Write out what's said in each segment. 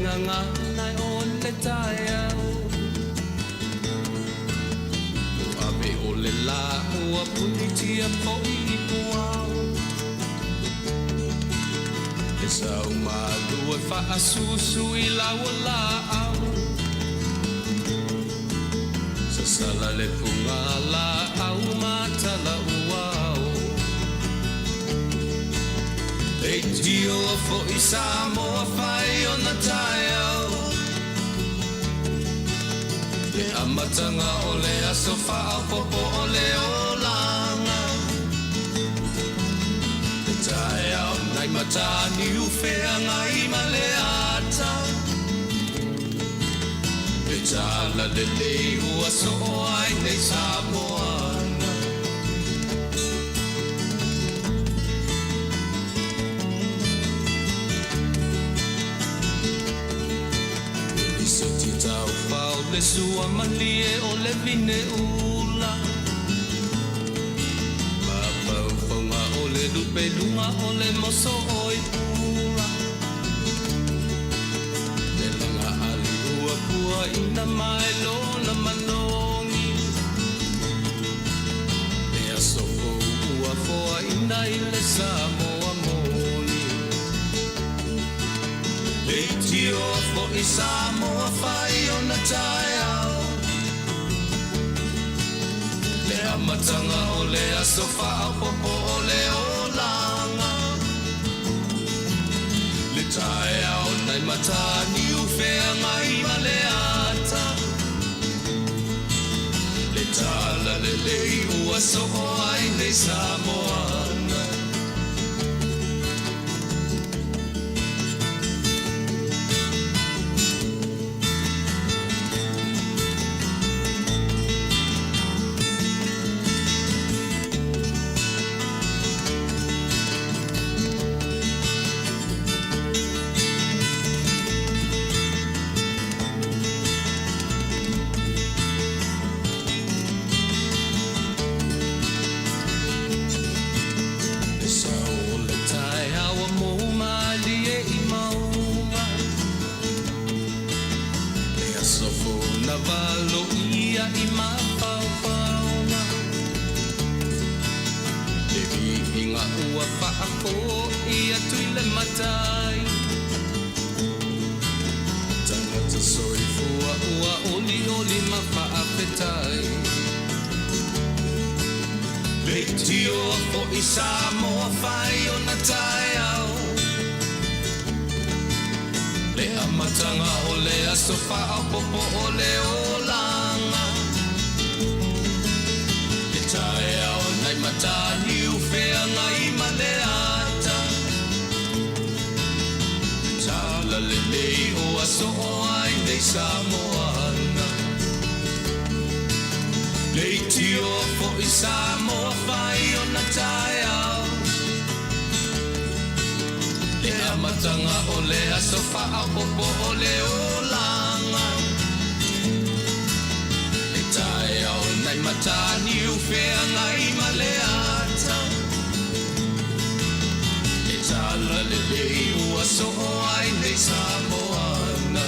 gagana o le taeao. Ua ave o le lā ua punitia foi i puao. Le sau malu e faasusu i lau laau. Sasala le fuga laau ma tala uao. Leitio foi Samoa fai ona taeao. Le amataga o le aso faaopoopo o le olaga. Le taeao nai Mataniu Feagai ma le ata. Le tala lelei ua soo ai nei Samoana. Le lisoti taufao le sua malie o le vine ula. Mafaufauga o le lupeluga o le moso oi pula. Le laga ali ua puaina mai lona manogi. Le aso fou ua foaina i le Samoa moni. Leitioa foi Samoa fai ona taeao. Le amataga o le aso faaopoopo o le olaga. Le taeao nai Mataniu Feagai ma le ata. Le tala lelei ua soo ai nei Samoana. Le sao o le taeao ua mou malie i mauga. Le aso fou na valoia i mafaufauga. Le viiga ua faafoi atu i le matai. Tagata soifua ua olioli ma faafetai. Leitioa foi Samoa fai ona taeao. Le amataga o le aso faaopoopo o le olaga. Le taeao nai Mataniu Feagai ma le ata. Le tala lelei ua soo ai nei Samoana. Leitioa foi Samoa fai ona taeao. Le amataga o le aso faaopoopo o le olaga. Le taeao nai Mataniu Feagai ma le ata. Le tala lelei ua soo ai nei Samoana.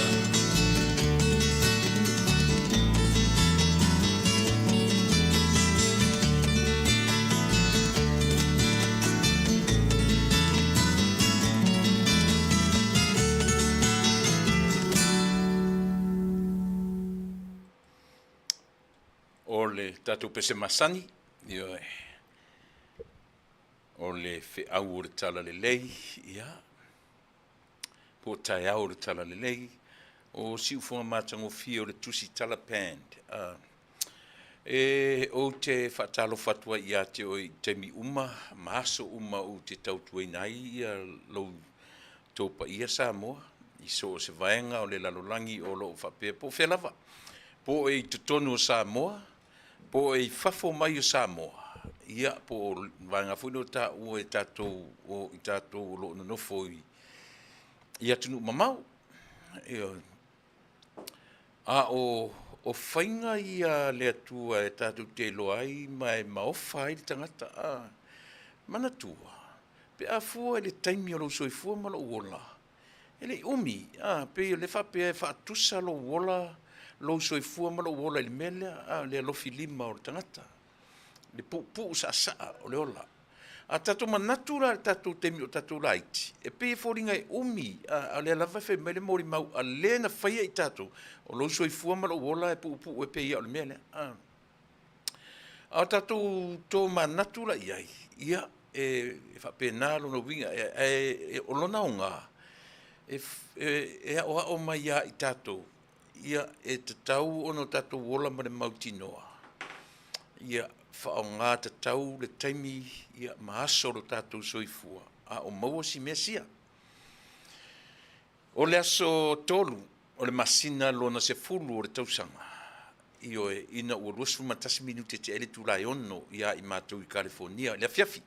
O le tatou pese masani, ioe, o le feau o le talalelei, ia, po o taeao o le talalelei, o siufoga matagofie o le Tusi Tala Band. E ou te faatalofa atu ai ia te oe i taimi uma ma aso uma ou te tautuaina ai ia lou tou paia Samoa i so o se vaega o le lalolagi o lo o faapea po o fea lava, po o e i totonu o Samoa, po o e i fafo mai o Samoa, ia po o le vaega foi lea o taua e tatou o i tatou o lo o nonofo i atunuu mamao. Ioe. A o o faiga ia a le Atua e tatou te iloa ai ma e maofa ai le tagata, a manatua, pe a fua i le taimi o lou soifua ma lou ola, E le i umi, a, pei o lea faapea e faatusa lou ola, lou soifua ma lou ola i le mea lea, a, le alofi lima o le tagata, le puupuu saasaa o le ola. A tatou manatu la i le tatou taimi o tatou laiti, e pei e foliga e umi, a o lea lava e fai mai le molimau a le na faia i tatou, o lou soifua ma lou ola e puupuu e pei lava o le mea lea. A o tatou tomanatu la i ai, ia, e faapena lona uiga, ae o lona aoga, e aoao mai ia i tatou, ia, e tatau ona tatou ola ma le mautinoa, ia faaaoga tatau le taimi ma aso o lo tatou soifua a o maua si mea sia. O le aso 3 o le masina lona 10 o le tausaga, ioe, ina ua 21 minute tea ai le itula e 6 ia i matou i Kalifonia i le afiafi.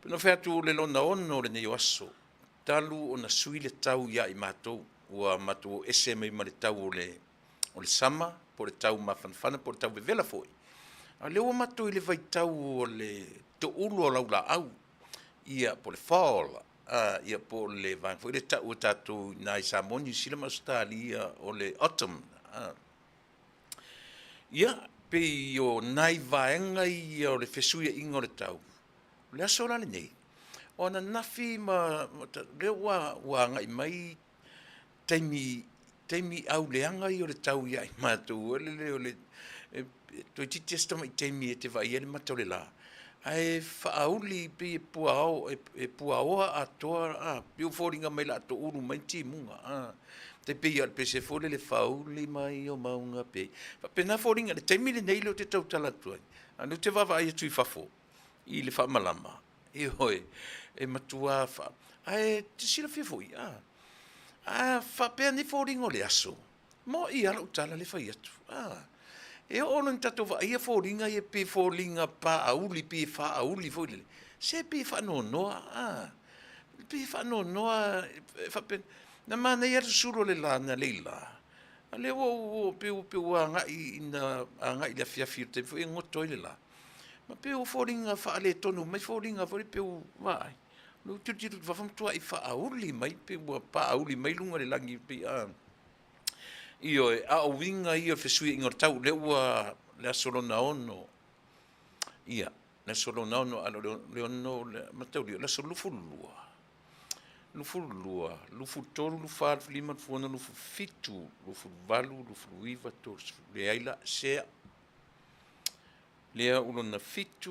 Pei ona fai atu o le lona 6 o lenei o aso, talu ona sui le tau ia i matou, ua matou o ese mai ma le tau o le sama, po o le tau mafanafana, po o le tau vevela foi. A o lea ua matou i le vaitau o le toulu o laulaau, ia po o le fall, ia po o le vaega foi lea e tau e tatou i ina i Samoa, Niu Sila ma Ausetalia o le autumn. Ia, pei o nai vaega ia o le fesuiaiga o le tau. O le aso la lenei, o ananafi ma lea ua agai mai taimi taimi auleaga ia o le tau ia i matou foi lele o le toeitiiti lava si tamai taimi e te vaai ai le mata o le la, ae faauli pei e puaoa e puaoa atoa a, pei ua foliga mai o le a toulu mai le timuga a. E tai pei lava o le pese foi lele, faauli mai o mauga e faapena foliga i le taimi lenei lea ou te tautala atu ai, a o lea ou te vaavaai atu i fafo i le faamalama, ioe, e matua faa... Ae te silafia foi, a, a faapea nei foliga o le aso, mo'i lava lau tala lea e fai atu, a. E oo loa ina tatou vaaia foliga ia pei e foliga paauli, pei e faauli foi lele, se pei e faanoanoa, a, pei e faanoanoa e faapea, na manaia lava le susulu o le la analeila, a o lea ua ou pei ua agai ina agai i le afiafi i le taimi foi lea e goto ai le la, ma pei ua foliga faaletonu mai foliga foi lea pei ua vaai, o lea ou te tilotilo atu i fafo ua matuai faauli mai pei ua paauli mai luga o le lagi pei a. Ioe, a o uiga ia o le fesuiaiga o le tau, lea ua le aso lona 6, ia, le aso lona 6, a o le 6, mataulia, o le aso 22, 22, 23, 24, 25, 26, 27, 28, 29, 30, leai la, sea, lea ua lona 7,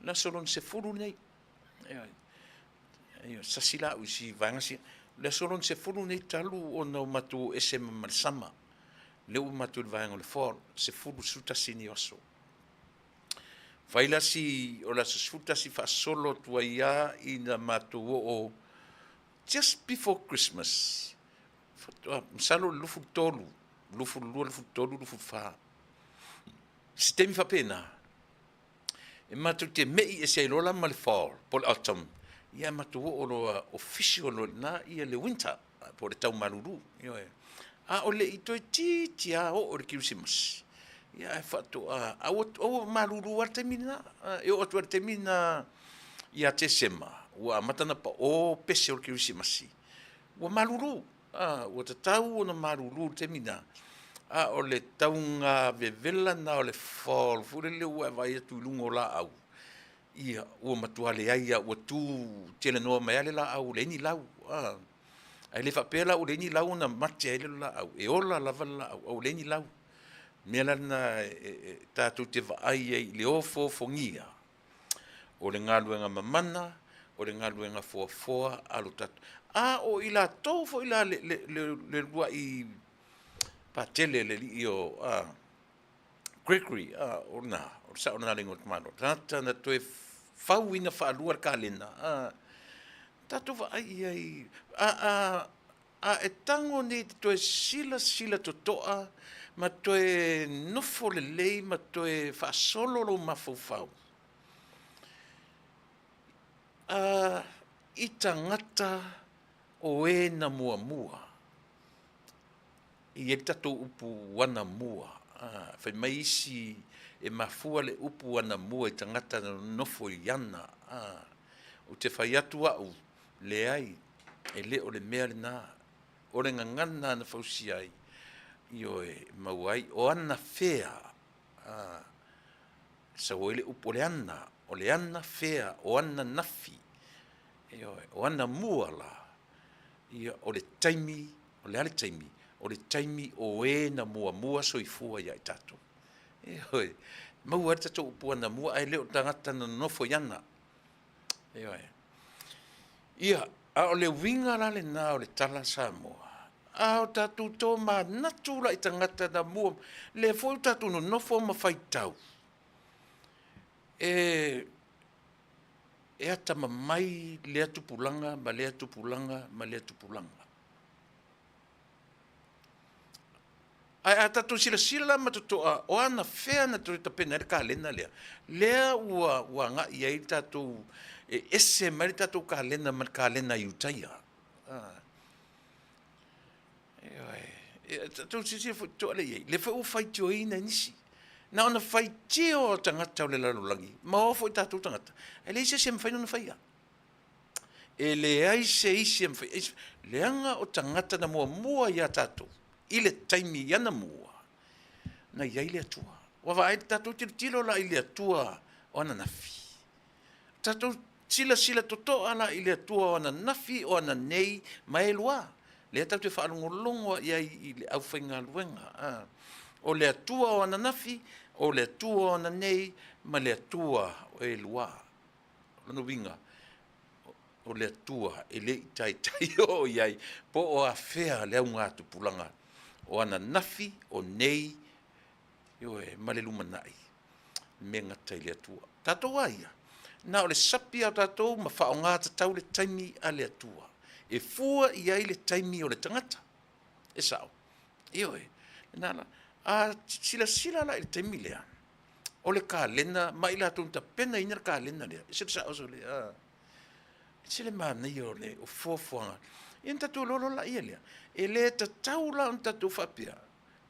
le aso lona 10 lenei, ioe, ioe, sasi la au i si vaega sia. O le aso lona 10 lenei talu ona matou o ese ma le sama, lea ua matou i le vaega o le fall, 10, 11 nei o aso. Fai la si, o le aso 11 faasolo atu ai lava ina matou oo just before Christmas, faatoa, masalo o le 23, 22, 23, 24, se taimi faapena, e matou te me'i ese ai loa la ma le fall po o le autumn, ia matou oo loa official loa i ina ia le winter po o le tau malulu. Ioe. A o le i toeitiiti lava oo i le Kerisimasi, ia ae faatoa, a ua malulu lava le taimi lena. E oo atu lava i le taimi lena ia Tesema, ua amata ona pao pese o le Kerisimasi, ua malulu. A, ua tatau ona malulu i le taimi lena, a o le tauga vevela lena o le fall foi lele ua e vaai atu i luga o laau, ia, ua matua leai lava, ua tu telenoa mai lava le laau ua leai ni lau. A, ae le faapea la ua leai ni lau ona mate ai lea o le laau, e ola lava le laau a ua leai ni lau. O le mea la lena e tatou te vaai ai i le ofoofogia o le galuega mamana, o le galuega foafoa a lo tatou. A o i latou foi la le uluai patele le alii o Gregory, o lena, o le sao lena o le igoa o le tamaloa, tagata na toe fauina faalua le kalena, tatou vaai i ai, a e tago nei e te toe silasila totoa ma toe nofo lelei ma toe faasolo lou mafaufau i tagata o e na muamua. E i ai le tatou upu anamua, fai mai isi e mafua le upu anamua i tagata na nonofo i ana. Ou te fai atu au. Leai, e le o le mea lena. O le gagana na fausia ai, ioe, e maua ai o anafea, a, sau ai le upu o le ana, o le anafea, o ananafi, ioe, o anamua la, ia, o le taimi, o le a le taimi? O le taimi o e na muamua soifua ia i tatou. Ioe, maua ai le tatou upu anamua ae le o tagata na nonofo i ana. Ioe. Ia, a o le uiga la lena o le tala Samoa, a o tatou tomanatu la i tagata na mua, lea foi ua tatou nonofo ma faitau, e atamamai lea tupulaga ma lea tupulaga ma lea tupulaga. Ae a tatou silasila ma totoa o anafea na toe tapena ai le kalena lea, lea ua agai ai le tatou, e ese mai le tatou kalena ma le kalena a Iutaia. Ioe. Tatou silasila foi totoa lea i ai, lea foi ua faitioina e nisi. Na ona faitio lava o tagata o le lalolagi, ma o foi tatou tagata, e leai se isi e mafai ona faia. E leai se isi e mafai, leaga o tagata na muamua ia tatou i le taimi i anamua, na i ai le Atua. Ua vaai, tatou tilotilo la i le Atua o ananafi, tatou silasila totoa la i le Atua o ananafi, o ananei ma e lua. Lea tatou te faalogologo lava i ai i le aufaigaluega. O le Atua o ananafi, o le Atua o ananei ma le Atua o e lua. O lona uiga, o le Atua e le i taitai oo i ai po o afea le augatupulaga o ananafi, o nei, ioe, ma le lumanai, mea e gata i le Atua. O tatou lava ia, na o le sapi lava o tatou ma faaaoga tatau le taimi a le Atua e fua i ai le taimi o le tagata. E sao? Ioe. Lena la, a silasila la i le taimi lea, o le kalena ma i latou na tapenaina le kalena lea, e ese le sao sole, a, ese le manaia o le fuafuaga. Ia ona tatou iloa loa laia lea, e le tatau la ona tatou faapea,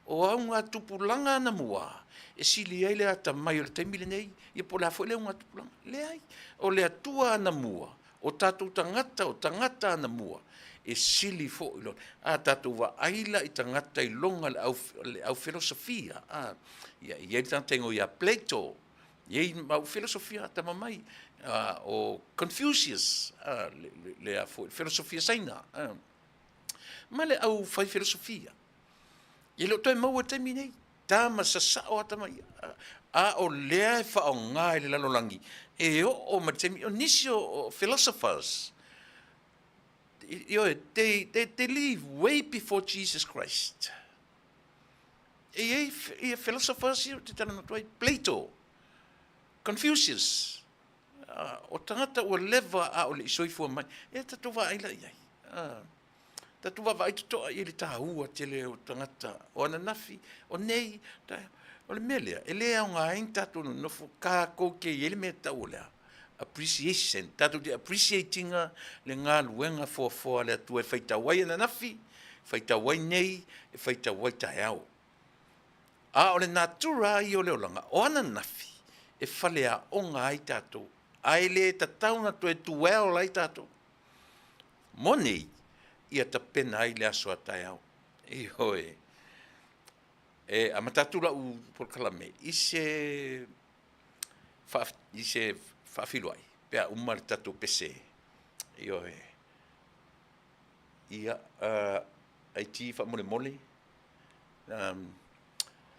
o augatupulaga anamua e sili ai le atamai o le taimi lenei, ia po o le a foi le augatupulaga. Leai, o le Atua anamua, o tatou tagata, o tagata anamua, e sili foi lo. A tatou vaai la i tagata i luga le au filosofia, a, ia, e i ai le tagata e igoa ia Plato, e i ai mau filosofia atamamai, a, o Confucius, a, le a foi, filosofia Saina, a, ma le au fai filosofia. E le o toe maua i le taimi nei, tama sasao lava tama ia, a o lea e faaaoga i le lalolagi e oo mai le taimi, o nisi o philosophers, ioe, they live way before Jesus Christ. E i ai ia philosophers ia ou te talanoa atu ai, Plato, Confucius, o tagata ua leva a o le i soifua mai, e tatou vaai la i ai. Tatou vaavaai totoa i le taua tele o tagata o ananafi, o nei, o le mea lea, e le aoga ai ni tatou nonofo, tatou te i ai le mea e tau o le a? Appreciation, tatou te appreciate ina le galuega foafoa a le Atua e faitau ai ananafi, faitau ai nei, e faitau ai taeao. A o le natura lava ia o le olaga, o ananafi e faleaoga ai tatou, ae le tatau ona toe dwell ai tatou. Mo nei, ia tapena ai le aso a taeao. Ioe. E amata atu lau polokalame i se i se faafiloai pe a uma le tatou pese. Ioe. Ia, IT faamolemole,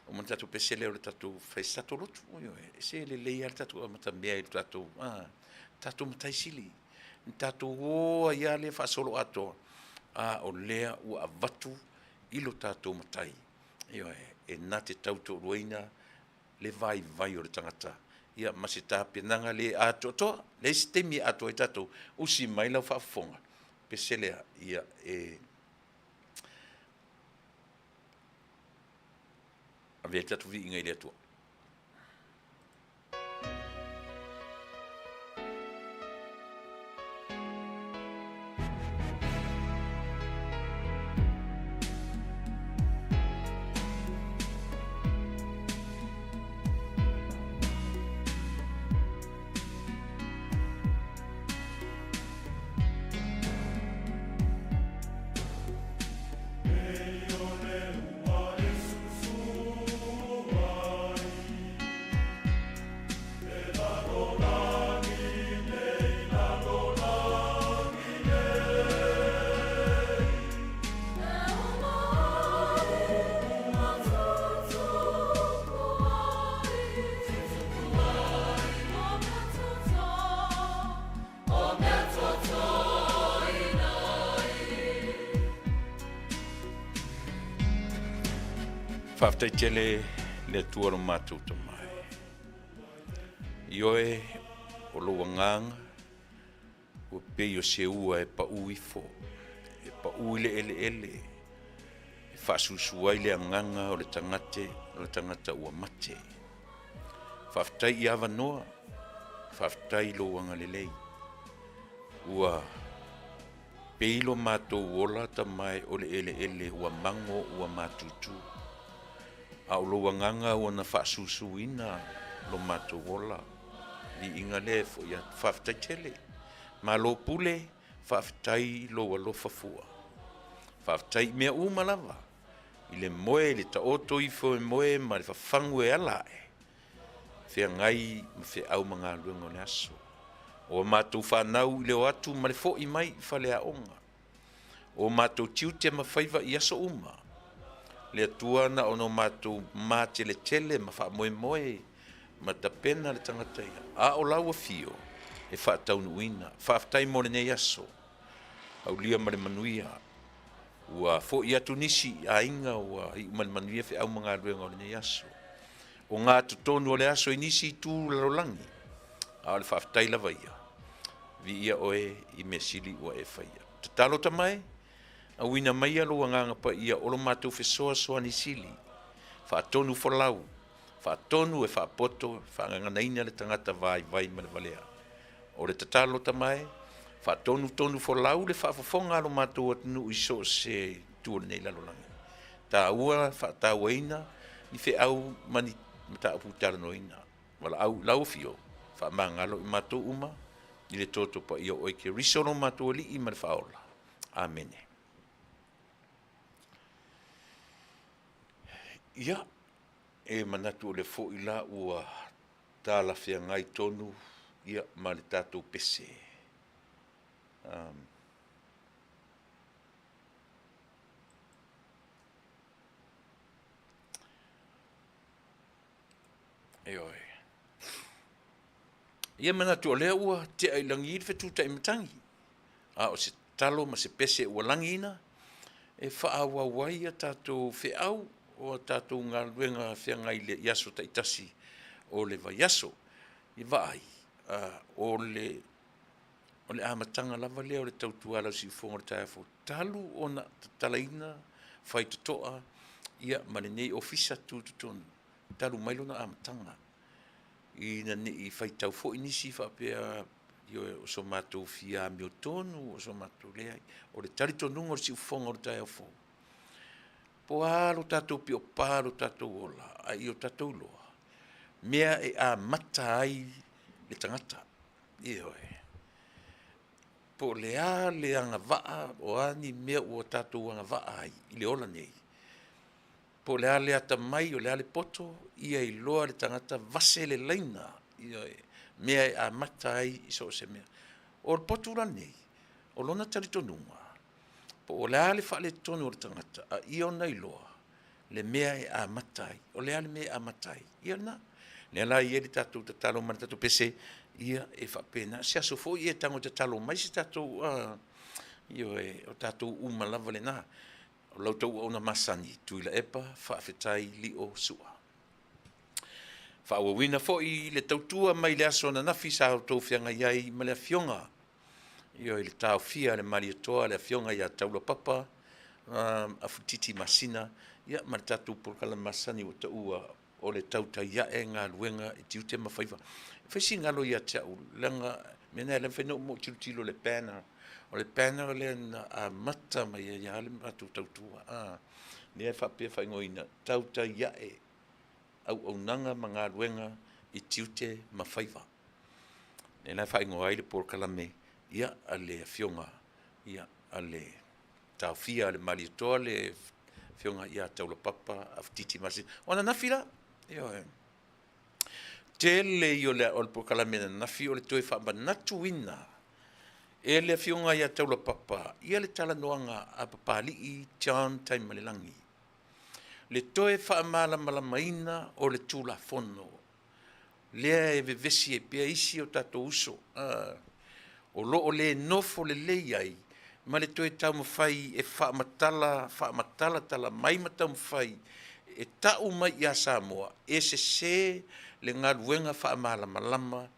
uma le tatou pese lea o le tatou fai se tatou lotu. Ioe, se lelei lava le tatou amatamea i le tatou, tatou Matai Sili. Na tatou o ai lava lea faasoloatoa, a o lea ua avatu i lo tatou Matai, ioe, e na te tautoaluaina le vaivai o le tagata, ia ma se tapenaga le atoatoa. Leai se taimi e atoa ai tatou, usi mai lau faafofoga, pese lea, ia e ave ai le tatou viiga i le Atua. Faafetai tele le Atua lo matou Tama e. Ioe, o lou agaga ua pei o se ua e pau ifo, e pau i le eleele, e faasusu ai le agaga o le tagate, o le tagata ua mate. Faafetai i avanoa, faafetai i lou agalelei. Ua pei lo matou ola tamae o le eleele ua mago ua matutu, a o lou agaga ua na faasusuina lo matou ola. Viiga lea e foi atu. Faafetai tele. Malo pule, faafetai i lou alofa fua. Faafetai i mea uma lava, i le moe i le taoto ifo e moe ma le fafagu e ala ae, feagai ma feau ma galuega o le aso. O a matou fanau i le o atu ma le foi mai i faleaoga. O matou tiute ma faiva i aso uma. Le Atua na ona o matou mateletele ma faamoemoe ma tapena le tagata ia, a o lau afio e faataunuuina. Faafetai mo lenei aso, aulia ma le manuia. Ua foi atu nisi i aiga ua iu ma le manuia feau ma galuega o lenei aso. O gatotonu o le aso i nisi itu lalolagi, a o le faafetai lava ia, viia oe i mea sili ua e faia. Tatalo tamae, auina maia lou agaga paia o lo matou fesoasoani sili, faatonu folau, faatonu e faapoto e faagaganaina le tagata vaivai ma le valea. O le tatalo tamae, faatonutonu folau le faafofoga a lo matou atunuu i so o se itu o lenei lalolagi. Taua faatauaina ni feau ma ni mataupu talanoaina. Valaau i lau afio, faamagalo i matou uma i le toto paia o oe Keriso lo matou Alii ma le Faaola. Amene. Ia, e manatu o lea foi la ua talafeagai tonu ia ma le tatou pese. Ioe. Ia manatu o lea ua tea i lagi le fetutai matagi, a o se tatalo ma se pese ua lagiina e faaauau ai a tatou feau o a tatou galuega feagai i aso taitasi o le vaiaso. I vaai, o le amataga lava lea o le tautua a lau siufofoga o le taeao fou, talu ona tatalaina faitotoa ia ma lenei ofisa tutotonu talu mai lona amataga, ina ne i faitau foi nisi faapea, ioe, o so matou fia amiotonu, o so matou leai. O le talitonuga o le siufofoga o le taeao fou, po o a lo tatou pio pa lo tatou ola, a ia o tatou iloa mea e amata ai le tagata. Ioe. Po o le a le agavaa, o a ni mea ua tatou agavaa ai i le ola nei, po o le a le atamai, o le a le poto, ia iloa le tagata vase le laina, ioe, mea e amata ai i so o se mea. O le potu la lenei, o lona talitonuga, po o le a le faaletonu o le tagata, a ia ona iloa le mea e amata ai. O le a le mea e amata ai? Ia lena. Lea la e i ai le tatou tatalo ma le tatou pese, ia e faapena. Se aso foi e tago e tatalo mai se tatou, ioe, o tatou uma lava lena. O la outou auauna masani, Tuilaepa Faafetai Lio Sua. Faaauauina foi le tautua mai le aso ananafi sa outou feagai ai ma le Afioga ioe, i le taofia a le Malietoa le Afioga ia Taulapapa Afutiti Masina, ia ma le tatou polokalame masani ua taua o le tautai ae galuega i tiute ma faiva. E fai si galo ia te au, leaga mea na e le mafai ona ou tilotilo i le banner. O le banner lea na amata mai ai lava le matou tautua, a, lea e faapea e faaigoaina, tautai ae auaunaga ma galuega i tiute ma faiva. Lea la e faaigoa ai le polokalame ia, a le Afioga ia, a le taofia a le Malietoa le Afioga ia Taulapapa Afutiti Masina. O ananafi la, ioe. Tele ia o le polokalame ananafi o le toe faamanatuina e le Afioga ia Taulapapa ia le talanoaga a Papalii John Taimalelagi, le toe faamalamalamaina o le Tulafono lea e vevesi ai pea isi o tatou uso o lo o le nofo lelei ai ma le toe taumafai e faamatala, faamatalatala mai ma taumafai. e tau mai ia Samoa e sese le galuega faamalamalama,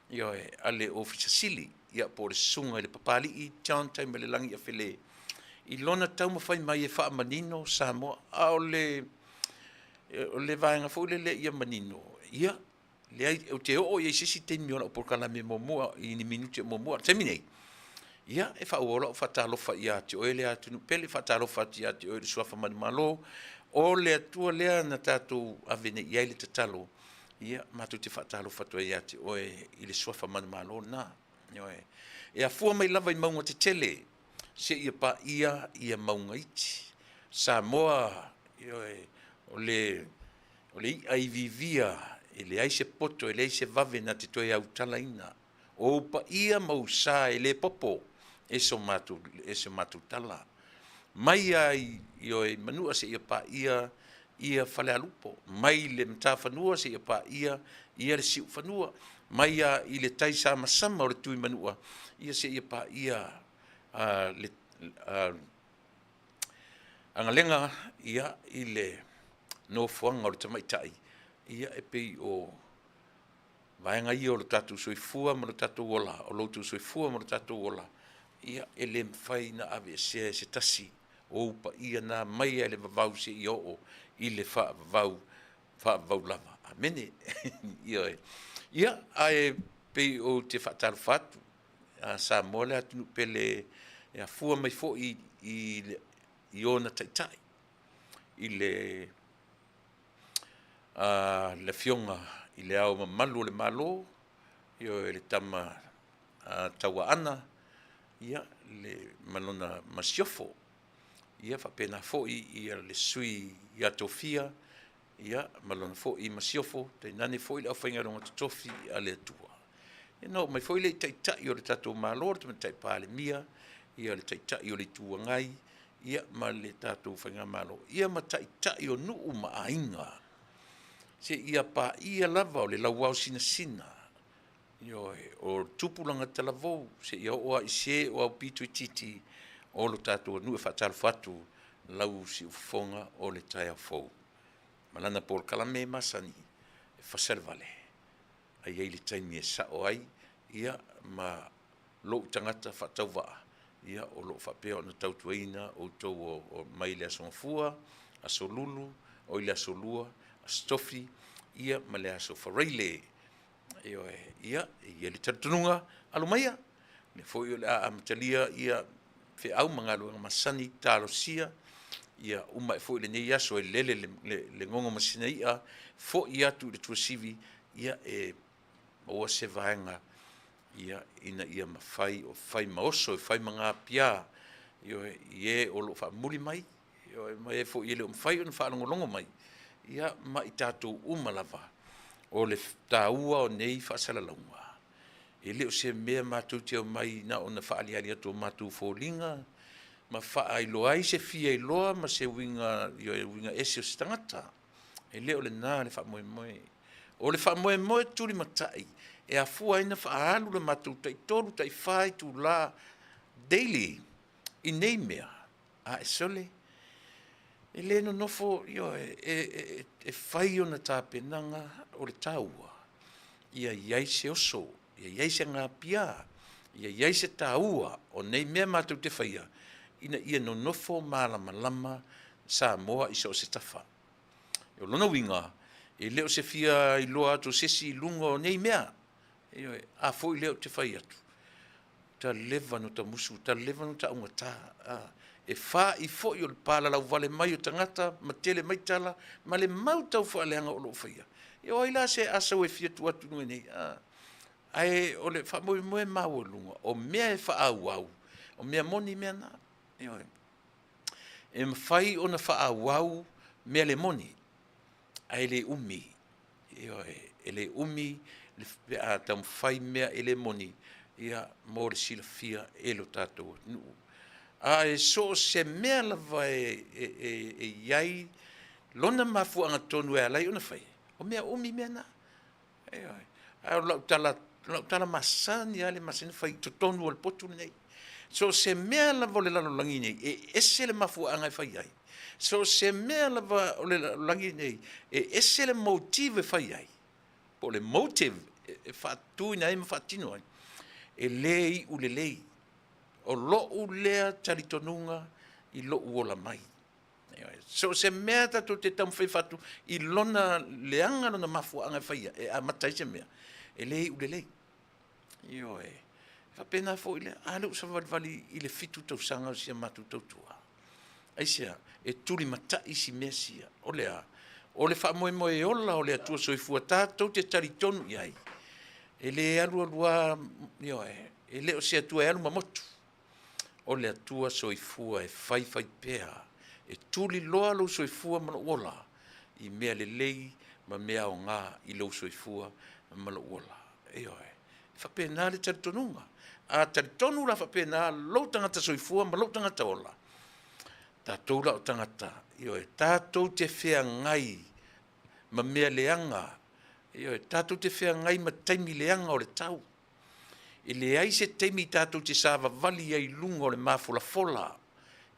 ioe, a le Ofisa Sili, ia po o le Susuga i le Papalii John Taimalelagi Afele i lona taumafai mai e faamanino Samoa. A o le o le vaega foi lele ia manino, ia, leai, ou te oo i ai i se isi taimi o lau polokalame muamua i ni minute muamua. O le taimi nei, ia, e faaauau lau faatalofa ia te oe le atunuu pele, faatalofa atu ia te oe le Suafa Manumalo, o le Atua lea na tatou ave nei i ai le tatalo, ia, matou te faatalofa atu ai ia te oe i le Suafa Manumalo lena. Ioe. E afua mai lava i mauga tetele seia paia ia mauga iti. Samoa, ioe, o le O le i'a iviivia e leai se poto e leai se vave na te toe autalaina. O ou paia ma ou sa e le popo e so matou, e se matou tala. Mai lava i, ioe, i Manua seia paia ia Falealupo, mai le Matafanua seia paia ia le Siufanua, mai lava i le tai samasama o le Tuimanua, ia seia paia le agalega ia i le nofoaga o le tamaitai, ia e pei o vaega ia o lo tatou soifua ma lo tatou ola, o lo outou soifua ma lo tatou ola, ia e le mafai ona aveesea e se tasi o ou paia na mai lava i le vavau seia oo i le faavavau, faavavau lava. Amene. Ioe. Ia, ae pei ou te faatalofa atu a Samoa le atunuu pele e afua mai foi i ona taitai, i le le Afioga i Le Ao Mamalu o le Malo, ioe, le Tama Tauaana, ia, le, ma lona masiofo. Ia faapena foi ia le Sui ia Tofia, ia, ma lona foi masiofo, tainane foi le aufaigaluega totofi a le Atua. Ia ona oo mai foi lea i Taitai o le tatou Malo, le Tamaitai Palemia, ia le Taitai o le Itu Agai, ia ma le tatou faigamalo, ia ma taitai o nuu ma aiga, seia paia lava o le lauao sinasina, ioe, o tupulaga talavou, seia oo lava i se o aupito itiiti o lo tatou atunuu. E faatalofa atu lau siufofoga o le taeao fou ma lana polokalame masani e fasa le vale, a i ai le taimi e sao ai, ia ma lou tagata faatauvaa, ia o lo o faapea ona tautuaina outou o mai le Aso Gafua, Aso Lulu, oi le Aso Lua, Aso Tofi, ia ma le Aso Faraile. Ioe, ia, e i ai le talitonuga, alo maia, lea foi o le a amatalia ia feau ma galuega masani, talosia ia uma ae foi lenei aso e lele le, le, le gogo ma sina i'a, foi atu i le tuasivi, ia e maua se vaega ia ina ia mafai o fai ma oso, e fai ma gapia, ioe, i e o lo o faamuli mai, ioe, ma e foi e le o mafai ona faalogologo mai, ia ma i tatou uma lava. O le taua o nei faasalalauga, e le o se mea matou te omai na ona faaaliali atu o matou foliga ma faailoa ai se fia iloa ma se uiga, ioe, uiga ese o se tagata. E le o lena le faamoemoe. O le faamoemoe tulimatai e afua ai ona faaalu le matou taitolu, taifa itula daily i nei mea, a e sole, e le nonofo, ioe, e, e, e fai ona tapenaga o le taua, ia i ai se oso, ia i ai se gapia, ia i ai se taua o nei mea matou te faia, ina ia nonofo malamalama Samoa i so o se tafa. O lona uiga, e le o se fia iloa atu o se isi i luga o nei mea. Ioe, a foi lea ou te fai atu, ua leva ona ta musu, ua leva ona ta augata, e fa'i foi o le palalauvale mai o tagata ma tele mai tala ma le mau taufaaleaga o lo o faia. Ia o ai la se asa ua e fia tuu atu i luga nei? Ae o le faamoemoe maualuga, o mea e faaauau, o mea moni mea na. Ioe. E mafai ona faaauau mea le moni, ae le umi. Ioe, e le umi pe a taumafai mea e le moni, ia, mo le silafia e lo tatou atunuu. A e so o se mea lava e, e, e, e i ai lona mafuaaga tonu e ala ai ona fai, o mea umi mea na. Ioe. Ae o lau tala, lau tala masani lava le masani ona fai i totonu o le potu lenei. So o se mea lava o le lalolagi nei, e ese le mafuaaga e fai ai. So se mea lava o le lalolagi nei, e ese le motive e fai ai, po o le motive e faatuina ai ma faatino ai, e le iu lelei. O lo'u lea talitonuga i lo'u ola mai. So o se mea tatou te taumafai fatu i lona leaga, lona mafuaaga e faia e amata ai se mea, e le iu lelei. Ioe. E faapena foi lea, a lea ua savalivali i le 7 tausaga o si a matou tautua. Aisea? E tulimatai isi mea sia. O le a? O le faamoemoe ola o le Atua Soifua tatou te talitonu i ai, e le alu alu lava, ioe, e le o se Atua e alu ma motu. O le Atua Soifua e faifai pea, e tuliloa lou soifua ma lou ola i mea lelei ma mea aoga i lou soifua ma lou ola. Ioe. E faapena le talitonuga. A talitonu la faapena lou tagata soifua ma lou tagata ola, tatou la o tagata, ioe, tatou te feagai ma mea leaga, ioe, tatou te feagai ma taimi leaga o le tau. E leai se taimi tatou te savavali ai i luga o le mafolafola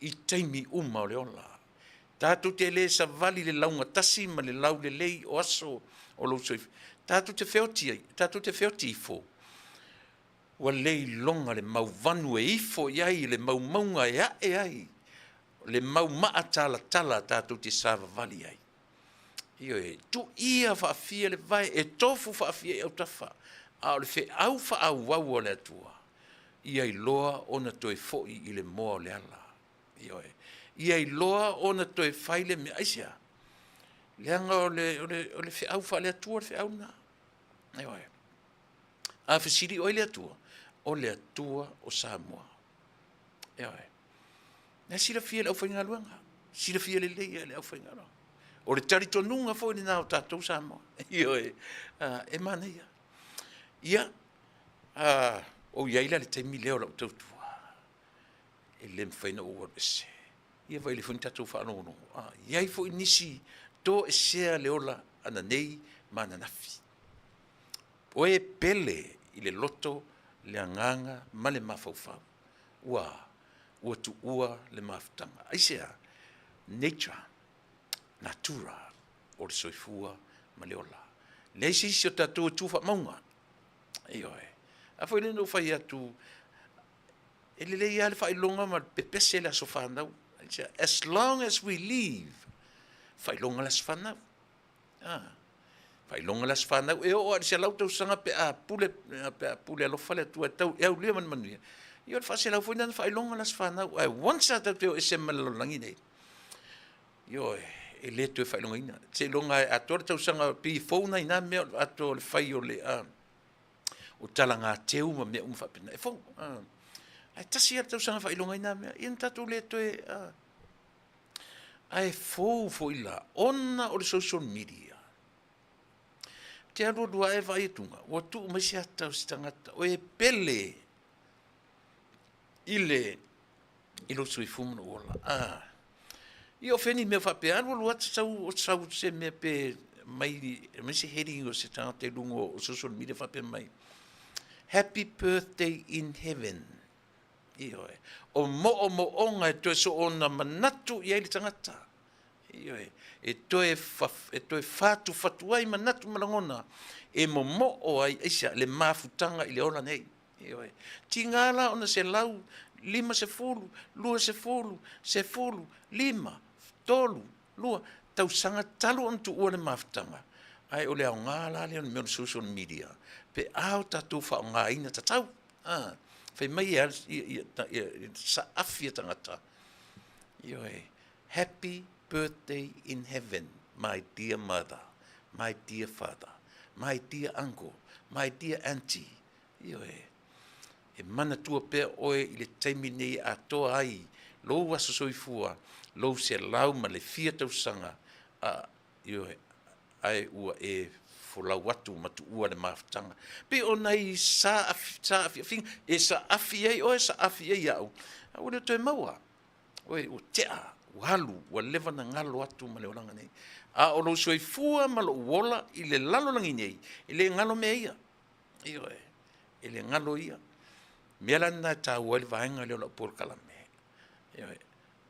i taimi uma o le ola. Tatou te le savali i le laugatasi ma le laulelei o aso o lou soifua. Tatou te feoti ai, tatou te feoti ifo, ua le iloga le mauvanu e ifo i ai, le maumauga e ae ai, le mau maa talatala tatou te savavali ai. Ioe, tuia faafia le vae, e tofu faafia i autafa, a o le feau faaauau a le Atua, ia iloa ona toe foi i le moa o le ala. Ioe, ia iloa ona toe fai le mea. Aisea? Leaga o le feau faale-Atua le feau lena. Ioe. A fesili oe i le Atua, o le Atua o Samoa. Ioe. Na silafia e le aufaigaluega, silafia lelei e le aufaigaluega. O le talitonuga foi lena o tatou Samoa. Ioe, e manaia. Ia, ou i ai la i le taimi lea o lau tautua, e le mafai ona ou alu ese. Ia vaai foi na tatou faalogologo, i ai foi nisi toesea le ola ananei ma ananafi. O e pele i le loto, le agaga ma le mafaufau, ua tuua le mafutaga. Aisea? Nature, natura o le soifua ma le ola. Leai se isi o tatou e tu faamauga. Ioe. A foi lea na ou fai atu, e lelei lava le faailoga ma le pepese le aso fanau. As long as we live, faailoga le aso fanau. Faailoga le aso fanau, e oo lava i le 100 tausaga pe a pule, pe a pule alofa le Atua e tau e aulia ma le manuia. Ia o le faaselau foi lena na faailoga le aso fanau. Ae once a tatou te o ese ma le lalolagi nei, ioe, e le toe faailogaina. Seiloga e atoa le tausaga pei e fou nai na mea o le atoa o le fai o le o talagateu ma mea uma faapena. E fou. Ae tasi lava le tausaga faailoga ai na mea. Ia na tatou le toe ae fou foi la ona o le social media. Te alu alu ae vaai atuga, ua tuu mai se ata o se tagata o e pele i le i lou soifua ma lou ola. Ia o fea ni mea faapea, alu alu atu sau, sau se mea pe mai, mai se heading o se tagata i luga o social media faapea mai, Happy birthday in heaven. Ioe. O moomooga e toe soona manatu i ai le tagata. Ioe. E toe, e toe fatufatu ai manatu ma lagona e momoo ai, aisea, le mafutaga i le ola nei. Ioe. Tiga la ona 150, 20, 10, 5, 3, 2 tausaga talu ona tuua le mafutaga. Ae o le aoga la lea o le mea o le social media, pe a o tatou faaaogaina tatau. Fai mai e saafi e tagata. Ioe. Happy birthday in heaven, my dear mother, my dear father, my dear uncle, my dear auntie. Ioe. E manatua pea oe i le taimi nei e atoa ai lou aso soifua, lou 100 tausaga, ioe, ae ua e folau atu ma tuua le mafutaga. Pei o nai saafiafiga, e saafi ai oe, saafi ai au, a ua le toe maua. Oe, ua tea, ua alu, ua leva na galo atu ma le olaga nei. A o lou soifua ma lou ola i le lalolagi nei, e le galo mea ia. Ioe, e le galo ia. Mea la lena e taua ai le vaega lea o lau polokalame. Ioe.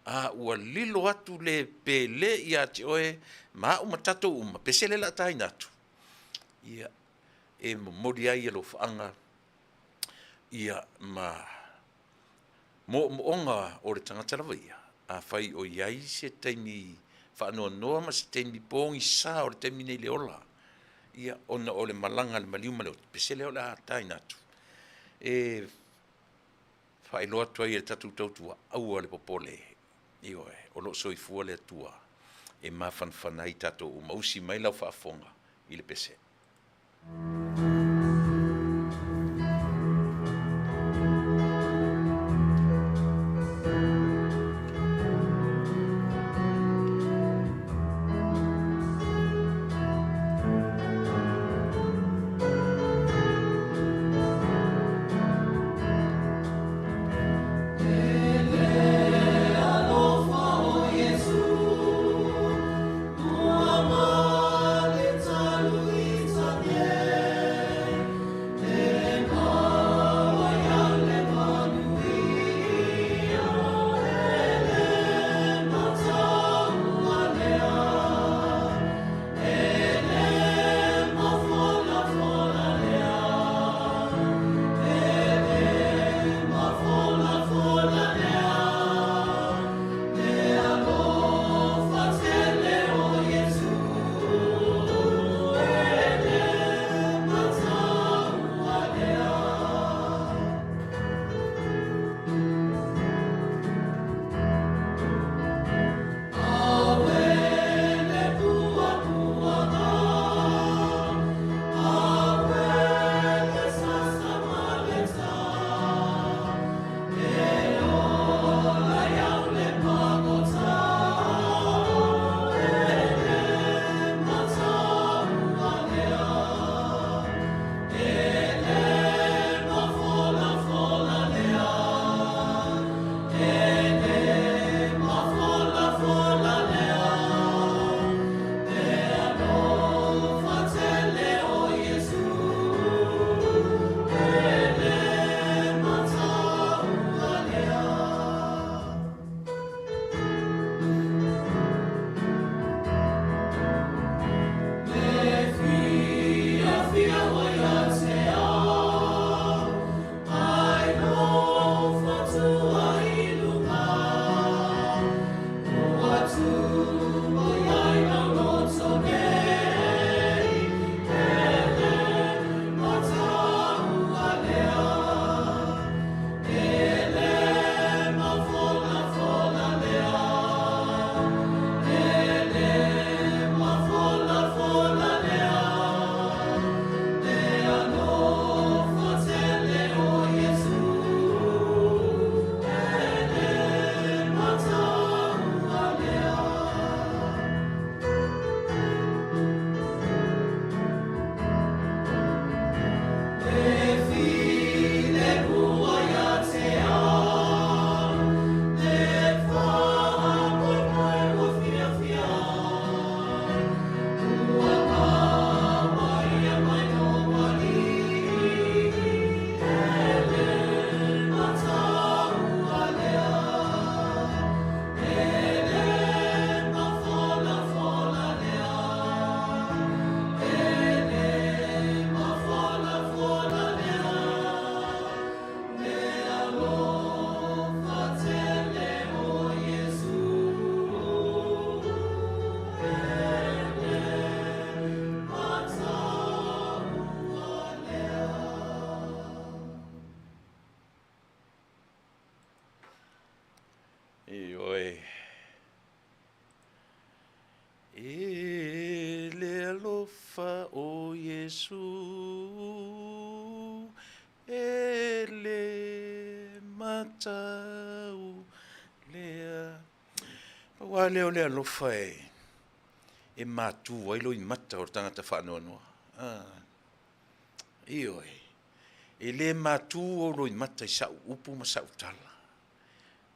A ua lilo atu le pele ia te oe ma au ma tatou uma, pese le laataina atu. Ia, e momoli ai alofaaga ia ma moomooga o le tagata lava ia, afai o i ai se taimi faanoanoa ma se taimi pogisa o le taimi nei le ola, ia, ona o le malaga a le maliu ma le oti, pese lea o le a taina atu. E faailoa atu ai e le tatou tautua, aua le popole, ioe, o lo o soifua le Atua e mafanafana ai tatou uma. Usi mai lau faafofoga i le pese. Ioe. E le alofa o Iesu, e le matau lea. Pau lava lea o le alofa e, e matu ai loimata o le tagata faanoanoa. Ah. Ioe. E le matu ou loimata i sau upu ma sau tala,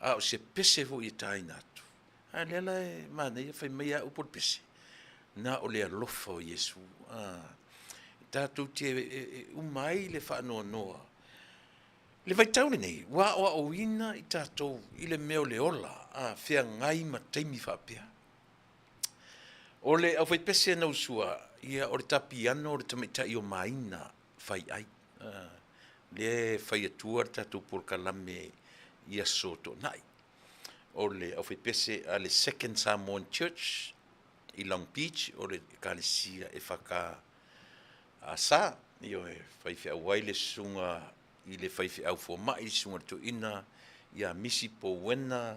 a o se pese foi e taina atu. A lea la e manaia fai mai a upu o le pese, na o le alofa o Iesu. A, tatou te e, e uma ai le faanoanoa. Le vaitau lenei, ua aoaoina i tatou i le mea o le ola a feagai ma taimi faapea. O le aufaipese na usua, ia o le tapiano o le tamaitai o Maina fai ai. Lea e fai atua le tatou polokalame i Aso Toonai. O le aufaipese a le Second Samoan Church i Long Beach, o le Ekalesia EFKS, ioe, faifeau ai le susuga i le faifeau fomai, le susuga i le toeaina ia Misi Powena,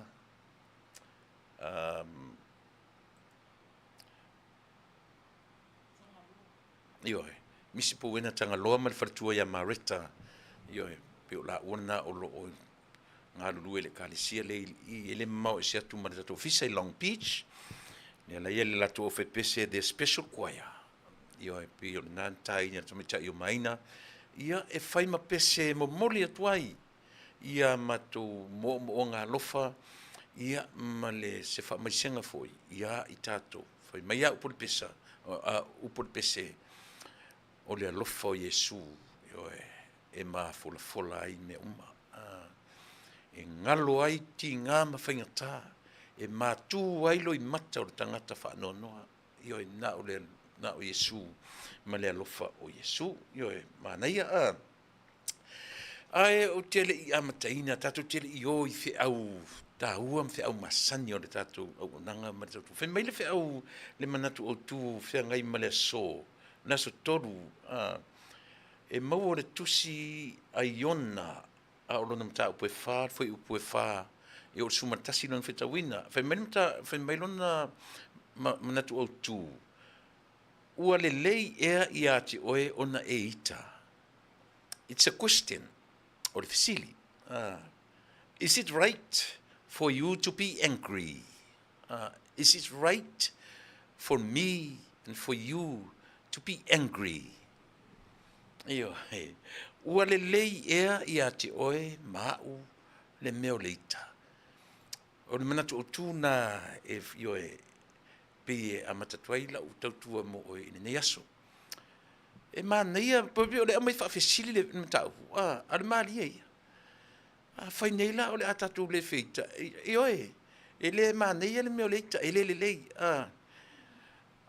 ioe, Misi Powena Tagaloa ma le faletua ia Mareta, ioe, pei o laua na o lo o galulue i le Ekalesia lea i i, e le mamao ese atu ma le tatou ofisa i Long Beach. Lea la e i ai le latou aufaipese, their special choir. Ioe, pei o lena na taina e le tamaitai o Maina, ia e fai ma pese e momoli atu ai ia matou moomooga alofa, ia ma le se faamaisega foi ia i tatou. Fai mai a upu o le pesa, a upu o le pese, o le alofa o Iesu, ioe, e mafolafola ai mea uma. E galo ai tiga ma faigata, e matu ai loimata o le tagata faanoanoa. Ioe, na o le na o Iesu ma le alofa o Iesu. Ioe, manaia a. Ae ou te le i amataina, tatou te le i o i feau taua ma feau masani o le tatou auaunaga ma le tatou. Fai mai le feau le manatu autu feagai ma le aso, le aso 3, a, e maua le tusi a Iona a o lona mataupu e 4, le fuaiupu e 4, e oo i le 11 lona faitauina. Fai mai le mata, fai mai lona manatu autu, ua lelei ea ia te oe ona e ita? It's a question, o le fesili. Is it right for you to be angry? Is it right for me and for you to be angry? Ioe, ua lelei ea ia te oe ma au le mea o le ita. O le manatu autu na e, ioe, pei e amata atu ai lau tautua mo oe i lenei aso. E manaia, pei o le aumai faafesili le mataupu, a, a o le malie ia. A fai nei la o le a tatou le feita, ioe, e le manaia le mea o le ita, e le lelei. A,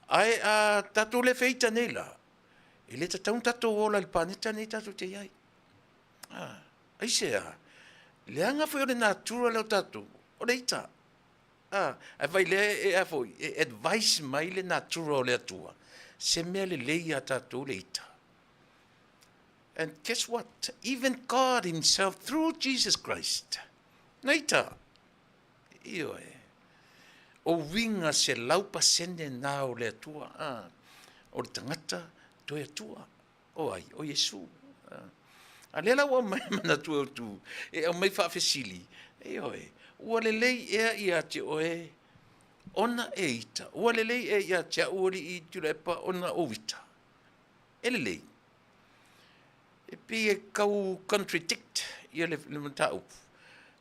ae a tatou le feita nei la, e le tatau ona tatou ola i le paneta lenei tatou te i ai. A, aisea? Leaga foi o le natura lea o tatou, o le ita. A, ae fai lea e, a foi, e advice mai le natura o le Atua, se mea lelei ia tatou le ita. And guess what? Even God himself through Jesus Christ, na ita. Ioe. O uiga 100% na o le Atua, a, o le tagata toe Atua. O ai? O Iesu. A lea la ua aumai manatu e utu, e aumai faafesili, ioe, ua lelei ea ia te oe ona e ita? Ua lelei ea ia te au alii Tuilaepa ona ou ita? E lelei. E pei e tau contradict ia le mataupu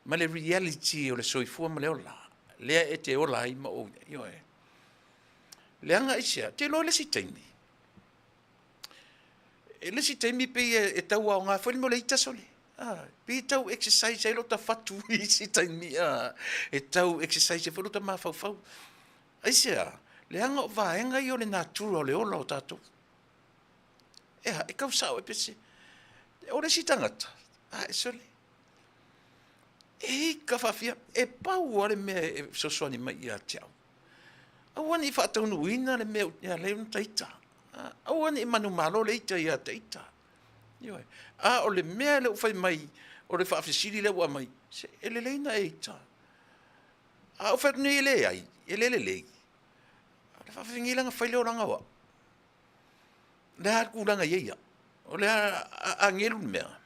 ma le reality o le soifua ma le ola, lea e te ola ai ma ou, ioe. Leaga aisea? Te iloa le isi taimi, E le isi taimi pei e tau aoga foi le mea o le ita sole. Ah, pei e tau exercise ai lota fatu i isi taimi, ah, e tau exercise ai foi lota mafaufau. Aisea? Leaga o vaega ia o le natura o le ola o tatou. Ea, e tau sao e pese. O le isi tagata, ah, e sole, e ika faafia, e pau lava le mea e fesoasoani mai ia te au. Aua ne i faataunuuina le mea e ala ai ona ita. Aua ne i manumalo le ita ia te ita. Ioe. A o le mea lea ua fai mai, o le faafesili lea ua aumai, se e lelei ona e ita. A ou fai atu nei e leai, e le lelei, o le faafefea la ona fai le olaga o au? O le a le tulaga e i ai au? O le a agelu le mea?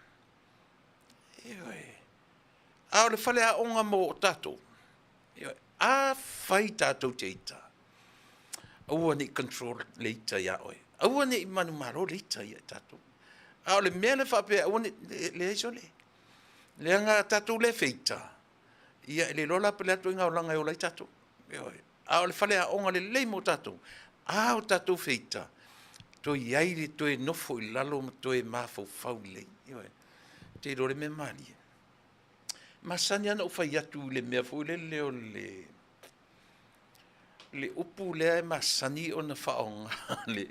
Ioe. A o le faleaoga mo tatou, ioe, afai tatou te ita, aua ne i control le ita ia oe, aua ne i manumalo le ita ia i tatou. A o le mea lea faapea aua ne i, leai sole, leaga a tatou le feita, ia e le iloa la po o le a le ituaiga olaga e ola ai tatou. Ioe. A o le faleaoga lelei mo tatou, a o tatou feita, toe i ai le toe nofo i lalo ma toe mafaufau lelei. Ioe. Te iloa le mea malie. Masani lava ona ou fai atu i le mea foi lele o le le upu lea e masani ona faaaoga le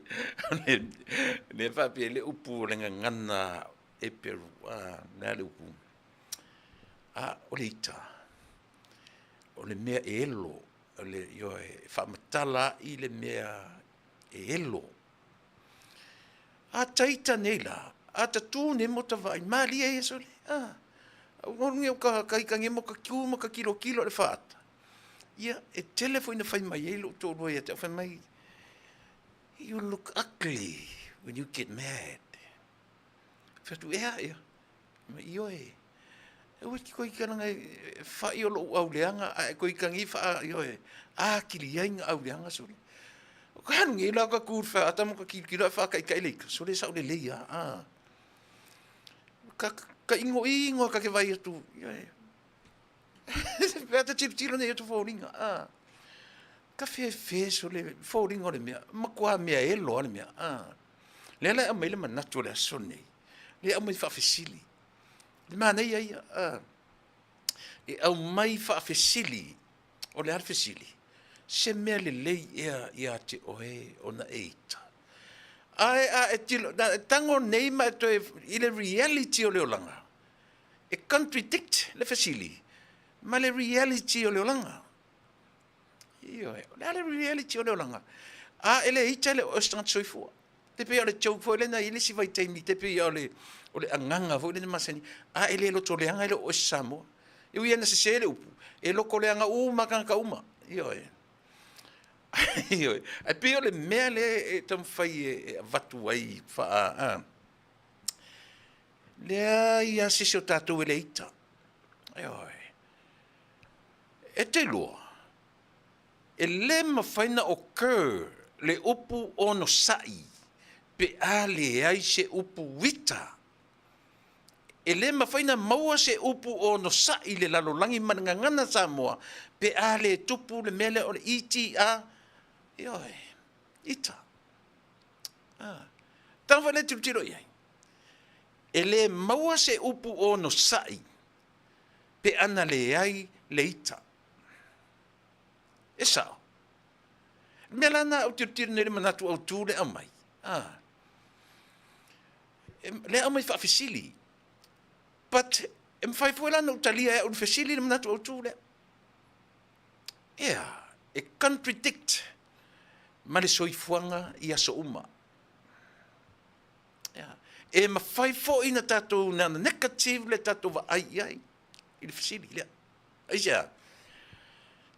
lea e faapea ai le upu o le gagana Eperu, a, o le a le upu? A, o le ita, o le mea e elo, o le, ioe, e faamatala ai le mea e elo. A ta ita nei la, a ta tu nei ma ta vaai, malie ia sole, a, au ka ka ika mo ka kiu ma ka kilokilo le faata. Ia, e tele foi na fai mai ai lou toalua ia te au, fai mai, you look ugly when you get mad. Fai atu, ea, ia, ma ioe, aua e te koe ikalanga e whai o lou auleanga, a e koe ikangi wha, ioe, akili ai nga auleanga sole. O ka hanu ngi la ka kur wha ata mo ka kilokilo e whakaikai le ika, sole sa ule lei a, a. Ka, ka ingo ingo ka ke vai atu, ioe. Pea te tilotilo nei atu fōringa, a. Ka whewhe sole, fōringa o le mea, makuā mea e loa le mea, a. Lea la e aumai le manatu o le aso lenei, lea e aumai faafesili. Le manaia ia, a, e aumai faafesili, o le a le fesili? Se mea lelei ea ia te oe ona e ita. Ae a e tilo, na e tago nei ma e toe i le reality o le olaga, e contradict le fesili ma le reality o le olaga. Ioe, o le a le reality o le olaga? A e le ita le oe se tagata soifua. Te pei o le joke foi lena i le isi vaitaimi, te pei o le, o le agaga foi lena masani, a e le loto leaga e le o oe se Samoa. E ui ina sese le upu, e loko leaga uma tagata uma. Ioe. Ioe. Ae pei o le mea lea e taumafai e avatu ai faa, a, leai lava se isi o tatou e le ita. Ioe. E te iloa, e le mafai na occur le upu onosai pe a leai se upu ita. E le mafai na maua se upu onosai i le lalolagi ma le gagana Samoa pe a le tupu le mea lea o le ETA, ioe, ita. Ah. Tago foi lea tilotilo i ai. E le maua se upu onosai pe ana leai le ita. E sao. Le mea la lena ou tilotilo nei i le manatu autu le aumai, ah, le aumai faafesili. But e mafai foi la ona ou talia e au le fesili le manatu autu lea. Ea, e contradict ma le soifuaga i aso uma. Ea, e mafai foi na tatou na negative le tatou vaai i ai i le fesili lea. Aisea?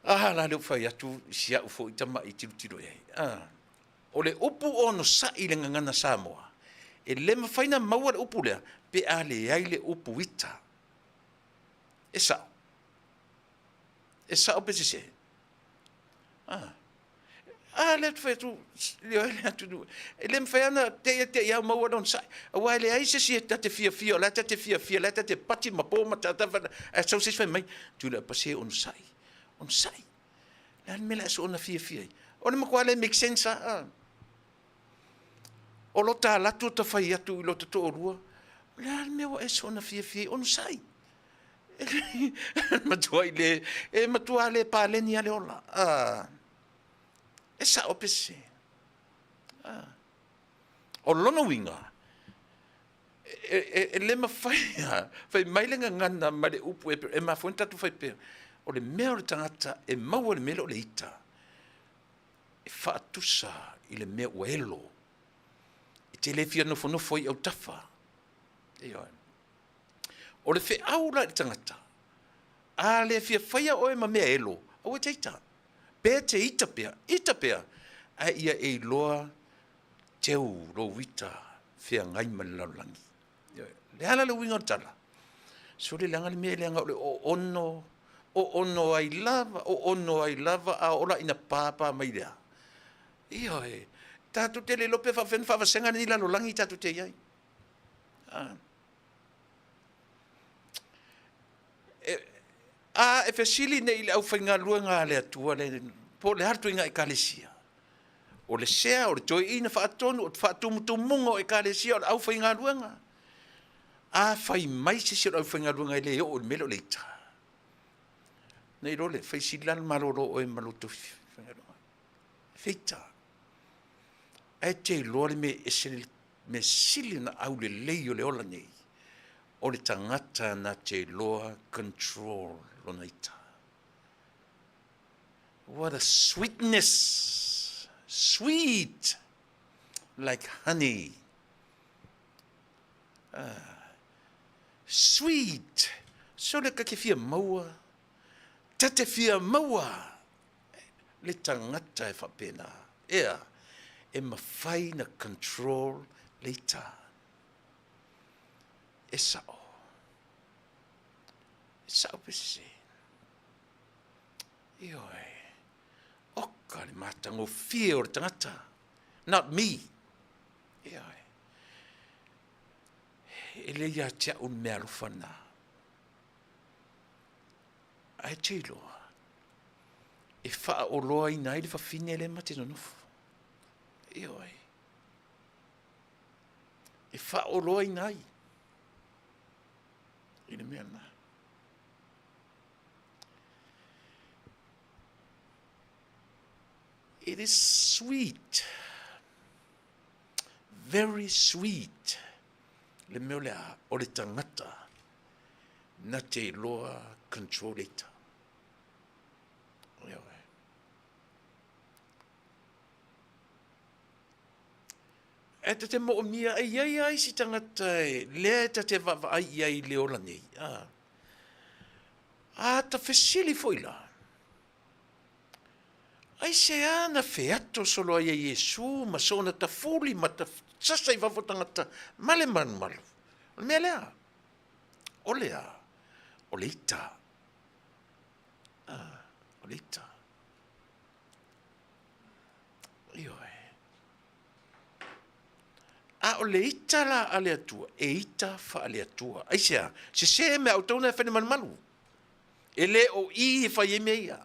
Aha la lea ua fai atu i si au foi tama'i tilotilo i ai. Ah, o le upu onosai i le gagana Samoa, e le mafai na maua le upu lea pe a leai le upu ita. E sa'o. E sa'o pe sese? Ah. A lea ou te fai atu, ioe le atunuu, e le mafai lava ona te i te i au maua le onosai. Aua e leai se isi e ta te fiafia, o la e ta te fiafia, o la e ta te pati ma po ma tata, ae sau se isi fai mai, Tuilaepa se onosai, onosai. O le a le mea o le a soona fiafia ai? O le matua le make sense lava. O lo ta alu atu o ta fai atu i lo ta toalua, o le a le mea ua e soona fiafia ai? Onosai. E matua i le, e matua le paleni lava le ola. Ah. E sao pe sese? Ah. O lona uiga, e, e, e le mafai fai mai le gagana ma le upu e, e mafua ona tatou fai pea, o le mea o le tagata e maua i le mea lea o le ita, e faatusa i le mea ua elo. E te le fia nofonofo ai i autafa. Ioe. O le feau la i le tagata, a le fia faia oe ma mea elo, aua e te ita. Pe te ita pea, ita pea, ae ia e iloa teu lou ita feagai ma le lalolagi. Le a la le uiga o le tala? Sole leaga le mea leaga o le oono, oono ai lava, oono ai lava, a oo la ina pāpā mai lea. Ioe, tatou te le iloa pe faapefea ona faavasega lenei lalolagi tatou te i ai. Ah. E, a e fesili nei i le aufaigaluega a le Atua le, po o le a le ituaiga ekalesia? O le sea, o le toeaina faatonu, o le faatumutumuga o ekalesia, o le aufaigaluega. A fai mai se isi o le aufaigaluega e le oo i le mea lea o le ita, nei loa le fai sili la ona malolo oe ma lo outou faigaluega. Feita. Ae te iloa le mea e ese le mea sili ona aulelei o le ola nei, o le tagata na te iloa control lona ita. What a sweetness! Sweet like honey. Ah, sweet! Sole ka te fia maua, ta te fia maua le tagata e faapena. Ea, e mafai na control le ita. E sao. E sao pe sese. Ioe. Oka le matagofie o le tagata. Not me. Ioe. E le ia te au le mea alofa lena. Ae te iloa, e faaoloaina ai le fafine lea ma te nonofo. Ioe. E faaoloaina ai i le mea lena. It is sweet, very sweet, le mea o le a, o le tagata na te iloa control ita. Ioe. E ta te moomia, e iai a isi tagata e lea e ta te vaavaai i ai i le ola nei. A, a ta fesili foi la, Aisea na feato solo ai e Iesu ma sona tafuli ma ta sasa i fafo tagata ma le malumalu? O le mea lea, o le a? O le ita. Ah, o le ita. Ioe. A o le ita la a le Atua, e ita faale-Atua. Aisea? Sese mea outou na e fai le malumalu. E le o i e fai ai mea ia.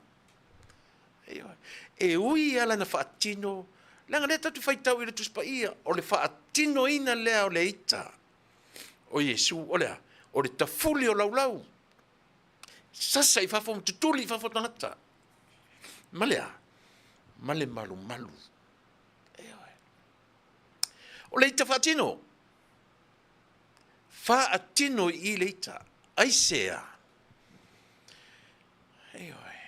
E ui lava lana faatino, leaga lea tatou te faitau i le Tusi Paia, o le faatinoina lea o le ita o Iesu, o le a? O le tafuli o laulau, sasa i fafo ma tutuli i fafo tagata. Ma le a? Ma le malumalu. O le ita faatino, faatino i le ita, aisea? Ioe.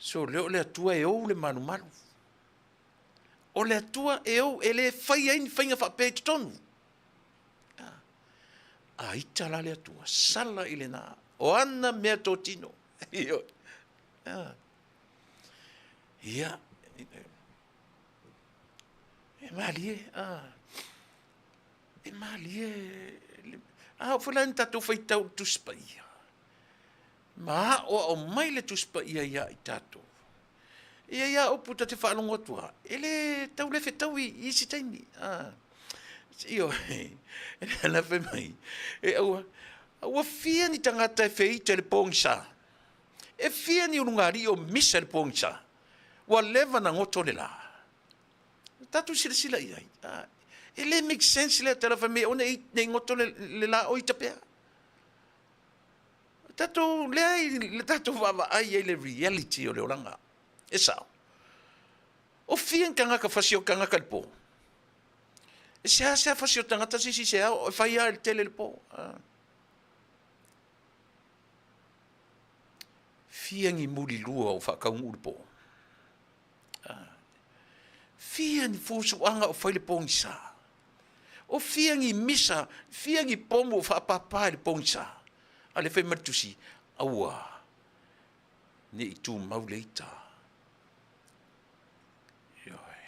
So lea o le Atua e ou le malumalu. O le Atua e ou, e le fai ai ni faiga faapea i totonu. A ita la le Atua, sala i lena, o ana mea totino. Ioe. Ia, e malie, e malie, a oo foi la ina tatou faitau i le Tusi Paia, ma aoao mai le Tusi Paia ia i tatou. E i ai lava upu ta te faalogo atu lava, e le tau le fetaui i isi taimi. Ioe, lea fai mai, e aua, ua fia ni tagata e feita i le pogisa, e fia ni ulugalii o misa i le pogisa, ua leva na goto le la. Tatou silasila i ai, e le make sense lea tala fai mai aua ne i goto le la o ita pea. Tatou leai le tatou vaavaai ai le reality o le olaga. E sao. O fia ni tagata fasi o tagata i le po? E seasea fasi o tagata se isi se ao, e fai lava i le tele i le po. Fia ni mulilua o faataunuu i le po? Fia ni fusuaga o fai le pogisa? O fia ni misa, fia ni pomu o faapapa i le pogisa? A le fai mai le tusi, aua ne i tumau le ita. Ioe,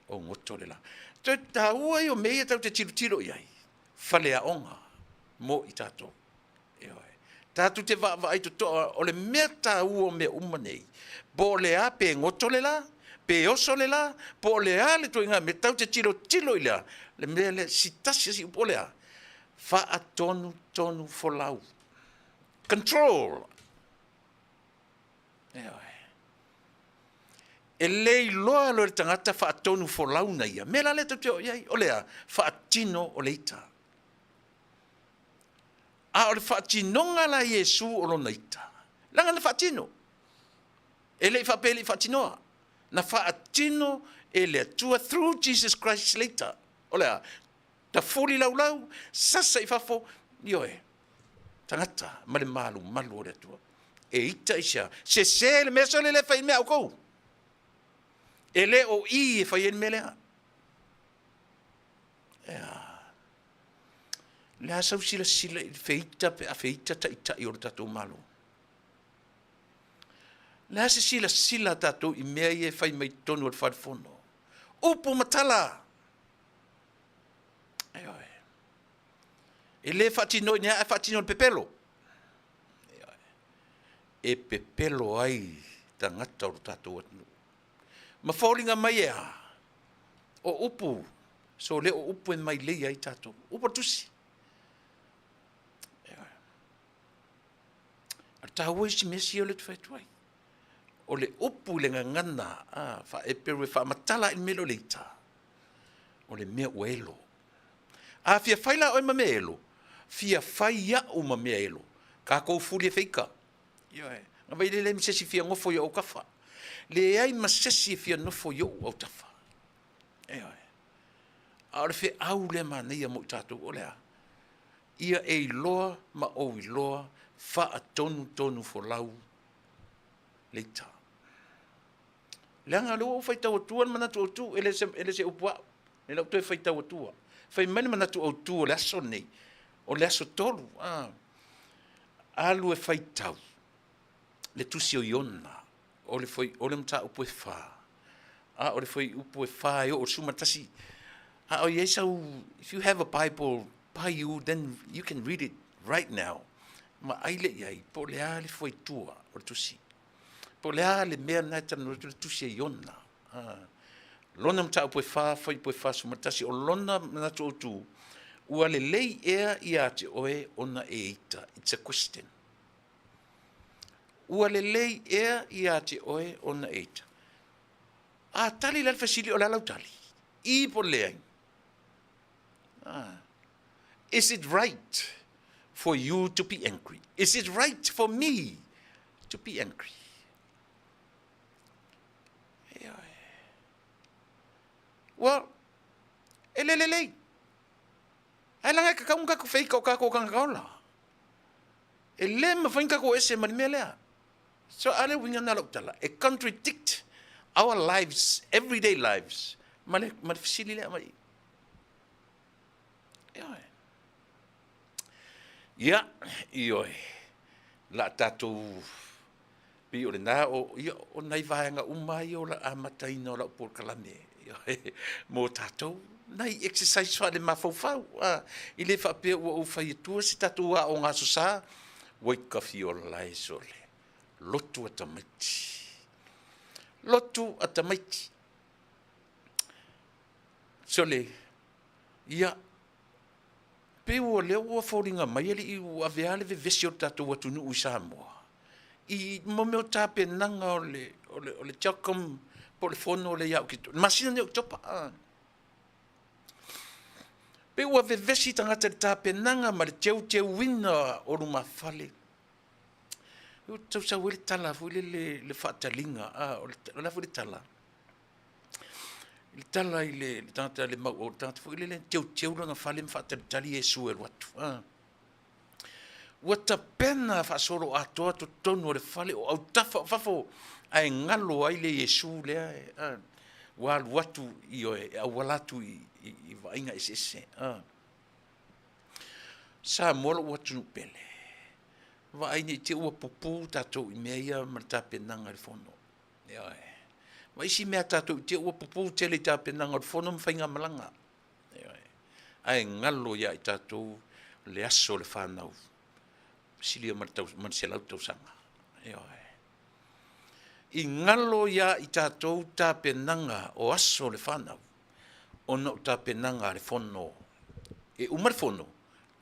o goto le la. Toe taua ia o mea ia tatou te tilotilo i ai, faleaoga mo i tatou. Ioe. Tatou te vaavaai totoa, o le mea taua o mea uma nei, po o le a, pe goto le la, pe oso le la, po o le a le ituaiga mea, tatou te tilotilo i le a, le mea lea, si tasi lava si upu, o le a? Faatonutonu folau. Control. Ioe. E le iloa loa e le tagata faatonu folau na ia. Mea la lea tatou te oo i ai, o le a? Faatino o le ita. A o le faatinoga la Iesu o lona ita, leaga na faatino. E le i faapea e le i faatinoa. Na faatino e le Atua through Jesus Christ later. O le a? Tafuli laulau, sasa i fafo, ioe, tagata ma le malumalu o le Atua. E ita i sea, sese le mea sole le fai mea outou. E le o i e fai ai le mea lea. Ea. Le a sau silasila i le feita pe a feita taitai o le tatou Malo. Le a se silasila a tatou i mea ia e fai mai totonu o le fale fono. Upu ma tala. Ioe. E le faatinoina ae faatino le pepelo. Ioe. E pepelo ai tagata o lo tatou atunuu. Ma foliga mai e a? O upu, so le o upu e mailei ai tatou. Upu o le tusi. Ioe. A taua isi mea sia o le te fai atu ai. O le upu i le gagana, a, faa-Eperu e faamatala ai le mea lea o le ita, o le mea ua elo. A fia fai la oe ma mea elo, fia fai au ma mea elo. Tatou fuli e feika. Ioe. Na vai le leai ma se isi fia nofo i ou autafa. Leai ma se isi e fia nofo i ou autafa. Ioe. A o le feau lea manaia mo i tatou o le a? Ia e iloa ma ou iloa faatonutonu folau le ita. Leaga o lea ua ou faitau atua le manatu autu, e le se, e le se upu au, e le o toe faitau atua. Fai mai le manatu autu o le aso lenei, o le aso 3, a, alu e faitau le tusi o Iona, o le, foi, o le mataupu e 4, a o le fuaiupu e 4 e oo i le 11. A o i ai sau, if you have a Bible by you, then you can read it right now. Ma ai le i ai, po o le a le fuaitua o le tusi. Po o le a le mea lena e talanoa atu le tusi a Iona. Ah. Lona mataupu e 4, fuaiupu e 4, 11, o lona manatu autu, ua lelei ea ia te oe ona e ita. It's a question. Ua lelei ea ia te oe ona e ita? A tali la le fesili, o le a lau tali? I po o le leai? Ah. Is it right for you to be angry? Is it right for me to be angry? Well, e le lelei. Ae laga e kakau ma kakou feika o kakou kangaka ola. E le mafai ona tatou ese ma le mea lea. So a le uiga lena o lau tala, e contradict our lives, everyday lives, ma le, ma le fesili lea mai. Ioe. Ia, ioe, la tatou pei o lena o, ia, o nai vaega uma ia o le amataina o lau polokalame mo tatou, nai exercise faale-mafaufau, a, i le faapea ua ou fai atua se tatou aoga Aso Sa, ua i kafiola e sole, lotu a tamaiti, lotu a tamaiti. Sole, ia, pei ua lea ua foliga mai alii ua avea le vevesi o le tatou atunuu i Samoa i mo mea o tapenaga o le, o le, o le CHOGM po o le fono lea ia Oketopa, masina nei o Oketopa. Pei ua vevesi tagata i le tapenaga ma le teuteuina o lumafale. Ua tausau ai le tala foi lele, le faataliga, a, o le a foi le tala? Le tala i le tagata le mau o le tagata foi lele teuteu lona fale ma faatalitali Iesu e alu atu. A. Ua tapena faasolo atoa totonu o le fale o autafa o fafo ae galo ai le Iesu lea a, ua alu atu i oe e auala atu i, i, i vaaiga eseese. A. Samoa lou atunuu pele. Vaai nei te ua pupū tatou i mea ia ma le tapenaga i le fono. Ioe. Ma isi mea tatou i te ua pupū tele i tapenaga o le fono ma faigamalaga. Ioe. Ae galo ia i tatou le aso o le fanau, silia ma le, tau, ma le 100 tausaga. Ioe. I galo ia i tatou tapenaga o aso o le fanau, ona o tapenaga a le fono. E uma le fono,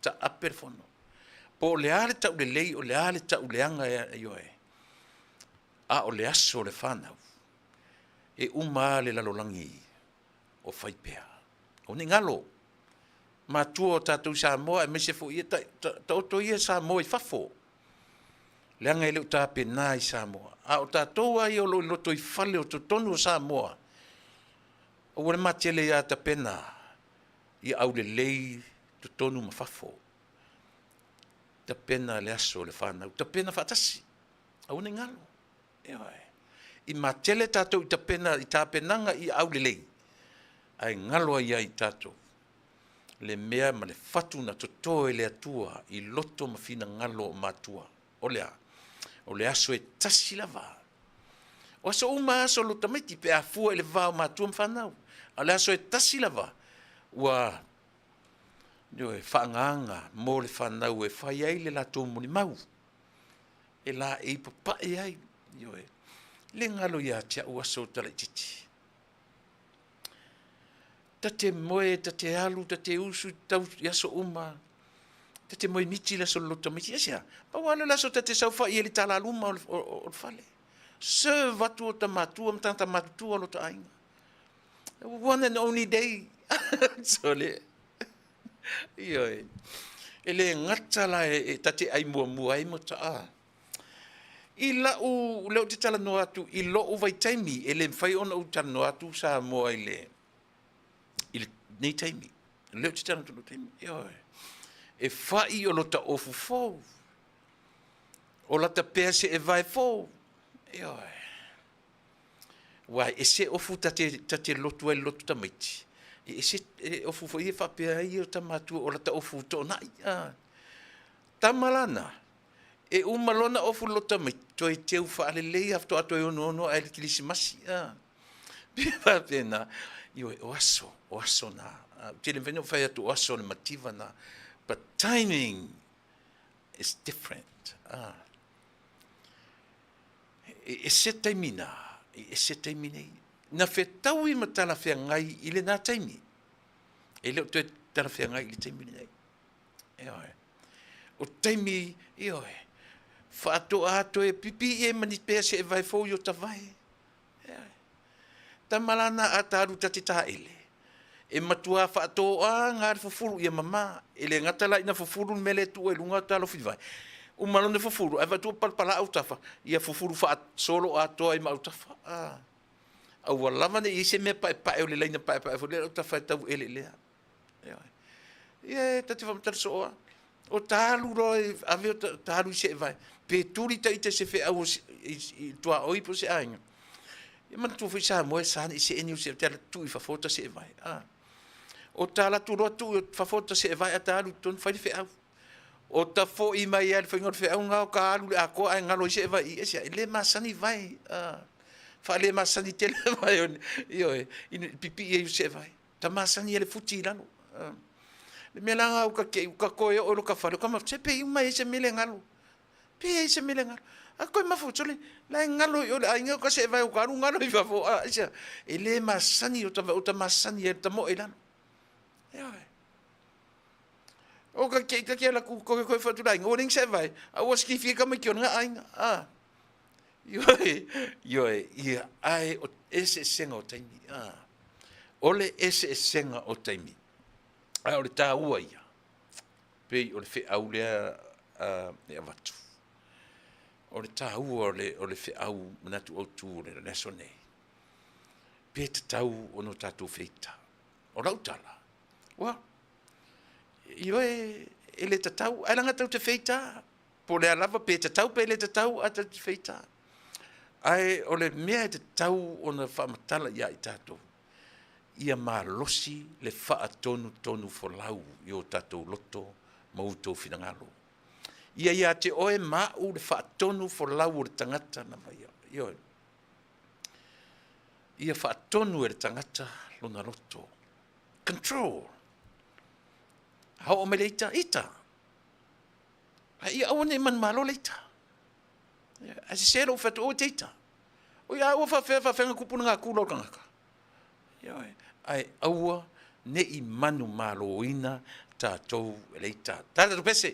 taape le fono. Po o le a le taulelei, o le a le tauleaga, ioe. A o le aso o le fanau, e uma lava le lalolagi o fai pea. O ni galo. Matua o tatou i Samoa aemaise foi ia taoto ia Samoa i fafo, leaga e le o tapena i Samoa. A o tatou lava ia o lo o i lotoifale o totonu o Samoa, aua le matele ia tapena ia aulelei totonu ma fafo. Tapena le aso o le fanau, tapena faatasi, aua ne i galo. Ioe. I matele tatou i tapena i tapenaga ia aulelei, ae galo ai ia i tatou le mea ma le fatu na toto e le Atua i loto ma finagalo o matua. O le a? O le aso e tasi lava. O aso uma aso o lo tamaiti pe a fua i le va o matua ma fanau. A o le aso e tasi lava ua ioe, faaagaaga mo le fanau e fai ai le latou molimau, e laei papae ai, ioe. Le galo ia te au aso o talaititi. Ta te moe, ta te alu, ta te usu tau i aso uma, ta te moe miti le aso loloto tamaiti. Aisea? Pau lava lea o le aso ta te saofai ai i le talaluma o le fale. Serve atu o ta matua ma tagata matutua o lo ta aiga. One and only day. Sole. Ioe. E le gata la e ta te ai muamua ai mo taa. I lau, lea ou te talanoa atu i lou vaitaimi, e le mafai ona ou talanoa atu Samoa i le, i lenei taimi. Lea ou te talanoa atu i lou taimi. Ioe. E fai o lota ofu fou. O lata pea se e vae fou. Ioe. Aua e ese ofu ta te, ta te lotu ai i le lotu tamaiti, e ese e ofu foi e faapea ai o tama atua o lata ofu toonai. Ah. Tama lana, e uma lona ofu lotu tamaiti, toe teu faalelei a faatoa toe onoono ae le kilisimasi. Ah. Pe faapena, ioe, o aso, o aso na. Ah, ou te le mafai ona ou fai atu o aso o le mativa na. But timing is different. Ah. E ese taimi nā, e ese taimi nei. Na fetaui ma talafeagai i lenā taimi. E le o toe talafeagai i le taimi lenei. Ioe. O taimi, ioe, faatoa toe pipii ai ma ni pea se e vae fou i o ta vae. Ioe. Tama la na a talu ta te taele, e matua faatoaga le fufulu ia mama. E le gata la ina fufulu le mea lea e tuu ai i luga o talofi vae. Uma lona fufulu, ae vaai atu ua palapala autafa, ia fufulu faasolo atoa ai ma autafa. Ah. Aua lava ne i i ai se mea paepae o le laina paepae foi lea autafa e tau eleelea. Ioe. Ia e ta te faamatala soo lava. O ta alu loa e ave o ta alu i seevae, pe tuli ta ita i se feau i tuaoi po o se aiga. Ia manatua foi Samoa e sa nei seeni o se te ala tuu i fafo o ta seevae. Ah. O ta alu atu loa tuu i fafo o ta seevae a ta alu i totonu fai le feau. O ta foi mai lava i le faiga o le feau na o ka alu i le atoa ae galo ai seevae i i. Aisea? E le masani vae. Ah. Faale masani tele vae ioe, i pipii ai o seevae. Ta masani ai le futi i lalo. Le mea la nga uka ke uka koe o lo ka fale ka ma se pe uma e se mele ngalo. Pe e se mele ngalo. A koe mafu tole la e ngalo i ole ainga ka se vai o ka ngalo i fafo a isa e le masani o ta o ta masani e ta mo e lalo. E oi. O ka ke ka ke la ku koe koe fatu la ngo ring se vai. A ua skifi ka mai ki ona ainga. A. Ioe, ioe, ia, ae o eseesega o taimi. A. O le eseesega o taimi. A o le tāua ia, pei o le feau lea e avatu. O le tāua o le, o le feau manatu autu o le aso nei. Pe tatau ona o tatou feita. O lau tala, ua, ioe, e le tatau, ae leaga tatou te feita. Po o le a lava, pe tatau pe le tatau, ae tatou te feita. Ae o le mea e tatau ona faamatala ia i tatou, ia malosi le faatonutonu folau i o tatou loto ma outou finagalo. Ia ia te oe ma au le faatonu folau o le tagata lava ia. Ioe. Ia faatonu e le tagata lona loto. Control. A oo mai le ita, ita. A ia aua ne i manumalo le ita. Ae sese lou fai atu, aua e te ita. Oi a ua faafefea faafefea na tupu lena kula o le tagata. Ioe. Ae aua ne i manumaloina tatou e le ita. Tala tatou pese.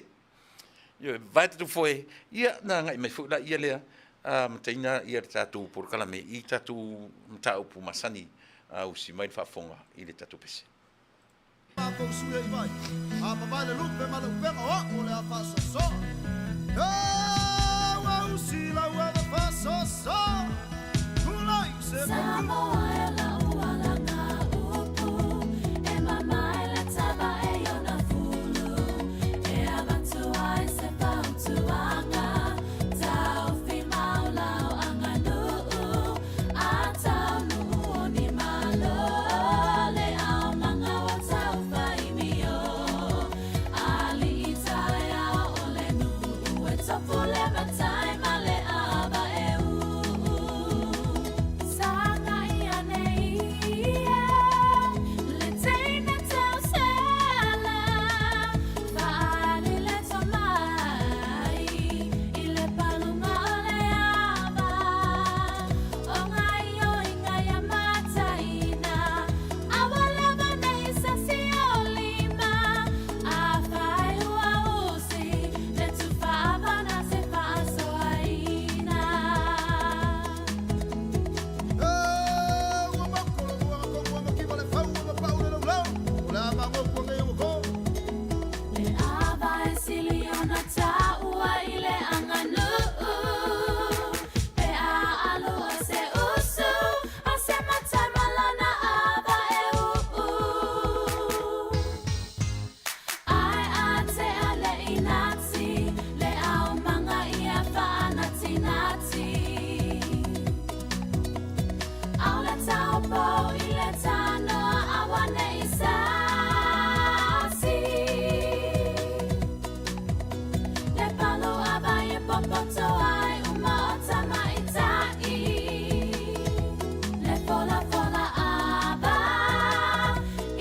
Ioe, vae tatou foe. Ia, na agai mai foi laia lea amataina ia le tatou polokalame i tatou mataupu masani a usi mai le faafofoga i le tatou pese. Matou sui ai vai, a mavae le lupe ma le upega o a'u o le a faasoasoa. E ua usi lau ava faasoasoa, tulai se Samoa e lau alaga upu, e mamae le tava e ona fulu, e avatu ai se fautuaga, taofi mau lau aganuu, a taunuu o ni malo, le aumaga ua taufaimio, alii taeao o le nuu, e tofu le matai ma le ava e uu. Sagai ane ia, le teina tausala, faaali le tomai, i le paluga o le ava, o gaioiga ia mataina, aua lava nei sasi o lima, afai ua usi, le tufa ava na se faasoaina. E ua moko le muaga kogu ua makiva le fau ua mapau le laulau, o le a magoku anei ua ko. Le ava e sili ona taua i le aganuu, pe a alu a se usu, a se matai ma lana ava e uu. Ai a tea le inati, le aumaga ia faanatinati. Aole taupou i le tanoa aua nei sasi. Le palu ava e popoto ai uma o tamaitai. Le folafola ava,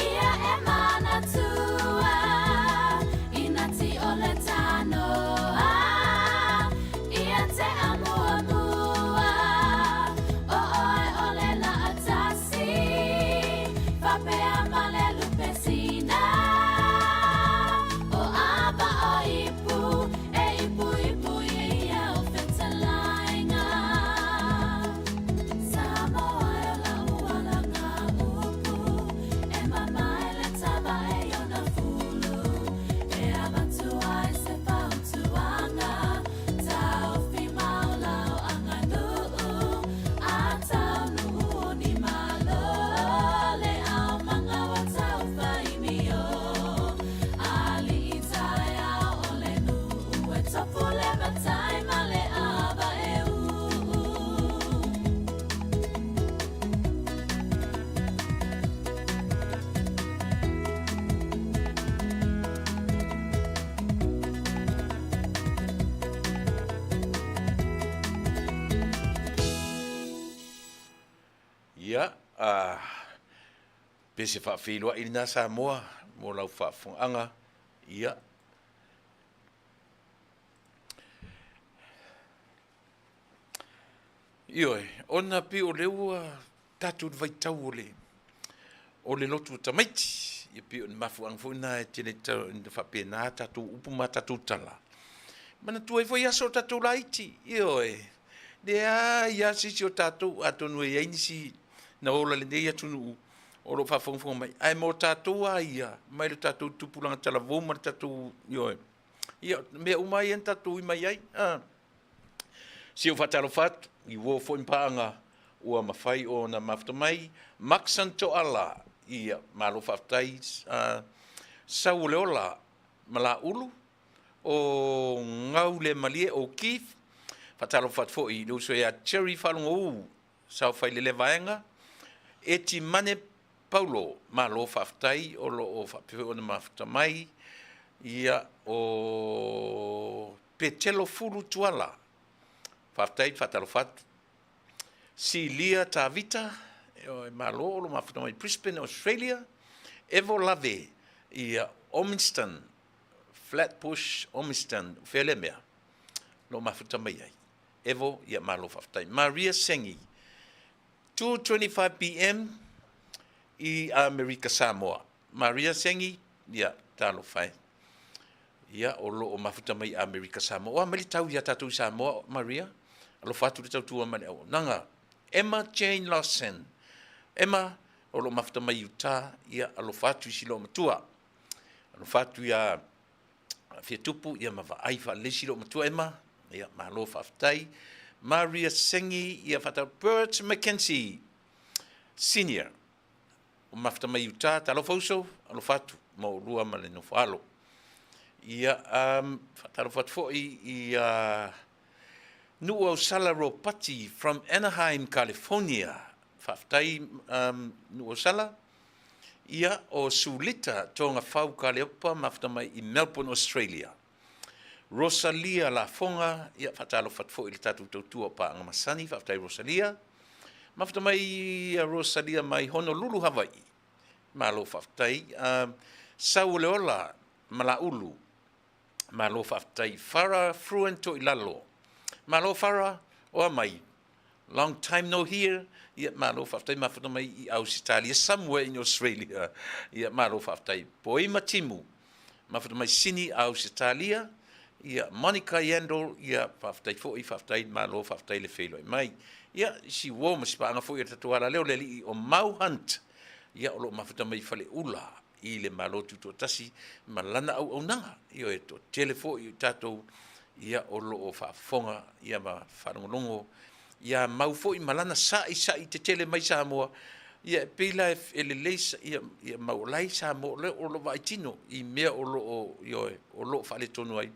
ia e manatua, inati o le tanoa, ia te amuamua. O oe o le laatasi, faapea ma le lupe sina. O ava o ipu, e ipu ipu ia o fetalaiga. Samoa e lau alaga upu, e mamae le tava e ona fulu, e avatu ai se fautuaga, taofi mau lau aganuu, a taunuu o ni malo, le aumaga ua taufaimio, alii taeao o le nuu, e tofu le matai ma le ava e uu. Ia, a, pe se faafeiloai lena Samoa mo lau faafofogaaga. Ia. Ioe, ona pei o lea ua tatou i le vaitau o le o le lotu o tamaiti, ia pei o le mafuaaga foi lena e tele ina faapena a tatou upu ma a tatou tala. Manatua ai foi aso o tatou laiti, ioe, leai lava se isi o tatou, atonu e i ai nisi na ola i lenei atunuu o lo o faafogafoga mai, ae mo tatou lava ia, mai le tatou tupulaga talavou ma le tatou, ioe, ia, mea uma lava ia na tatou ui mai ai. A. Si ou faatalofa atu i uo foi ma paaga ua mafai ona mafuta mai, Maxon Toala, ia, malo faafetai, sau o le ola Malaulu, o Gaulemalie o Keith, faatalofa atu foi i le uso ia Jerry Faalogou, saofai i le vaega, Etimane Paulo, malo faafetai o lo o faapea foi ona mafuta mai, ia, o Petelo Fulu Tuala, faafetai, faatalofa atu. Silia Tavita, e malo o lo mafuta mai Brisbane, Australia. Evo Lave, ia, Ormiston, Flatbush, Ormiston, o fea lea mea? Lo mafuta mai ai. Evo, ia malo faafetai. Maria Sengi, 2:25 pm i Amerika Samoa. Maria Sengi, ia, talofa e. Ia, o lo o mafuta mai Amerika Samoa. Oa mai le tau ia tatou i Samoa, Maria. Alofa atu le tautua ma le auaunaga. Emma Jane Lawson. Emma, o lo o mafuta mai i Utah, ia alofa atu i si loomatua. Alofa atu ia Fiatupu, ia ma vaai faalelei si loomatua Emma, ia malo faafetai. Maria Sengi, ia faatau Bert McKenzie Senior, o mafuta mai i Utah, talofa uso, alofa atu ma oulua ma le nofo alo. Ia, faatalofa atu foi i Nuuausala Ropati from Anaheim, California. Faafetai Nuuausala. Ia, o Sulita Togafau Kaleopa mafuta mai i Melbourne, Australia. Rosalia Lafoga, ia faatalofa atu foi i le tatou tautua o paaga masani, faafetai Rosalia. Mafuta mai ia Rosalia mai Honolulu, Hawaii. Malo faafetai. Sauoleola Malaulu, malo faafetai. Farah Fruent Toilalo, malo Farah, oa mai. Long time no hear. Ia malo faafetai mafuta mai i Ausetalia, somewhere in Australia. Ia malo faafetai. Poima Timu, mafuta mai Sini Ausetalia. Ia Monica Yandel, ia faafetai foi, faafetai malo, faafetai le feiloai mai. Ia si uo ma si paaga foi o le tatou alaleo le alii o Mau Hunt. Ia o lo o mafuta mai Faleula i le Malo Tutoatasi ma lana auaunaga. Ioe, toatele foi o tatou ia o lo o faafofoga ia ma faalogologo ia mau foi ma lana sa'isa'i tetele mai Samoa, ia e pei la e lelei ia, ia mau o la e i Samoa o lea o lo o vaai tino i mea o lo o, ioe, o lo o faaletonu ai.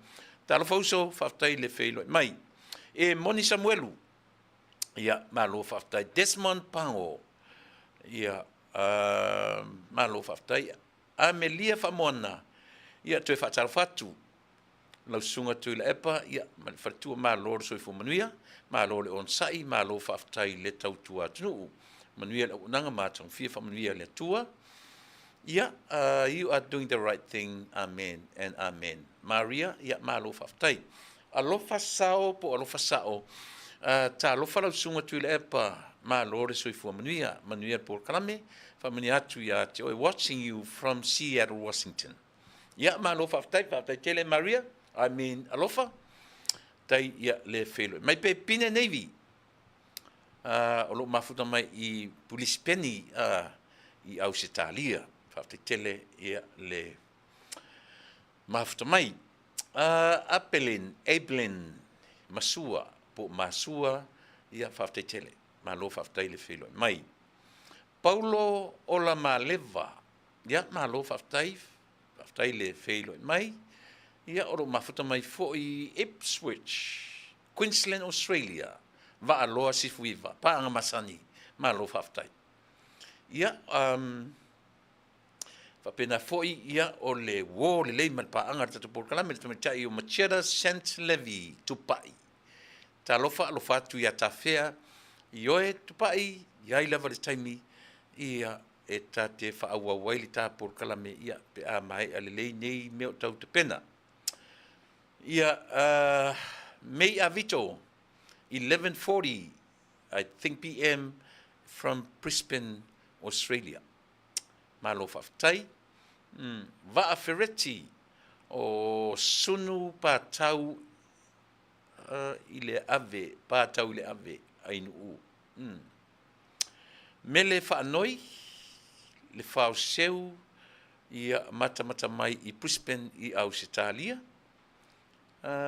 Talofa uso, faafetai i le feiloai mai. E moni Samuelu, ia malo faafetai. Desmond Pango, ia malo faafetai. Amelia Faamoana, ia toe faatalofa atu. Lau Susuga Tuilaepa, ia, ma le faletua, malo le soifua manuia, malo le onosai, malo faafetai i le tautua atunuu. Manuia le auaunaga ma atagofie, faamanuia le Atua. Ia, you are doing the right thing, amen and amen. Maria, ia, malo faafetai. Alofa sao po o alofa sao, talofa lau Susuga Tuilaepa, malo le soifua manuia, manuia le polokalame, faamanuia atu ia te oe, watching you from Seattle, Washington. Ia, malo faafetai, faafetai tele Maria, I mean alofa, tai ia le feiloai. Mai pe Pine Navy, o lo o mafuta mai i Pulisipeni i Ausetalia. Faafetai tele ia le mafuta mai. Apelin, Abelin, Masua, po o Masua, ia faafetai tele. Malo faafetai le feiloai mai. Paulo Ola Maleva, Ia, malo faafetai, faafetai le feiloai mai. Ia, o lo o mafuta mai foi Ipswich, Queensland, Australia, Vaaloa Sifuiva, paaga masani, malo faafetai. Ia, um, faapena foi, ia, o le uo lelei ma le paaga a le tatou polokalame, le tamaitai o Macheta Saint Levy Tupai. Talofa alofa atu ia Tafea, ioe Tupai, i ai lava le taimi, ia, e ta te faaauau ai le ta polokalame, ia, pe a maea lelei nei mea o tau tapena. Ia, May Avito, 11:40, I think PM, from Brisbane, Australia. Malo faafetai. Vaa Fereti, o Sunu Patau i le ave, Patau i le ave, Ainuu. Mele Faanoi, le Faoseu ia matamata mai i Brisbane i Ausetalia.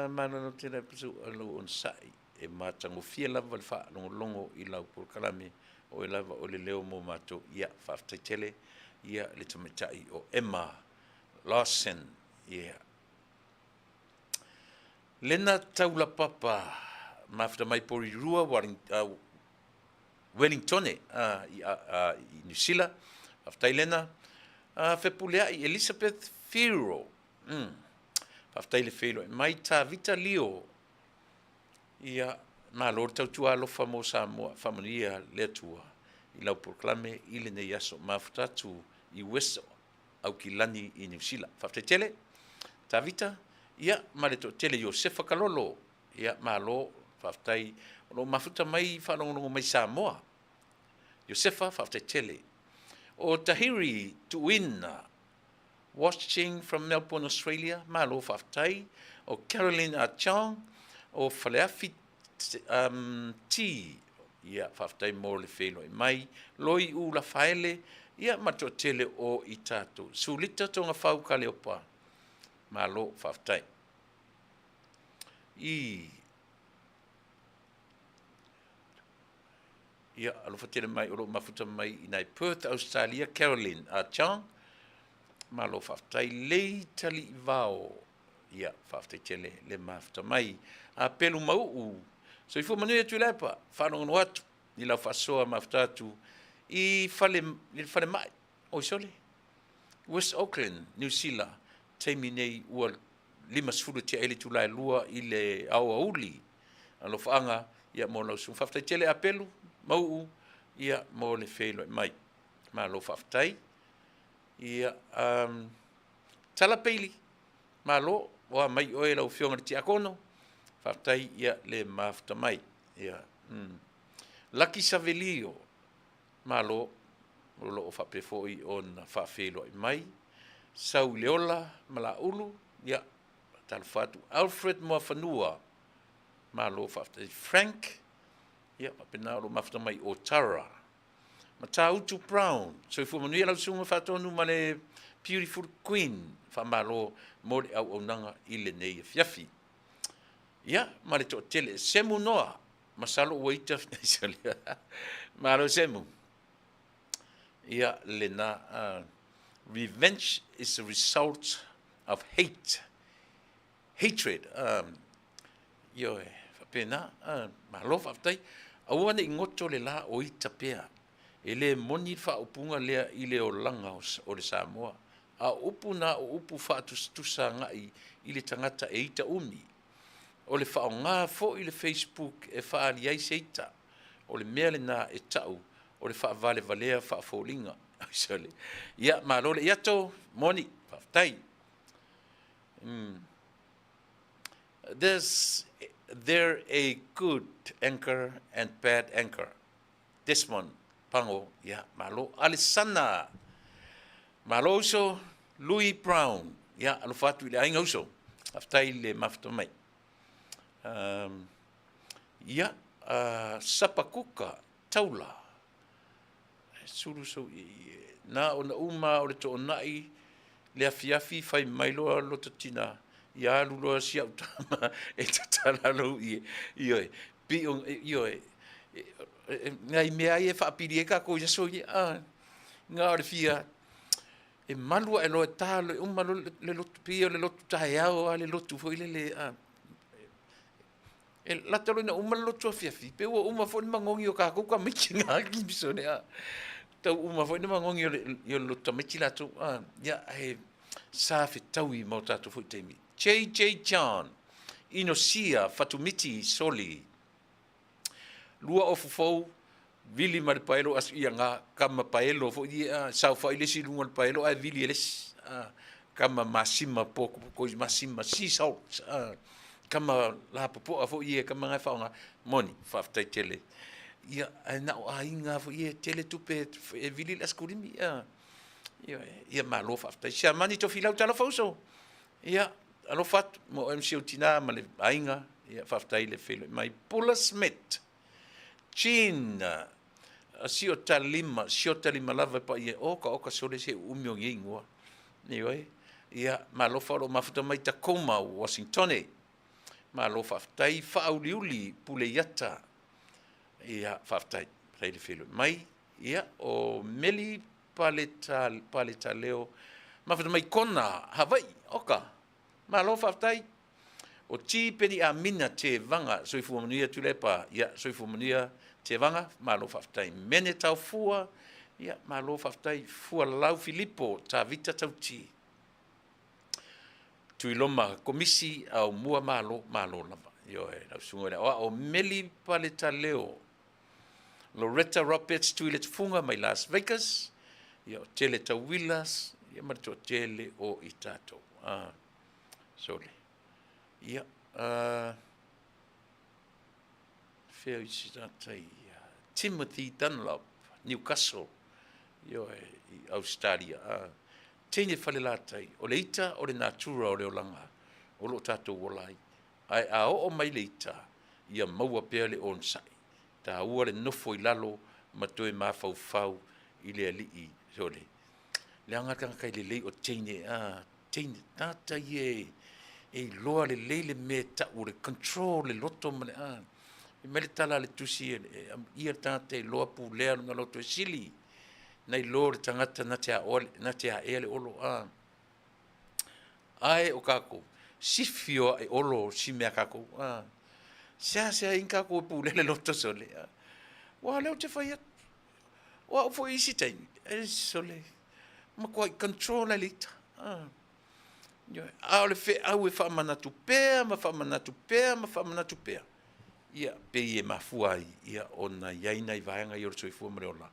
Malolo tele atu lou onosai e matagofie lava le faalogologo i lau polokalame, o oe lava o le leo mo matou. Ia, faafetai tele ia le tamaitai o Emma Lawson. Ia. Lena Taulapapa, mafuta mai Porirua, Wellingtone i Niu Sila. Faafetai Lena. Fepuleai Elizabeth Whiro. Faafetai le feiloai mai. Tavita Lio. Ia, malo le tautua alofa mo Samoa. Faamanuia le Atua i lau polokalame i lenei aso. Mafuta atu i West Aukilani i Niu Sila. Faafetai tele. Tavita, ia, ma le toatele Iosefa Kalolo. Ia, malo, faafetai. O lo o mafuta mai faalogologo mai Samoa. Iosefa, faafetai tele. O Tahiri Tuuina, watching from Melbourne, Australia, malo faafetai. O Caroline Achong, o Faleafi T, Ia, faafetai mo le feiloai mai. Loi U Lafaele, ia ma le toatele o i tatou. Sulita Togafau Kaleopa, malo faafetai. I Ia, alofa tele mai o lo o mafuta mai i nai Perth, Australia, Caroline Achong, malo faafetai. Lei Taliivao, ia, faafetai tele le mafuta mai. A Pelu Mauu, soifua manuia Tuilaepa, faalogologo atu i lau faasoa mafuta atu i fale, i le falemai, oi sole, West Auckland, Niu Sila, taimi nei ua 50 tia ai le itula e 2 i le aoauli. Alofaaga, ia mo lau susuga. Faafetai tele Apelu, Mauu, ia mo le feiloai mai. Malo faafetai. Ia, Tala Peili, malo, ua mai oe lau Afioga i le Tiakono. Faafetai, ia le mafuta mai. Ia, Laki Savelio, malo, o lo o faapea foi ona faafeiloai mai. Sau i le ola ma Laulu, ia, talofa atu. Alfred Moafanua, malo faafetai. Frank, ia, faapena o lo o mafuta mai o Tara. Matautu Brown, soifua manuia lau susuga Faatonu ma le Beautiful Queen, faamalo mo le auaunaga i lenei afiafi. Ia, ma le toatele, Semu Noa, masalo ua ita malo Semu. Ia, lena, revenge is the result of hate. Hatred, ioe, faapena, malo faafetai. Aua ne i goto le la o ita pea. E le moni le faaupuga lea i le olaga o le Samoa. A o upu na o upu faatusatusa agai i le tagata e ita umi. O le faaaoga foi le Facebook e faaali ai se ita. O le mea lena e tau o le faavalevalea faafoliga. Ia, malo le iato, moni, faafetai. There's there a good anchor and bad anchor. Desmond Pango, ia, malo. Alesana, malo uso. Louis Brown, ia, alofa atu i le aiga uso. Faafetai le mafuta mai. Ia, Sapakuka, Taula, sulu sou i na ona uma o le toonai le afiafi fai mai loa lota tina ia alu loa si au tama e tatala lou ie ioe pio ioe nai mea ai e faapili ai tatou i aso ia a na o le fia e malu ae loa e ta loa e uma loa le lotu pei o le lotu taeao a le lotu foi lele a E lata loa ina uma le lotu afiafi, pei ua uma foi le magogi o tatou tamaiti na Gibson a. Tau uma foi le magogi o le, o le lotu tamaiti latou. A, ia, ae sa fetaui ma o tatou foi taimi. JJ John, Inosia Fatumiti Soli, lua ofu fou, vili ma le paelo asu ia nga kama paelo foi ia, saofai le isi i luga o le paelo ae vili e le isi. A, kama masima po ko masima sea salt. A, kama lapopoa foi ia, kama ngai whaonga. Moni, faafetai tele. Ia, ae na o aiga foi ia, tele tupe e vili le askulimi. Ia, ia, ia malo faafetai. Siamani Tofilau talofa uso. Ia, alofa atu mo MC o tina ma le aiga. Ia, faafetai le feiloai mai. Pula Smith. Jean, sio talima, sio talima lava e paia, oka oka sole se uumi o nei ingoa. Ioe, ia, malo fa o lo o mafuta mai Tacoma, Washingtone. Malo faafetai, Faauliuli Puleiata. Ia, faafetai, faafetai le feiloai mai. Ia, o Meli Paleta, Paletaleo, mafuta mai Kona, Hawaii, oka. Malo faafetai. O T Peni Amina Tevaga, soifua manuia Tuilaepa. Ia, soifua manuia Tevaga, malo faafetai. Mene Taofua, ia, malo faafetai. Fualau Filipo Tavita Tauti. Tuiloma Komisi Aumua, malo, malo lava. Ioe, lau susuga i le aoao Meli Paletaleo. Loretta Roberts Tuiletufuga mai Las Vegas, ia o Tele Tauila, ia ma le toatele o i tatou. Ah, sole. Ia, fea isi tagata ia? Timothy Dunlop, Newcastle, ioe, i Australia. Ah, teine Falelatai, o le ita o le natura o le olaga o lo o tatou ola ai. Ae a oo mai le ita, ia maua pea le onosai. Taua le nofo i lalo ma toe mafaufau i le Alii. Sole, leaga le tagata e lelei o teine, a, teine, tagata ia e, e iloa lelei le mea e tau o le control le loto ma le, a. Fai mai le tala a le tusi, e, e, ia le tagata e iloa pulea lona loto e sili nai lo le tagata na te aoa, na te aea le olo, a. Ae o kākou, sifi o ae olo si mea kākou, a. Sea sea in kākou e pulea le loto sole, a. Ua leo te fai atu. O au foi isi taimi, e sole, makuai control ai le ita. A. A o le feau e faamanatu pea ma faamanatu pea ma faamanatu pea, ia, pei e mafua ai, ia, ona i ai nai vaega ia o le soifua ma le ola,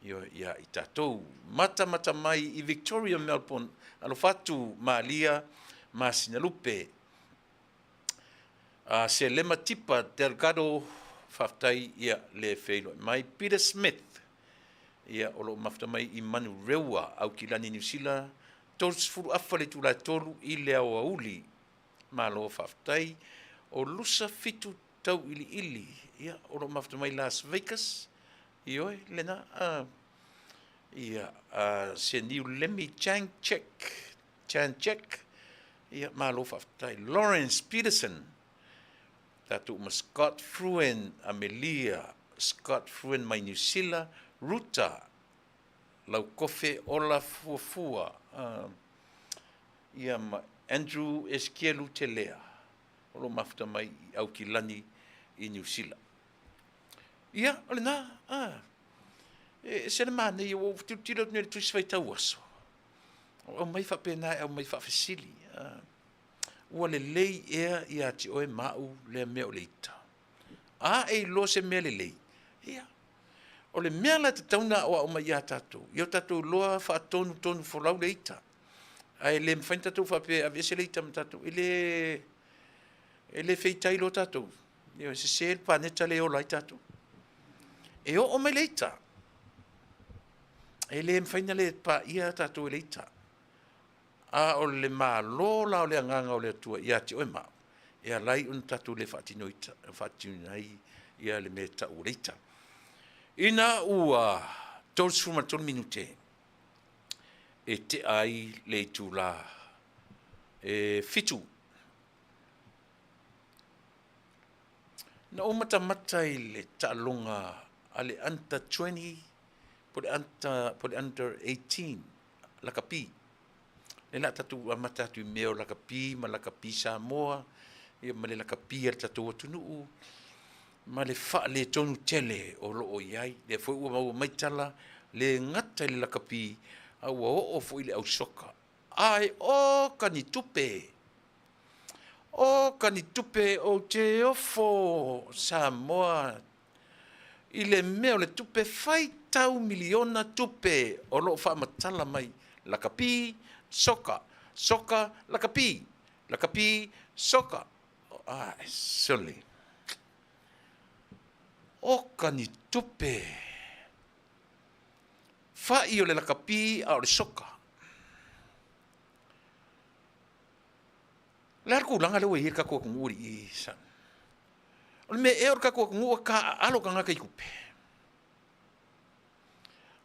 ia, ia i tatou. Matamata mai i Victoria, Melbourne, alofa atu Malia Masinalupe. Selema Tipa Delgado, faafetai ia le feiloai mai. Peter Smith, ia o lo o mafuta mai i Manurewa, Aukilani, Niu Sila, 30 afa le itula e 3 i le aoauli. Malo faafetai. O Lusa Fitu Tauiliili, ia o lo o mafuta mai Las Vegas, ioe, lena, ia, Seniu Lemi Chang Chek, Chan Chek, ia malo faafetai. Lawrence Peterson, tatou ma Scott Fruen, Amelia, Scott Fruen mai Niu Sila, Ruta, Laukofe Ola Fuafua, ia ma Andrew Eskielu Telea, o lo o mafuta mai i Aukilani i Niu Sila. Ia, o lena, a, e ese le manaia, ua ou tilotilo atu nei i le Tusi Faitau Aso, o aumai faapena e aumai faafesili, a, ua lelei ea ia te oe ma au lea mea o le ita? A e iloa se mea lelei, ia, o le mea la e tatau ona aoao mai ia tatou, ia o tatou iloa faatonutonu folau le ita. Ae le mafai ona tatou faapea e aveese le ita ma tatou, e le, e le feitai loa tatou. Ioe, sese le paneta lea e ola ai tatou. E oo mai le ita, e le mafai ona le paia tatou e le ita. A o le malo la o le agaga o le Atua ia te oe ma au, e ala ai ona tatou le faatinoina ai ia le mea e tau o le ita. Ina ua 33 minute e tea ai le itula e 7, Na ou matamata i le taaloga a le Under 20 po le Under, po le Under 18 lakapi. Lea la tatou amata atu i mea o lakapi ma lakapi Samoa, ia ma le lakapi a le tatou atunuu, ma le faaletonu tele o lo o i ai. Lea foi ua maua mai tala, le gata i le lakapi, a ua oo foi i le au soka. Ae oka ni tupe! Oka ni tupe ou te ofo Samoa i le mea o le tupe faitau miliona tupe o lo o faamatala mai lakapi, soka, soka, lakapi, lakapi, soka. Ae sole. Oka ni tupe. Fai o le lakapi a o le soka. O le a le tulaga lea ua i ai le tatou atunuu alii sa? O le mea ea o le tatou atunuu ua taaalo tagata i tupe?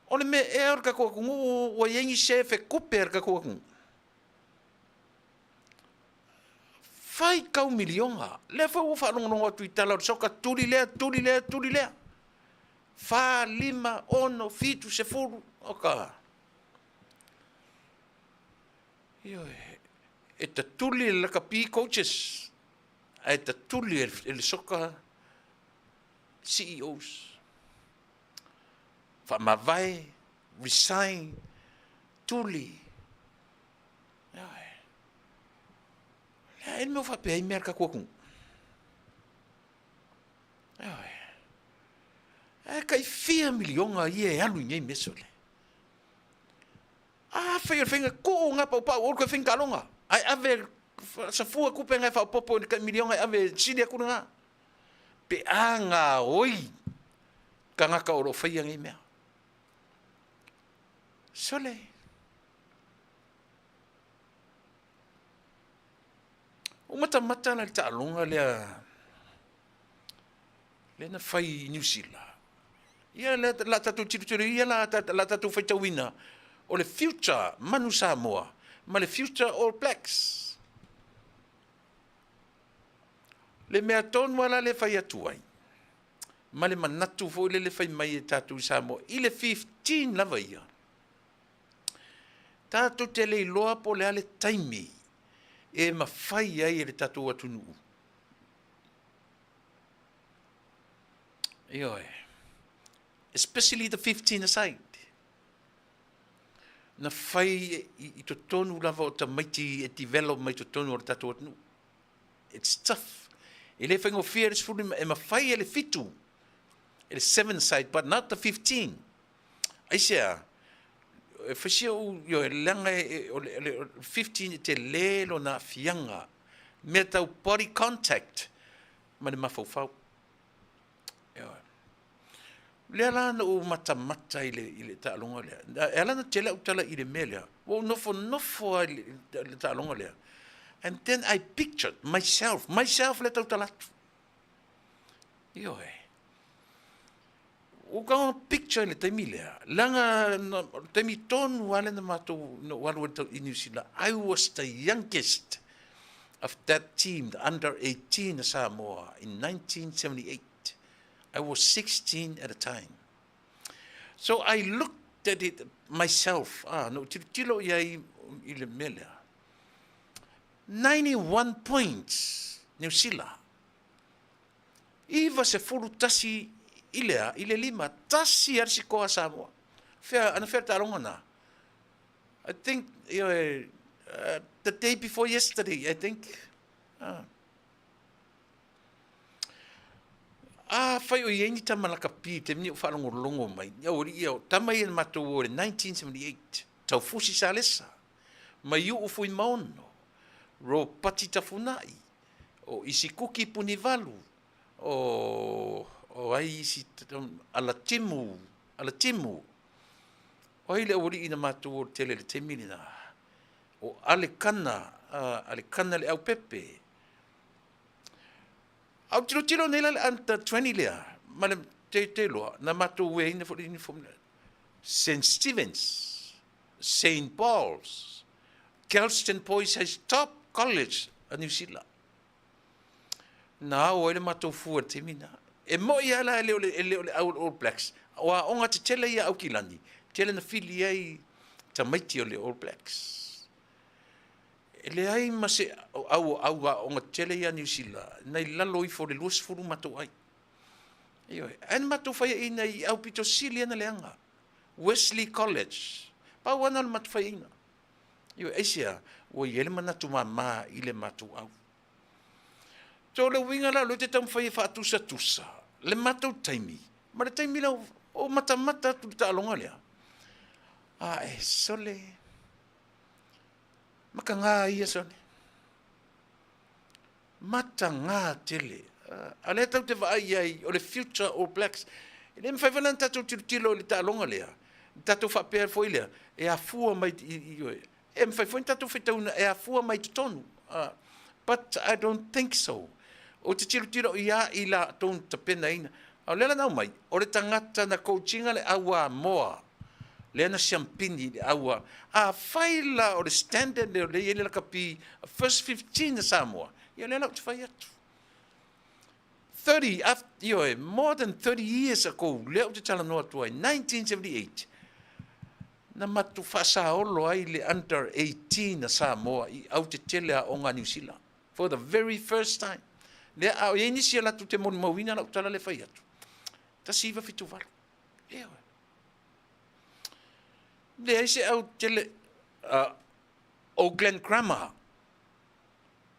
O le mea ea o le tatou atunuu ua i ai ni sefe tupe a le tatou atunuu? Faitau miliona. Lea foi ua faalogologo atu i tala o le soka, tuli lea, tuli lea, tuli lea. 4, 5, 6, 7, 10, oka. Ioe, e tatuli e le lakapi coaches, ae tatuli e le soka CEOs. Faamavae, resign, tuli. Ioe. Le a le mea o faapea ai mea a le tatou atunuu. Ioe. Ae tai fia miliona ia e alu i nei mea sole. Afai o le faiga, tuu ngā paupau o le koe faiga taaloga, ae ave safua tupe nga e faaopoopo i le tai miliona e ave e sili atu lena. Pe a gaoi tagata o lo o faia nei mea. Sole. Ua matamata la i le taaloga lea. Lea na fai i Niu Sila. Ia lea la tatou tilotilo ia la la tatou faitauina o le future Manu Samoa ma le future All Blacks. Le mea tonu lava la lea e fai atu ai ma le manatu foi lele fai mai e tatou i Samoa i le 15 lava ia, tatou te le iloa po o le a le taimi e mafai ai e le tatou atunuu. Ioe. Especially the 15 aside. Na fai i totonu lava o tamaiti e develop mai totonu o le tatou atunuu. It's tough. E le faigofie le 15, e mafai e le 7, e le 7 side, but not the 15. Aisea? E fai si ou, ioe, leaga o le 15 e tele lona aafiaga, mea tau body contact ma le mafaufau. Ioe. Lea la na ou matamata i le taaloga lea. E ala ona tele au tala i le mea lea, ua ou nofonofo lava i le taaloga lea. And then I pictured myself, myself lea tautala atu. Ioe. Ua ka picture i le taimi lea, leaga o le taimi tonu lava lea na matou, na ou alu ai i Niu Sila, I was the youngest of that team, the under 18 a Samoa in 1978. I was 16 at the time. So I looked at it myself, ah, na ou tilotilo i ai i le mea lea. 91 points Niu Sila. 91 i le a? I le 5. Tasi lava le sikoa a Samoa. Fea, anafea le taaloga na? I think, ioe, the day before yesterday, I think. Ah. Afai o i ai ni tama lakapi i taimi nei o faalogologo mai, ni aualii ia, o tama ia na matou o i le 1978, Taufusi Salesa, Maiuu Fuimaono, Ropati Tafunai, o Isikuki Punivalu, o, o ai isi, Alatimu, Alatimu, o ai le aualii na matou o tele i le taimi lena? O Alekana, Alekana Leaupepe. A ou tilotilo nei la i le under 20 lea, ma le te, te iloa, na matou weaina foi le uniform lea. St. Stephen's, St. Paul's, Kelston Boys High Top College a Niu Sila. Na ao ai le matou fua i le taimi lena. E moi lava la e le o le, e le o le au o le All Blacks. O aoga tetele ia a Aukilani, tele na fili ai tamaiti o le All Blacks. E leai ma se au o au aoga tetele ia a Niu Sila, na i lalo ifo o le 20 matou ai. Ioe, ae na matou faiaina i aupito sili ana leaga. Wesley College. Pau lava na o le matou faiaina. Ioe, aisea? Ua i ai le manatu mama i le matou au. So o le uiga la o lea ou te taumafai e faatusatusa le matou taimi ma le taimi lea o matamata atu i le taaloga lea. Ae sole, mataga ia sole. Mataga tele. A o lea tatou te vaai i ai, o le future All Blacks. E le mafai foi la ona tatou tilotilo i le taaloga lea, tatou faapea foi lea, e afua mai i, e mafai foi ona tatou faitauina e afua mai totonu. But I don't think so. Ou te tilotilo ia i latou na tapenaina. A o lea la na aumai, o le tagata na coach ina le au Amoa, lea na siampini i le au a, afai la o le standard lea o lea e i ai le lakapi first 15 a Samoa, ia lea la ou te fai atu. 30, after, ioe, more than 30 years ago, lea ou te talanoa atu ai, 1978, na matou faasaolo ai le under 18 a Samoa i autetele aoga a Niu Sila, for the very first time. Lea, a o i ai nisi e latou te molimauina lau tala lea e fai atu, 1978, ioe. Leai se autele, Auckland Grammar,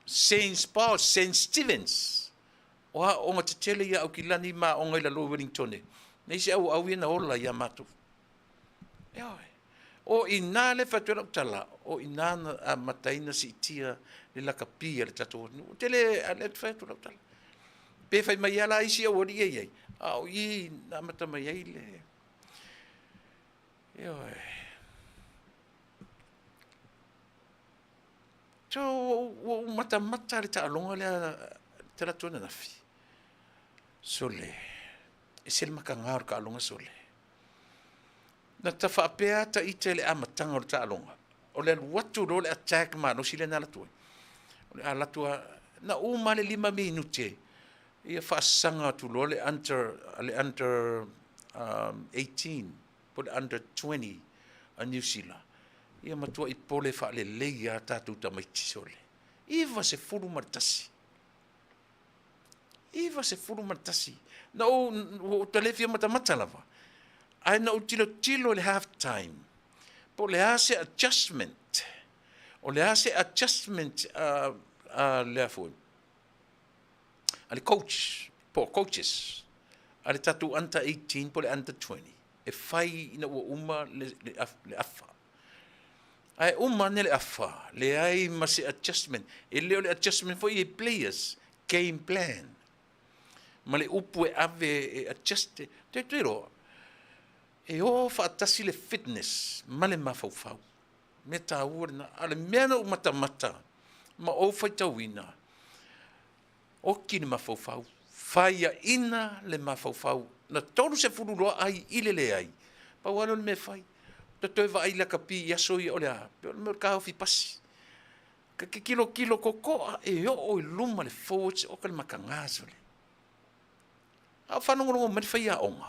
Saint Paul, Saint Stephen's, o aoga tetele ia Aukilani ma aoga i lalo i Wellingtone, nei se auau ia na ola ia matou. Ioe. O ina le fai atu ai lau tala, o ina na amata ai na siitia le lakapi a le tatou atunuu. Ou te le, a lea ou te fai atu lau tala. Pe fai mai lava la isi aualii ia i ai, a o i na amata mai ai le, ioe. So, ua ou matamata i le taaloga lea talaatu ananafi. Sole. Ese le makaga o le taaloga sole. Na ta faapea ta ita i le amataga o le taaloga, o le alu atu loa le attack malosi lea na alu atu ai, o le alu atu lava, na uma lava le 5 minute, ia faasaga atu loa le under, le under 18 po o le under 20 a Niu Sila, ia matuai pole faalelei lava tatou tamaiti sole. 91. 91. Na ou, ua ou ta le fia matamata lava, ae na ou tilotilo i le half time, po o le a se adjustment, o le a se adjustment a, a le a foi, a le coach, po o coaches, a le tatou under 18 po o le under 20, e fai ina ua uma le, le, le afa. Ae uma ane le afa, leai ma se adjustment. E le o le adjustment foi i players, game plan. Ma le upu e ave e adjust, te te roa, e o faatasi le fitness ma le mafaufau. Mea taua lena. A o le mea na ou matamata ma ou faitauina, Oki le mafaufau, faiaina le mafaufau, na 30 loa ai i le leai, pau lava lea o le mea e fai, ta toe vaai i lakapi i aso ia o le a, pei o le mea o le taofi pasi. Ta te tilotilo totoa e oo i luma le forwards oka le mataga sole. A o faalogologo mai le faiaoga,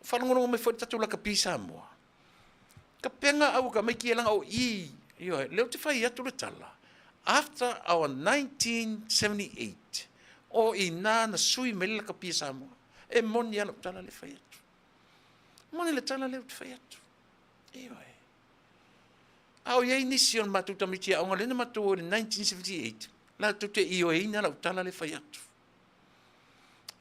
o faalogologo mai foi le tatou lakapi Samoa, Tapena au tamaiti ia leaga o i, ioe, lea ou te fai atu le tala, after our 1978, o i ina na sui mai le lakapi a Samoa. E moni lava lau tala lea e fai atu. E moni le tala lea ou te fai atu. Ioe. A o i ai nisi o le matou tamaiti aoga lea na matou o i le 1978, latou te ioeina lau tala lea e fai atu.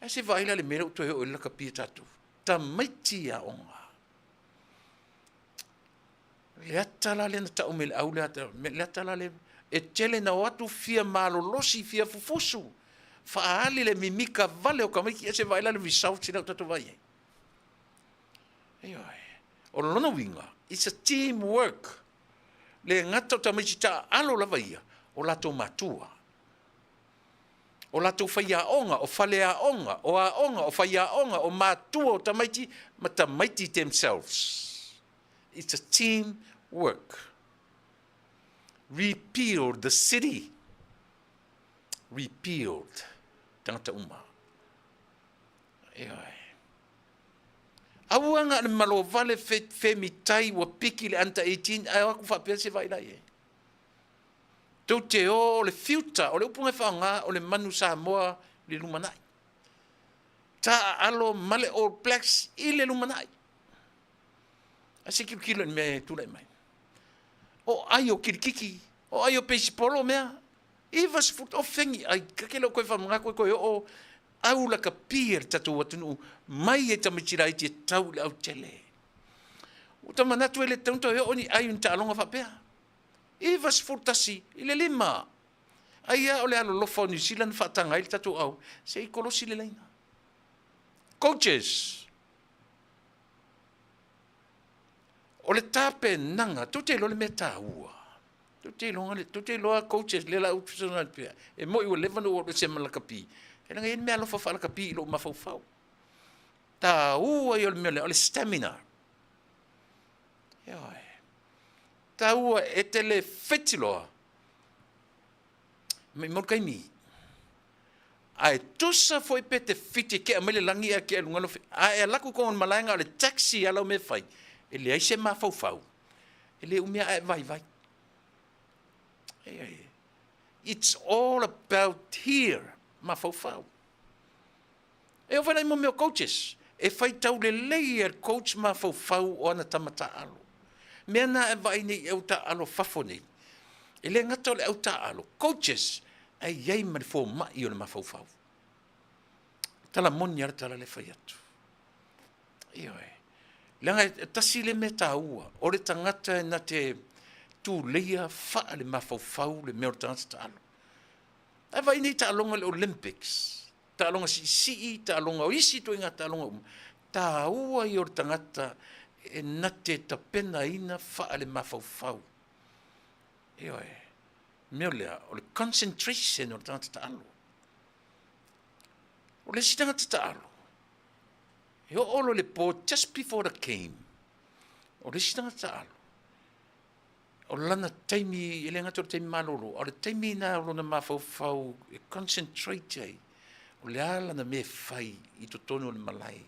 Ae se vaai la i le mea lea ua toe oo i ai le lakapi a tatou. Tamaiti aoga. Le ata la lea na tau mai le au le ata, le ata la lea, e tele na o atu fia malolosi, fia fufusu, faaali le mimika vale o tamaiti, ae se vaai la le results lea ua tatou vaai ai. Ioe. O lona uiga, it's a team work. Le gata o tamaiti taaalo lava ia, o latou matua. o latou faiaoga, o faleaoga, o aoga, o faiaoga, o matua o tamaiti ma tamaiti themselves. It's a team work. Repeal the city. Repealed. Tangata uma. Ioe. Aua nga le malovale fe, femitai ua piki le under 18 ae o aku faapea se vaai la i ai. Tou te o, o le future, o le upu na e faaaoga, o le manu Samoa i le lumanai. Taaalo ma le All Blacks i le lumanai. Ae se i tilotilo i le mea e tulai mai. O ai o kirikiki, o ai o peisipolo mea. 90, o fegi ai, ka ke le o koe whamangaku e koe oo au lakapi e le tatou atunuu mai e tamaiti laiti e tau i le autele. Ua ta manatu e le tatau ona toe oo ni ai o ni taaloga faapea. 91 i le 5. Ai a o le alolofa o Niu Sila na faataga ai le tatou au, se i kolosi le laina. Coaches, o le tapenaga, tou te iloa le mea taua, tou te iloa, tou te iloa coaches lea la ou te fesoasoani atu pea, e moni ua leva ona ou alu ese ma lakapi, e leaga e i ai le meaalofa faalakapi i lou mafaufau. Taua ia o le mea lea, o le stamina. Ioe. Taua e te le feti loa, maimau le taimi. Ae tusa foi pe te fiti e kea mai le lagi ae kea i luga lou fiti, a e alu atu i totonu o le malae na o le taxi lava lau mea e fai, e leai se mafaufau, e le umi lava ae vaivai. It's all about here, mafaufau. E oo foi la i mea o coaches, e faitau lelei e le coach mafaufau o ana tama taaalo. Mea na e vaai nei i au taaalo fafo nei, e le gata o le au taaalo, coaches, ae i ai ma le fomai o le mafaufau. Tala moni lava le tala lea e fai atu. Ioe. Leaga e tasi le mea taua, o le tagata e na te tuleia faale-mafaufau le mea o le tagata taalo. Ae vaai nei taaloga i le Olympics, taaloga siisii, taaloga o isi ituaiga taaloga uma, taua ia o le tagata e na te tapenaina faale-mafaufau. Ioe. Mea o lea, o le concentration o le tagata taalo. O le isi tagata taalo, E oo loa i le po just before the game, o le isi tagata taaalo, o lana taimi, e le gata o le taimi malolo, a o le taimi lena o lona mafaufau e concentrate ai, o le a lana mea e fai i totonu o le malae.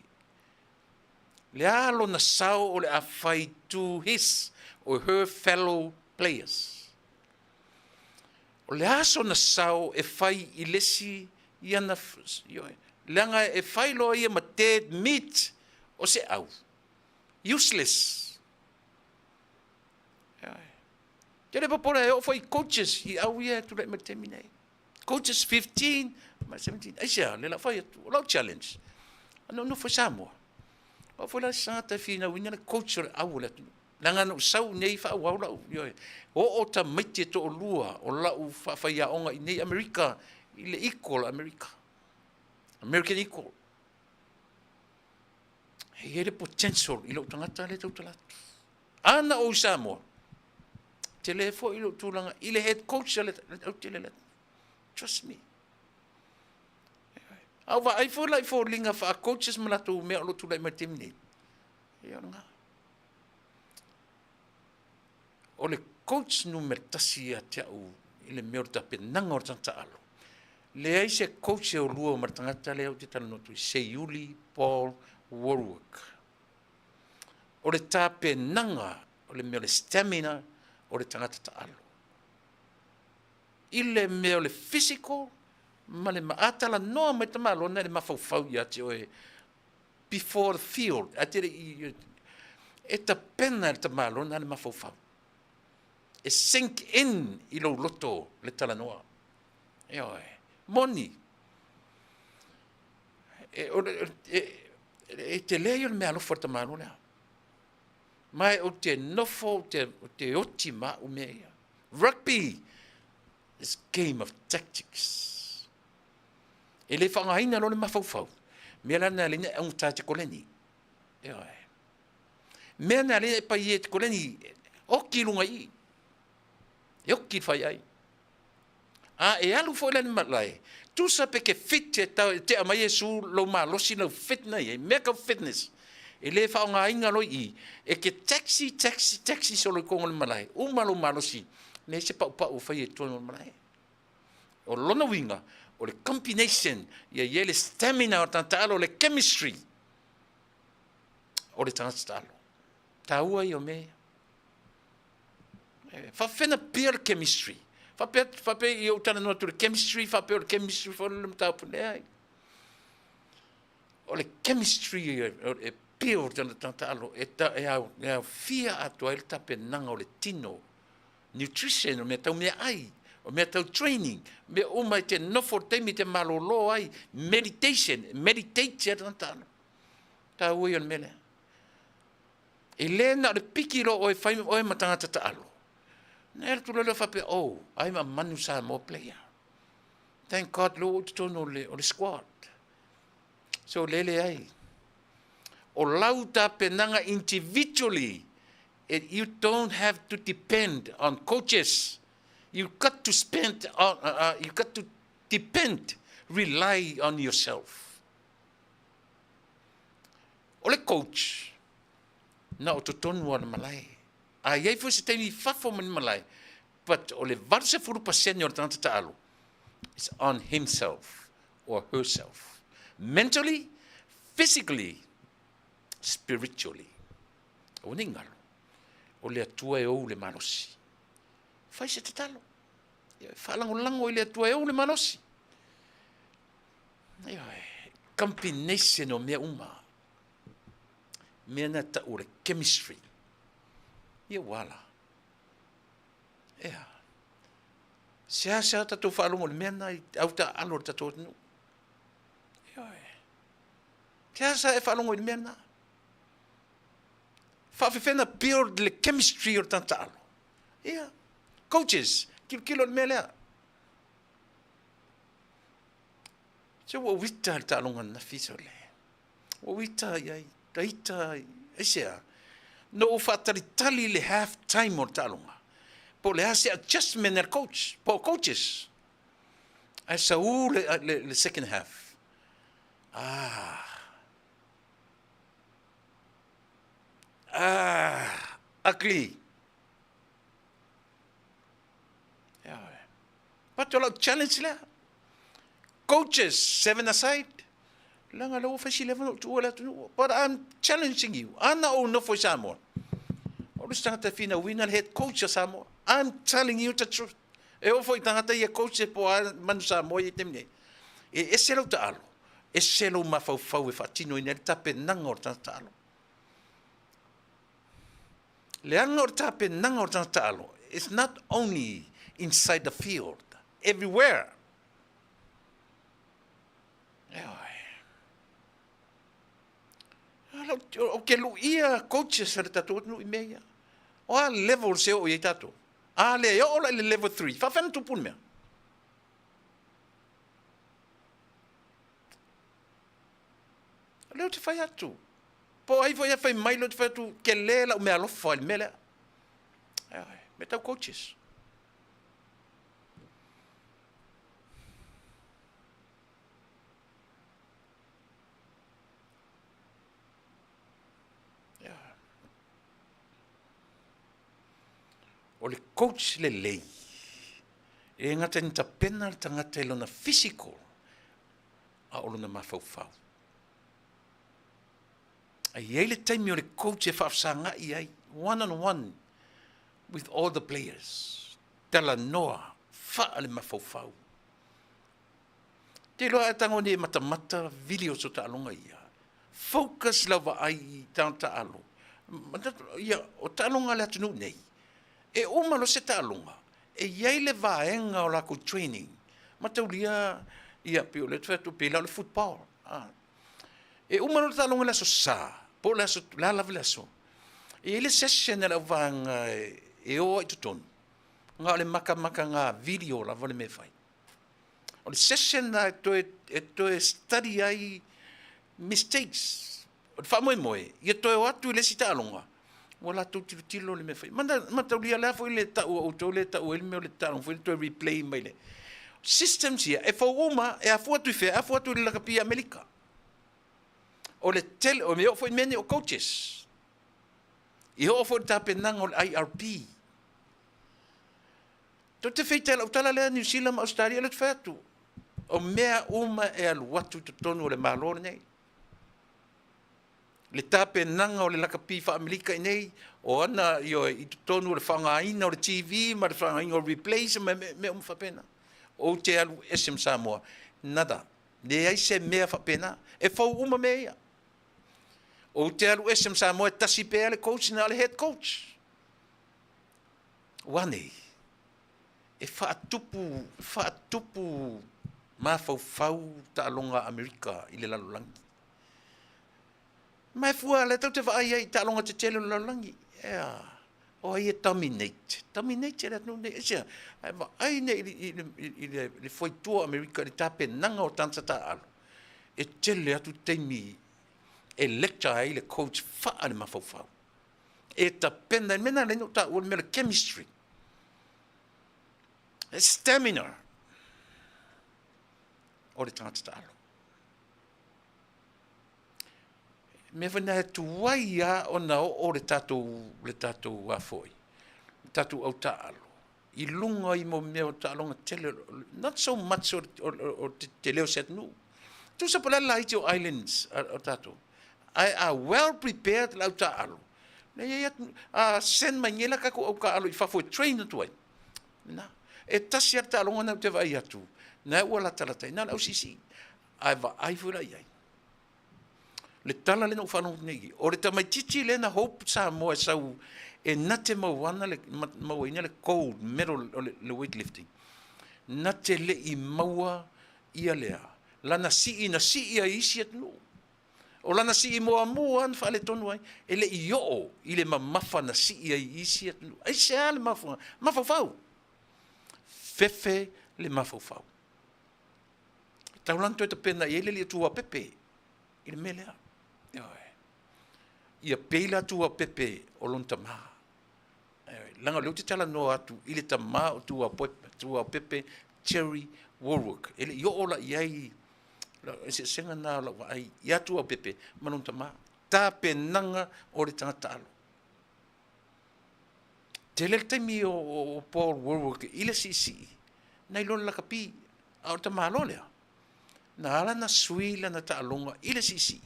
Le a lona sao o le a fai to his or her fellow players. O le a sona sao e fai i le isi i ana, leaga e fai loa ia ma dead meat o se au. Useless. Te le popole e oo foi i coaches i au ia e tulai mai le taimi nei. Coaches 15 ma 17. Aisea, le lau fai atu, o lau challenge. Ana ou nofo i Samoa. O foi la se tagata e finauina le coach o le au o le atunuu. Leaga na ou sau nei faaauau lau, ioe, oo tamaiti e toalua o lau faafaiaoga i nei Amerika, i le Equal America. American Equal. E i ai le potential i lou tagata lea e tautala atu. A na ou i Samoa, tele foi lou tulaga i le head coach a le autele le Trust me. A o vaai foi la i foliga faa-coaches ma latou mea o lo o tulai mai i le taimi nei. Ia o lena. O le coach numera tasi ia te au i le mea o le tapenaga o le tagata alo, leai se coach e o lua ma le tagata lea ou te talanoa atu ai, Seiuli Paul Warwick. O le tapenaga o le mea o le stamina o le tagata taalo. I le mea o le physical ma le ma, a talanoa mai tamaloa na i le mafaufau ia te oe before the field, a te le i, e tapena e le tamaloa na le mafaufau. E sink in i lou loto le talanoa. Ioe. Moni. E, o, e, e, e tele ia o le mea alofa o le tamaloa lea. Ma e ou te nofo, ou te, ou te oti ma au mea ia. Rugby is game of tactics. E le faaaogaina loa le mafaufau, mea la na alai e augata e te koleni. Ioe. Mea na alai e pai e te koleni, oki i luga i i. E oki fai ai. A e alu foi la i le malae, tusa pe ke fit e tau, e tea mai e su lou malosi lau fit na i ai, mea kau fitness. E le faaaogaina loa i i, e ke taxi, taxi, taxi solo i koga o le malae, uma lou malosi, leai se paupau o fai e totonu o le malae. O lona uiga, o le combination, ia i ai le stamina o le tagata taalo, o le chemistry o le tagata taalo. Taua ia o mea ia. E faafefea pia le chemistry? Faapea, faapea i ou talanoa atu le chemistry, faapea o le chemistry foi le mataupu, leai. O le chemistry e pia o le tagata taalo, e, ta, e, au, e aofia atoa ai le tapenaga o le tino nutrition, o mea tau meaai, o mea tau training, mea uma e te nofo le taimi e te malolo ai, meditation, meditate ia le tagata. Taua ia o le mea lea. E le na o le piki loa oe fai oe ma tagata taalo. Na alu atu loa lea faapea, oh, I'm a Manu Samoa player. Thank God lea ua ou i totonu o le, o le squad. So le leai. O lau tapenaga individually, it, you don't have to depend on coaches. You got to spend on, you got to depend, rely on yourself. O le coach, na o totonu o le malae. A i ai foi se taimi i fafo ma ni malae, but o le 80% o le tagata taalo, is on himself or herself. Mentally, physically, spiritually. Aua ne i galo, o le Atua e ou le malosi. Fai se tatalo. Faalagolago i le Atua e ou le malosi. Ioe, combination o mea uma. Mea na tau o le chemistry. Ia ua ala. Ea. Seasea tatou faalogo i le mea lena i au taaalo o le tatou atunuu. Ioe. Seasea e faalogo i le mea lena. Faafefea na build le chemistry o le tagata taaalo. Ia. Coaches, tilotilo i le mea lea. Se ua ou ita i le taaloga ananafi sole. Ua ou ita i ai, ta ita aisea? Na ou faatalitali i le half time o le taaloga, po o le a se adjustment a le coach, po o coaches. Ae sau le, le, le second half. Ah. Ah, ugly. Ioe. But o lau challenge lea. Coaches, seven aside. Leaga lea ua fai si leva ona ou tuua le atunuu. But I'm challenging you. Ana ou nofo i Samoa. O le isi tagata e finauina le head coach a Samoa. I'm telling you the truth. E oo foi i tagata ia coach e po a manu Samoa ia i taimi nei. E ese lau taalo, ese lou mafaufau e faatinoina ai le tapenaga o le tagata taalo. Leaga o le tapenaga o le tagata taalo, it's not only inside the field, everywhere. Ioe. Ou te luia coaches a le tatou atunuu i mea ia. O a levels e oo i ai tatou? A le oo la i le level 3, faafefea ona tupu le mea? O lea ou te fai atu. Po o ai foi e fai mai, lea ou te fai atu, tele lau meaalofa i le mea lea. Ioe, mea tau coaches. O le coach lelei, e le gata ina tapena le tagata i lona physical, a o lona mafaufau. A i ai le taimi o le coach e faafesagai ai, one on one with all the players, talanoa faale-mafaufau. Te iloa a tago nei e matamata videos o taaloga ia. Focus lau vaai i tagata alo. Ia, o taaloga a le atunuu nei, e uma loa se taaloga, e i ai le vaega o latou training, mataulia, ia, pei o lea ou te fai atu, pei la o le football. A. E uma loa le taaloga i le aso Sa, po o le aso, le a lava le aso, e i ai le session a le auvaega e o ai i totonu, na o le makamaka video lava le mea e fai. O le session lena e toe, e toe study ai mistakes. O le faamoemoe, ia toe o atu i le isi taaloga, ua latou tilotilo le mea fai. Mataulia lea foi le tau a outou le tau ai le mea o le taaloga foi le toe replay mai le systems ia, e fou uma, e afua atu i fea? E afua atu i le lakapi i Amerika. O le tele, o mea oo foi mea nei o coaches. I oo foi le tapenaga o le IRP. Tou te feita i lau tala lea Niu Sila ma Ausetalia lea ou te fai atu, o mea uma e alu atu i totonu o le Malo lenei. Le tapenaga o le lakapi faa-Amerika i nei, o ana ioe i totonu o le faaaogaina o le TV ma le faaaogaina o replays ma mea uma faapena. Ou te alu ese ma Samoa, nada, leai se mea faapena. E fou uma mea ia. Ou te alu ese ma Samoa e tasi pea le coach na o le head coach. Ua nei, e faatupu, faatupu mafaufau taaloga a Amerika i le lalolagi. Ma e fua, lea tatou te vaai ai i taaloga tetele o le lalolagi. Ea, o ai e dominate? Dominate e le atunuu nei. Aisea? Ae vaai nei i le fuaitua o Amerika i le tapenaga o tagata taaalo, e tele atu taimi e lecture ai le coach faale-mafaufau. E tapena, le mea lena lea na ou taua, le mea o le chemistry, le stamina o le tagata taalo. Mea foi lena e tuai lava ona oo le tatou, le tatou a foi, le tatou au taaalo i luga i mo mea o taaloga tele, not so much o le tele o se atunuu. Tusa po o le a le laiti o islands o tatou, ae a well prepared le au taaalo, leai a send mai nei la tatou au taaalo i fafo e train atu ai, na. E tasi lava le taaloga lena ou te vaai atu, na ua latalata ai, na o le ausiisii, ae vaai foi la i ai. Le tala lea na ou faalogo atu nei i i, o le tamaitiiti lea na hope Samoa e sau e na te mauana le, mauaina le gold medal o le weight lifting, na te le i maua ia lea, lana sii na sii ai isi atunuu. O lana sii muamua lava na faaletonu ai, e le i oo i le mamafa na sii ai isi atunuu. Aisea le mafuaaga? Mafaufau. Fefe le mafaufau. E tatau la ona toe tapena i ai le alii o Tuapepe i le mea lea. Ioe. Ia pei la Tuapepe o lona tama. Ioe. Leaga o lea ou te talanoa atu i le tama o Tuapepe, Jerry Wallwork. E le i oo la i ai le eseesega lena o lau vaai ia Tuapepe ma lona tama. Tapenaga o le tagata alo. Tele le taimi o Paul Warwick i le siisii nai lo le lakapi, a o le tamaloa lea, na ala na sui lana taaloga i le siisii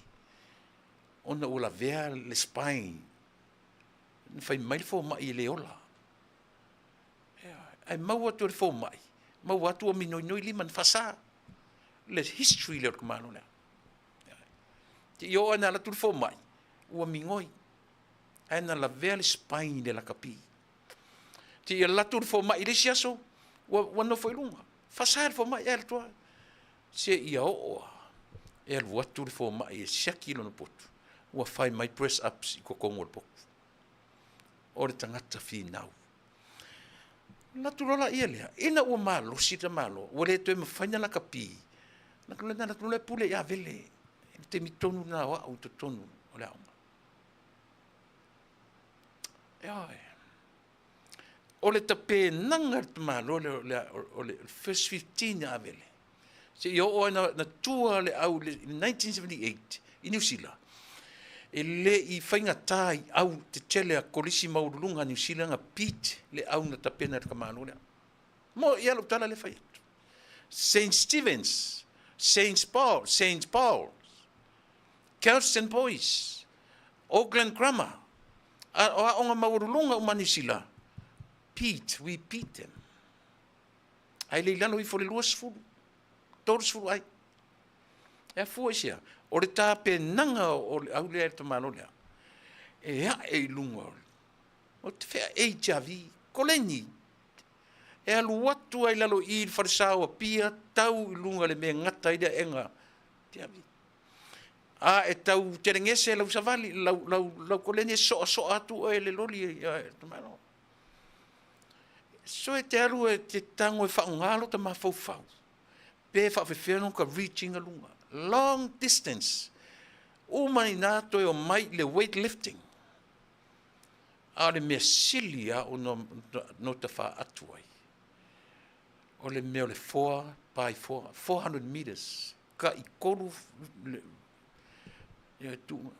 ona ua lavea le spine, na fai mai le fomai e le ola. Ae maua atu e le fomai, maua atu ua minoinoi lima na faasa. Le history lea o le tamaloa lea. Seia oo ina alu atu le fomai, ua migoi, ae na lavea le spine i le lakapi. Seia alu atu le fomai i le isi aso, ua nofo i luga, faasa e le fomai ae alu atu lava. Seia oo lava e alu atu le fomai e siaki lona potu, ua fai mai press ups i totonu o le potu. O le tagata finau. Ona alu atu loa lea, ina ua malosi le tamaloa, ua le toe mafai ona lakapi, ona alu atu loa lea pule ia Avele, i le taimi tonu lena o au i totonu o le aoga. Ioe. O le tapenaga e le tamaloa lea o le first 15 ia Avele, seia oo lava ina tua le au i le 1978 i Niu Sila, e le i faigata i au tetele a Kolisi maualuluga a Niu Sila na beat le au na tapena e le tamaloa lea. Mo ia lau tala lea fai atu. St. Stephen's, St. Paul, St. Paul's, Kelston Boys, Auckland Grammar, a o aoga maualuluga uma a Niu Sila, beat, we beat them. Ae le i lalo ifo le 20, 30 ai. E afua i se a? O le tapenaga o le au lea e le tamaloa lea, e ae i luga o te fea HIV, koleni, e alu atu ai lalo i i le falesa o Apia, tau i luga i le mea e gata ai le aega HIV. A e tau telegese lau savali, lau, lau, lau koleni e soasoa atu oe e le loli e le tamaloa. So e te alu e te tago e faaaoga lota mafaufau pe faafefea ona ota reach ina luga. Long distance. Uma i ina toe omai i le weight lifting. A o le mea sili lava ona nota faatu ai, o le mea o le 4 by 4, 400 meters, tai tolu le tuuga.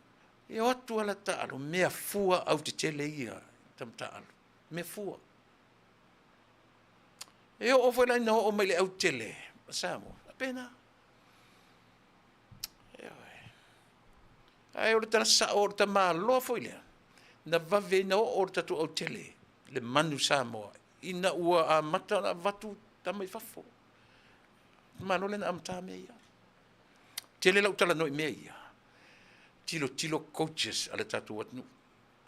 E o atu lava la taalo, mea fua autetele ia tama taalo, mea fua. E oo foi la ina oo mai le autele a Samoa, faapena. Ae o le tala sao o le tamaloa foi lea, na vave ina oo le tatou autele, le manu Samoa, ina ua amata ona avatu tama i fafo. Malo lea na amata mea ia. Tele lau talanoa i mea ia. Tilotilo coaches a le tatou atunuu.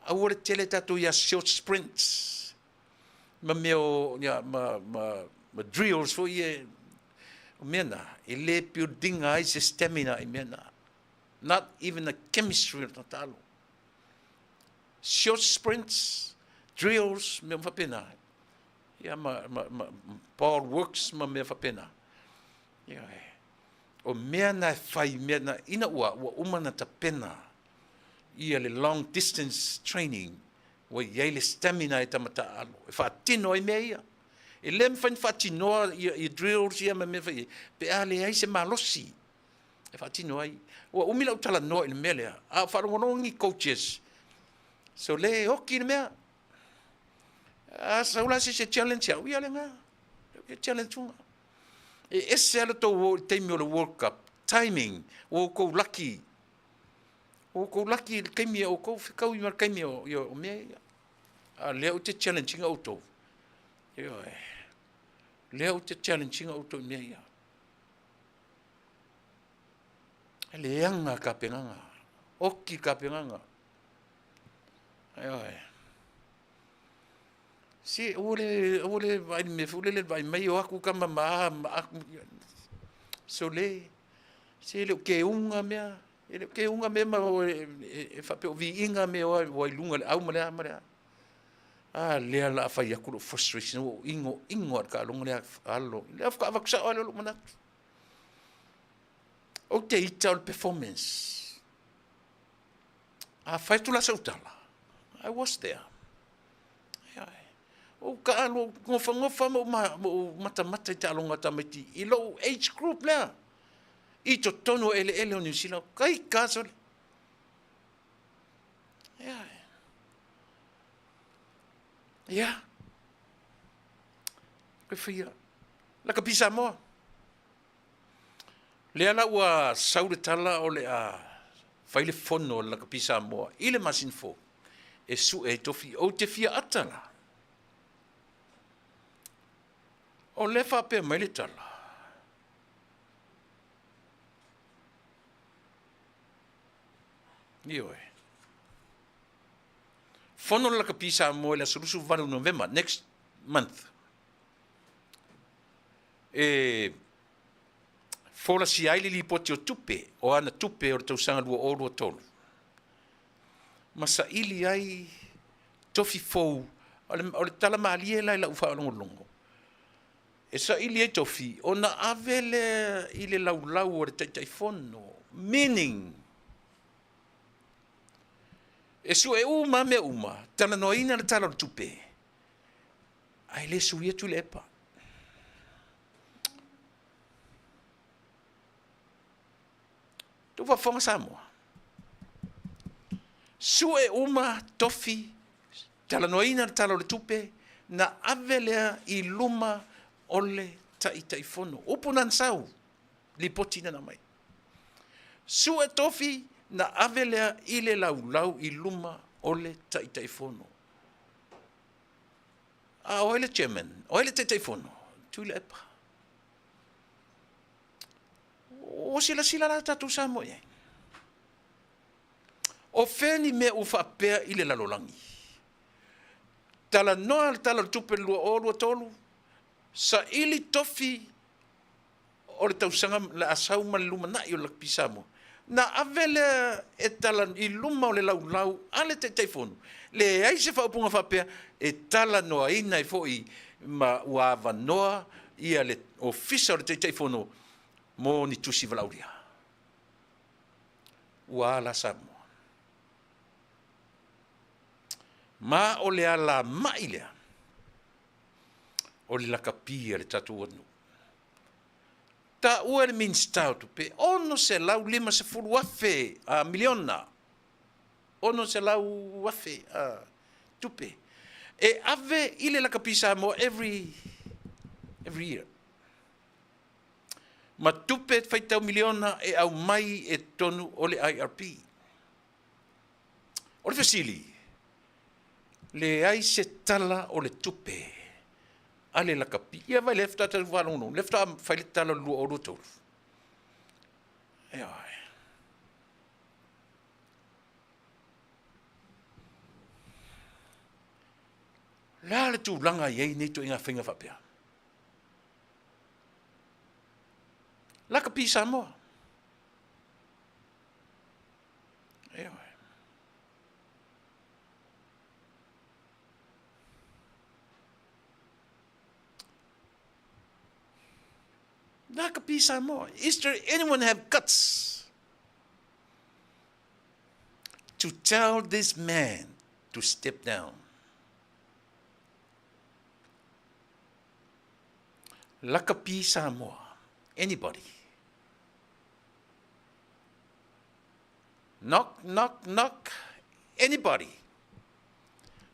Aua le tele tatou ia short sprints ma mea o ia, ma, ma, ma drills foi ia. O mea na, e le buildinga ai se stamina i mea na. Not even a chemistry o le tatalo. Short sprints, drills, mea faapena. Ia ma, ma, ma ball works ma mea faapena. Ia, o mea na e fai mea na ina ua ua uma na tapena ia le long distance training ua i ai le stamina e tama taaalo e faatino ai mea ia. E le mafai ona faatinoa ia, ia drills ia ma mea fai pe a leai se malosi e faatino ai. Ua umi lau talanoa i le mea lea, a o faalogologo ni coaches, so le oki le mea. A sau la se se challenge au, ia lena, e challenge unga. E ese lava le tou o i le taimi o le World Cup, timing, ua outou lucky. Ua outou lucky i le taimi a outou fetaui ma le taimi o, ia, o mea ia. A o lea ou te challenge ina outou. Ioe. Lea ou te challenge ina outou i mea ia. E leaga tapenaga, oki tapenaga. Ioe. Se aua le aua le vaai i le mea foi lele vaai mai o atu tama ma a ma a. Sole, se e le o keuga mea, e le o keuga mea ma e faapea o viiga mea ua i luga o le au ma le a ma le a. A lea o le a fai atu lou frustration ua ou inoino lava i le taaloga lea alo. Lea faatoa avatu sao lava lea o lou manatu. Ou te ita o le performance. A fai atu la sau tala, I was there. Ou taalo, nofonofa ma ou matamata i taaloga a tamaiti i lou age group lea i totonu o eleele o Niu Sila. Kai sole. Ia. Koe faia. Lakapi Samoa. Lea la ua sau le tala o le a fai le fono a le Lakapi Samoa i le masina fou e sue ai tofi. Ou te fia ata la. O lea faapea mai le tala. Ioe. Fono le Lakapi Samoa i le aso 28 Novema, next month. E folasia ai le lipoti o tupe, o ana tupe o le tausaga 2023, ma saili ai tofi fou. O le tala malie la i lau faalogologo, e saili ai tofi ona ave lea i le laulau o le Taitaifono, meaning, e sue uma lava mea uma, talanoaina le Tala o le Tupe, ae le suia Tuilaepa. Tou faafofoga Samoa, sue uma tofi, talanoaina le Tala o le Tupe, na ave lea i luma o le Taitaifono. Upu na na sau, lipoti na na aumai. Sue tofi, na ave lea i le laulau i luma o le Taitaifono. A o ai le chairman? O ai le Taitaifono? Tuilaepa. Ua silasila la tatou Samoa i ai. O fea ni mea ua faapea i le lalolagi? Talanoa le Tala o le Tupe 2023, saili tofi o le tausaga le a sau ma le lumanai o le Lakapi Samoa, na ave lea e tala i luma o le laulau a le Taitaifono, leai se faaupuga faapea e talanoaina ai foi ma ua avanoa ia le Ofisa o le Taitaifono mo ni tusi valaaulia. Ua a la Samoa? Ma o le alamai lea o le lakapi a le tatou atunuu. Taua e le Minisita o Tupe, $650,000 a miliona, $600,000 a tupe e ave i le Lakapi Samoa every year. Ma tupe faitau miliona e aumai e totonu o le IRP. O le fesili, leai se tala o le tupe a le lakapi. Ia vai lea faatoa tatou faalogologo, lea faatoa fai le tala o le 2023. Ioe. O le a le tulaga e i ai nei ituaiga faiga faapea? Lakapi Samoa. Ioe. Lakapi Samoa. Is there anyone have guts to tell this man to step down? Lakapi Samoa. Anybody? Knock, knock, knock. Anybody?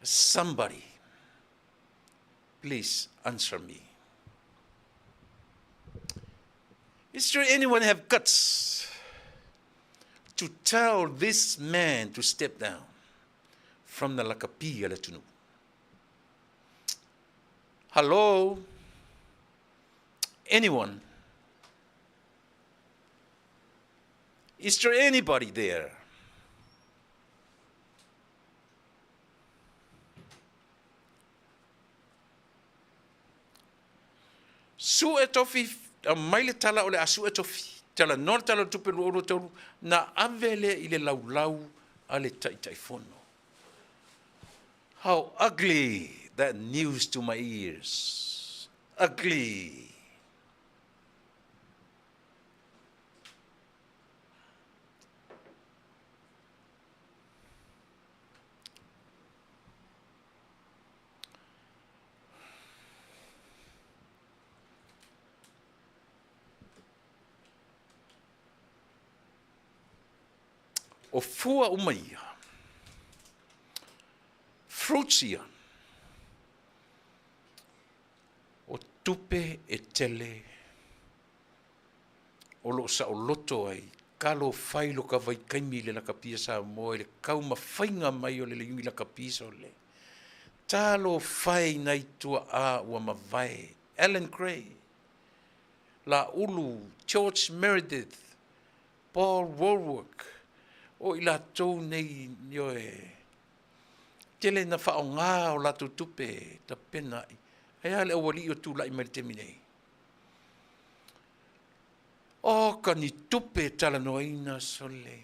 Somebody. Please answer me. Is there anyone have guts to tell this man to step down from the lakapi a le atunuu? Hello? Anyone? Is there anybody there? Sue tofi, aumai le tala o le a sue tofi. Talanoa le tala o le tupe 2023, na ave lea i le laulau a le Taitaifono. How ugly that news to my ears. Ugly. O fua uma ia, fruits ia. Tupe e tele o lo o saoloto ai talofa i lo ka vaitaimi i le lakapi a Samoa i le taumafaiga mai o le iui lakapi sole. Talofa e i nai tuaa ua mavae, Allan Gray, Laulu, George Meredith, Paul Wallwork, o i latou nei, ioe, tele ina faaaoga o latou tupe e tapena ai. Ae a le aualii o tulai mai i le taimi nei? O ka ni tupe e talanoaina sole.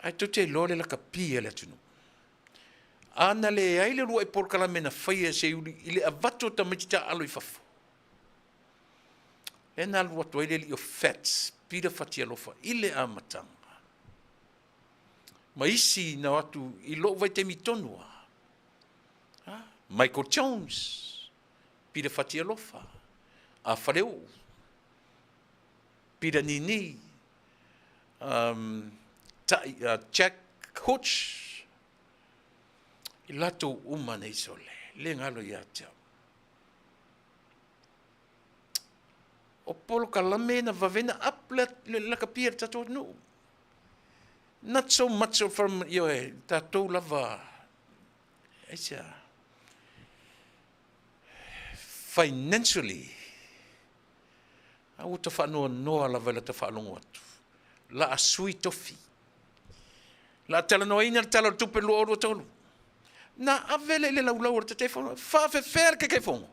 Ae tou te iloa le lakapi a le atunuu. A na leai le uluai polokalame na faia e Seiuli i le avatu o tamaiti taaalo i fafo, lea na alu atu ai le alii o Fats, Peter Fatialofa i le amataga, ma isi na o atu i lou vaitaimi tonu lava, Michael Jones, Peter Fatialofa, A Faleuu, Peter Nini, Jack Hutch, i latou uma nei sole, le galo ia te au. O polokalame na vave na up le lakapi a le tatou atunuu. Not so much from, ioe, tatou lava, aisea, financially, a ua ta faanoanoa lava i lata faalogo atu, la a sui tofi. La a talanoaina le Tala o le Tupe 2023. Na ave lea i le laulau a le Taitaifono, e faafefea le Taitaifono?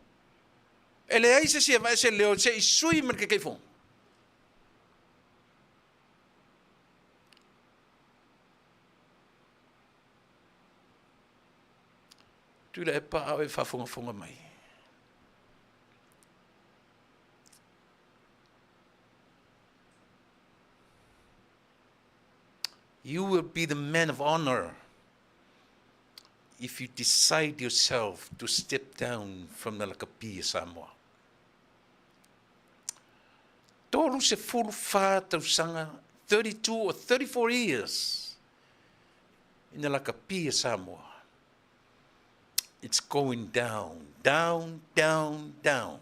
E leai se isi e aveese se leo se i sui ma le Taitaifono. Tuilaepa a o e faafogafoga mai. You will be the man of honor if you decide yourself to step down from the lakapi a Samoa. 34 tausaga, 32 or 34 years ina lakapi a Samoa. It's going down, down, down, down.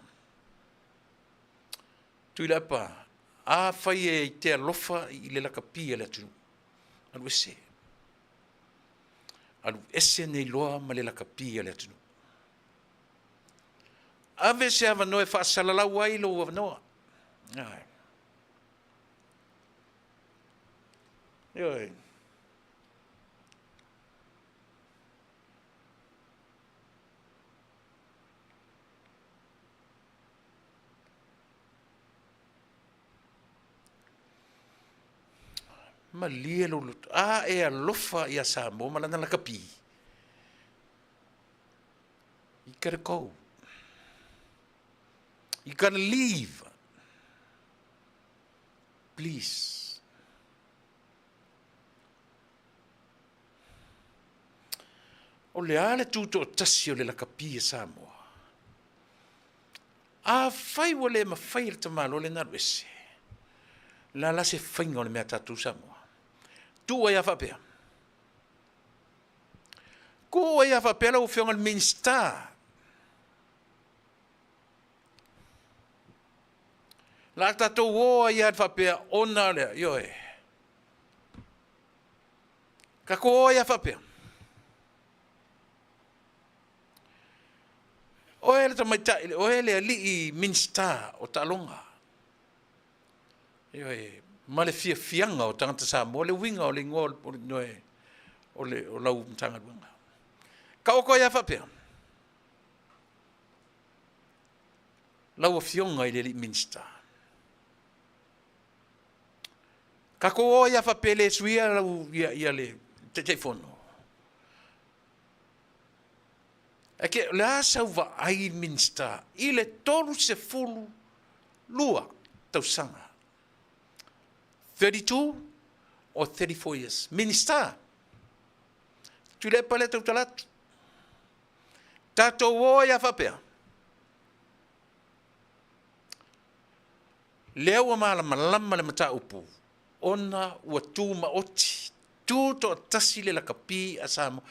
Tuilaepa, afai e te alofa i le lakapi a le atunuu, alu ese. Alu ese nei loa ma le lakapi a le atunuu. Ave se avanoa e faasalalau ai lou avanoa. Ae. Ioe. Malie lou loto. A e alofa ia Samoa ma lana lakapi. You gotta go. You gotta leave. Please. O le a le tutoatasi o le lakapi a Samoa? Afai ua le mafai e le tamaloa lena alu ese, o le a la se faiga o le mea a tatou Samoa? Tuu ai lava faapea. Tuu ai lava faapea lau Afioga i le Minisita. O le a tatou o ai lava faapea ona o le a, ioe. Tatou o ai lava faapea. Oe le tamaitai, oe le alii Minisita o taaloga. Ioe, ma le fiafiaga o tagata Samoa, le uiga o le igoa o le, o lau Matagaluega. Taoto ai lava faapea. Lau Afioga i le alii Minisita. Tatou o ai lava faapea e le suia lau, ia, ia le Taitaifono. Ae ke, o le a sau vaai Minisita i le 32 tausaga? 32 or 34 years. Minisita! Tuilaepa lea tautala atu. Tatou o ai a faapea. Lea ua malamalama le mataupu ona ua tumaoti, tutoatasi le lakapi a Samoa.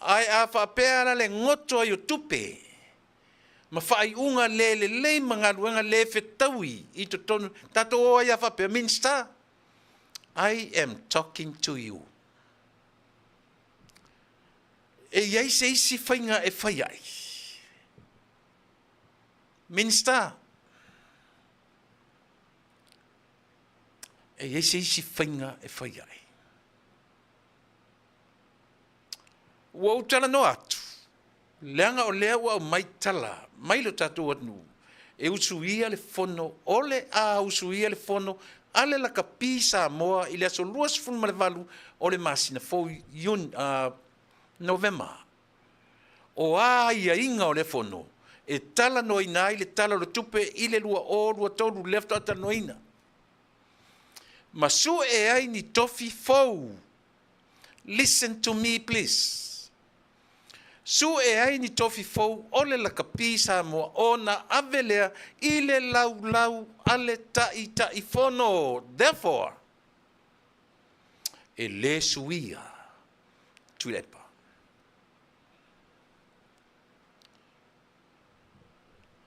Ae a faapea la le goto ai o tupe ma faaiuga le lelei ma galuega le fetaui i totonu, tatou o ai a faapea, Minisita, I am talking to you. E i ai se isi faiga e fai ai? Minisita, e i ai se isi faiga e fai ai? Ua ou talanoa atu, leaga o lea ua aumai tala mai lo tatou atunuu e usuia le fono o le a usuia le fono a le lakapi Samoa i le aso 28 o le masina fou Iuni, Novema. O a aiaiga o lea fono e talanoaina ai le Tala o le Tupe i le 2023 lea faatoa talanoaina, ma sue ai ni tofi fou. Listen to me please. Sue ai ni tofi fou o le lakapi Samoa ona ave lea i le laulau a le Taitaifono. Therefore, e le suia Tuilaepa.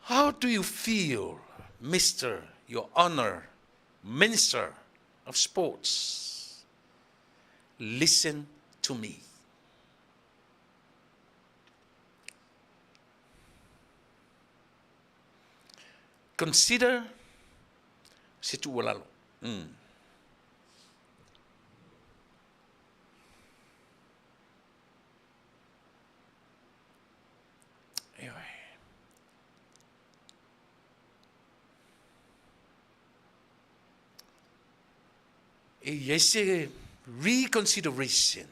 How do you feel, Mr. Your Honor, Minister of Sports? Listen to me. Consider se tuualalo. Ioe. E i ai se reconsideration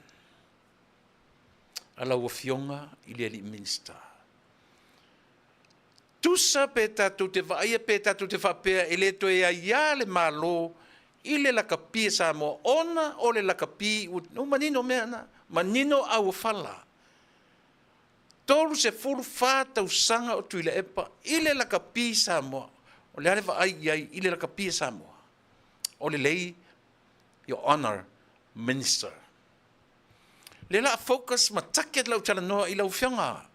a lau Afioga i le alii Minisita. Tusa pe tatou te vaaia pe tatou te faapea e le toe aiā le Malo i le lakapi a Samoa ona o le lakapi ua manino mea na, manino auofala. 34 tausaga o Tuilaepa i le lakapi Samoa. O le a le vaai i ai i le lakapi a Samoa? O lelei, Your Honor Minister. Lea la a focus ma target lau talanoa i lau Afioga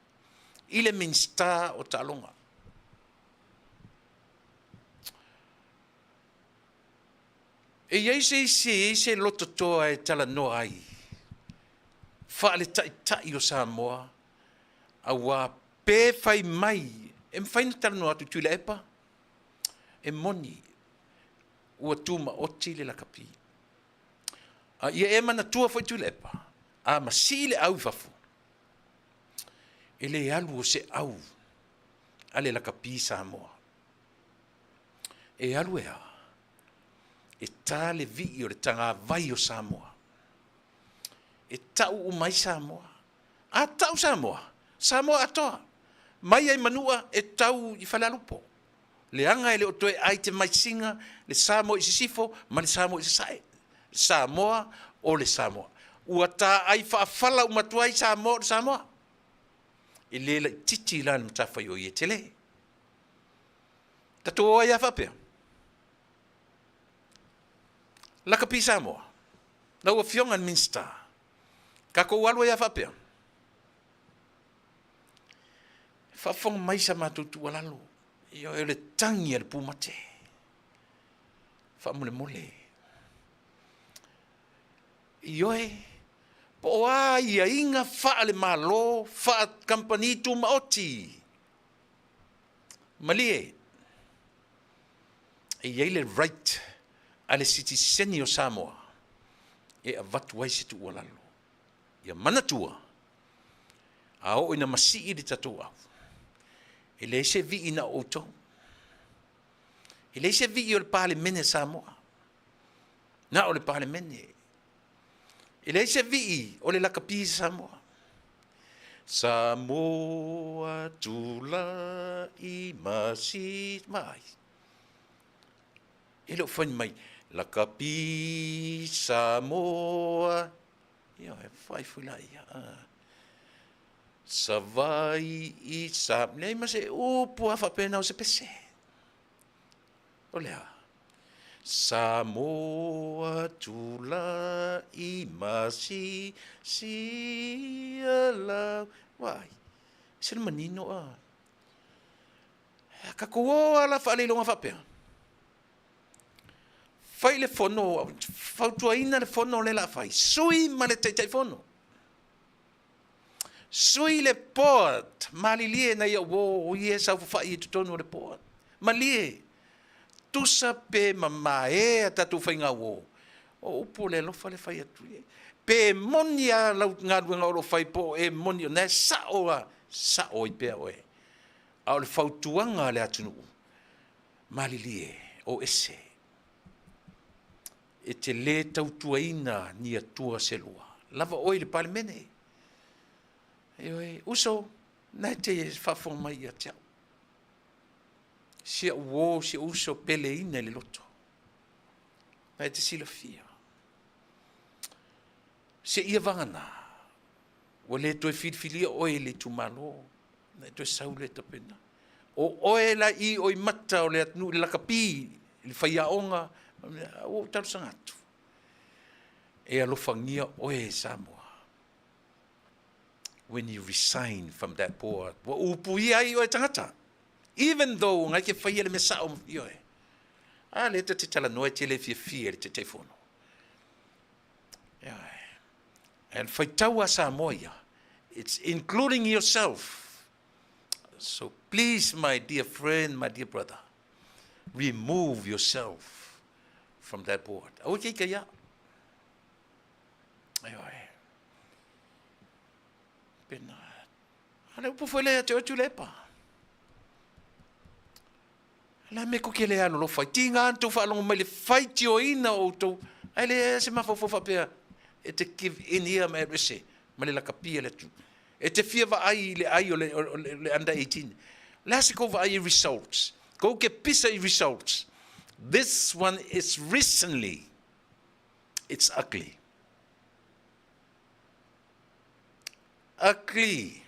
i le Minisita o Taaloga. E i ai se isi e i ai se loto toa e talanoa ai faale-taitai o Samoa, aua pe fai mai e mafai ona talanoa atu i Tuilaepa, e moni ua tumaoti le lakapi. A ia e manatua foi Tuilaepa, a masii le au i fafo, e le alu o se au a le lakapi Samoa. E alu e a? E ta le vii o le tagavai o Samoa. E tau uma ai Samoa. A tau Samoa, Samoa atoa. Mai ai Manua e tau i Falealupo. Leaga e le o toe ai te maisiga le Samoa i sisifo ma le Samoa i sasae. Samoa o le Samoa. Ua taai faafala uma atu ai Samoa o le Samoa. E le laititi la le matafaioi e tele. Tatou o ai a faapea? Lakapi Samoa, lau Afioga i le Minisita, tatou alu ai a faapea? Faafofoga mai sa matou tuualalo, ioe, o le tagi a le pumate. Faamolemole. Ioe, po o a aiaiga faale-Malo, faa-kamupani tumaoti, malie, e i ai le right a le sitiseni o Samoa e avatu ai se tuualalo. Ia manatua, a oo ina masii le tatou au, e leai se vii na o outou. E leai se vii o le Palemene a Samoa, na o le Palemene. E leai se vii o le lakapi i Samoa. Samoa tulai ma si mai. E le o fai mai lakapi Samoa. Ia, e fai foi la ia. Savaii sa... Leai ma se upu a faapena o se pese. O le a? Samoa tulai ma si sia lau. Vaai, se le manino a. A tatou o lava la faaleiloga faapea. Fai le fono, fautuaina le fono lea o le a fai, sui ma le Taitaifono. Sui le board, malilie nai au uo o ia e saofafai i totonu o le board. Malie, tusa pe mamae a tatou faigauo, o upu o le alofa le fai atu i ai. Pe moni lava lau galuega o lo o fai po o e moni o lena e sao lava, sao ai pea oe. A o le fautuaga a le atunuu, malilie, o ese. E te le tautuaina ni atua se lua. Lava oe i le Palemene. Ioe, uso, na e te faafofoga mai ia te au. Si au uo, si ou uso peleina i le loto. Na e te silafia. Seia vagana, ua le toe filifilia oe i le itumalo, ona e toe sau lea tapena. O oe la i o i mata o le atunuu i le lakapi i le faiaoga, ua ou talosaga atu, e alofagia oe e Samoa when you resign from that board. Ua upuia ai oe e tagata. Even though na e te faia le mea sao, ioe. A lea ta te talanoa e te le fiafia i le Taitaifono. Ioe. And faitau a Samoa ia, it's including yourself. So please, my dear friend, my dear brother, remove yourself from that board. Aua ke ika ia. Ioe. Pena. Ale upu foi lea te oe lepa. La me ko ke le alolofa ai. Tiga na tou faalogo mai le faitioina o outou, ae leai lava se mafaufau faapea e te give in ia ma e alu ese ma le lakapi a le atunuu. E te fia vaai i le ai o le, o le, le under 18. O le a se kou vaai i results? Kou ke pisa i results. This one is recently. It's ugly. Ugly.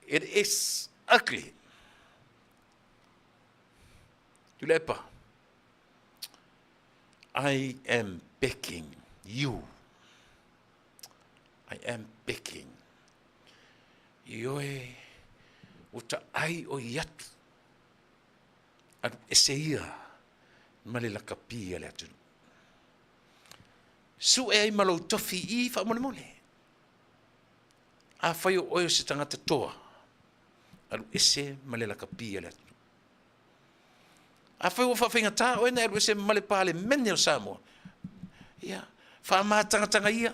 It is ugly. Tuilaepa, I am begging you. I am begging. Ioe, ua taai o i atu. Alu ese ia ma le lakapi a le atunuu. Sue ai ma lou tofi i faamolemole. Afai o oe o se tagata toa, alu ese ma le lakapi a le atunuu. Afai ua faafaigata oe na alu ese ma le Palemene o Samoa, ia, faamatagataga ia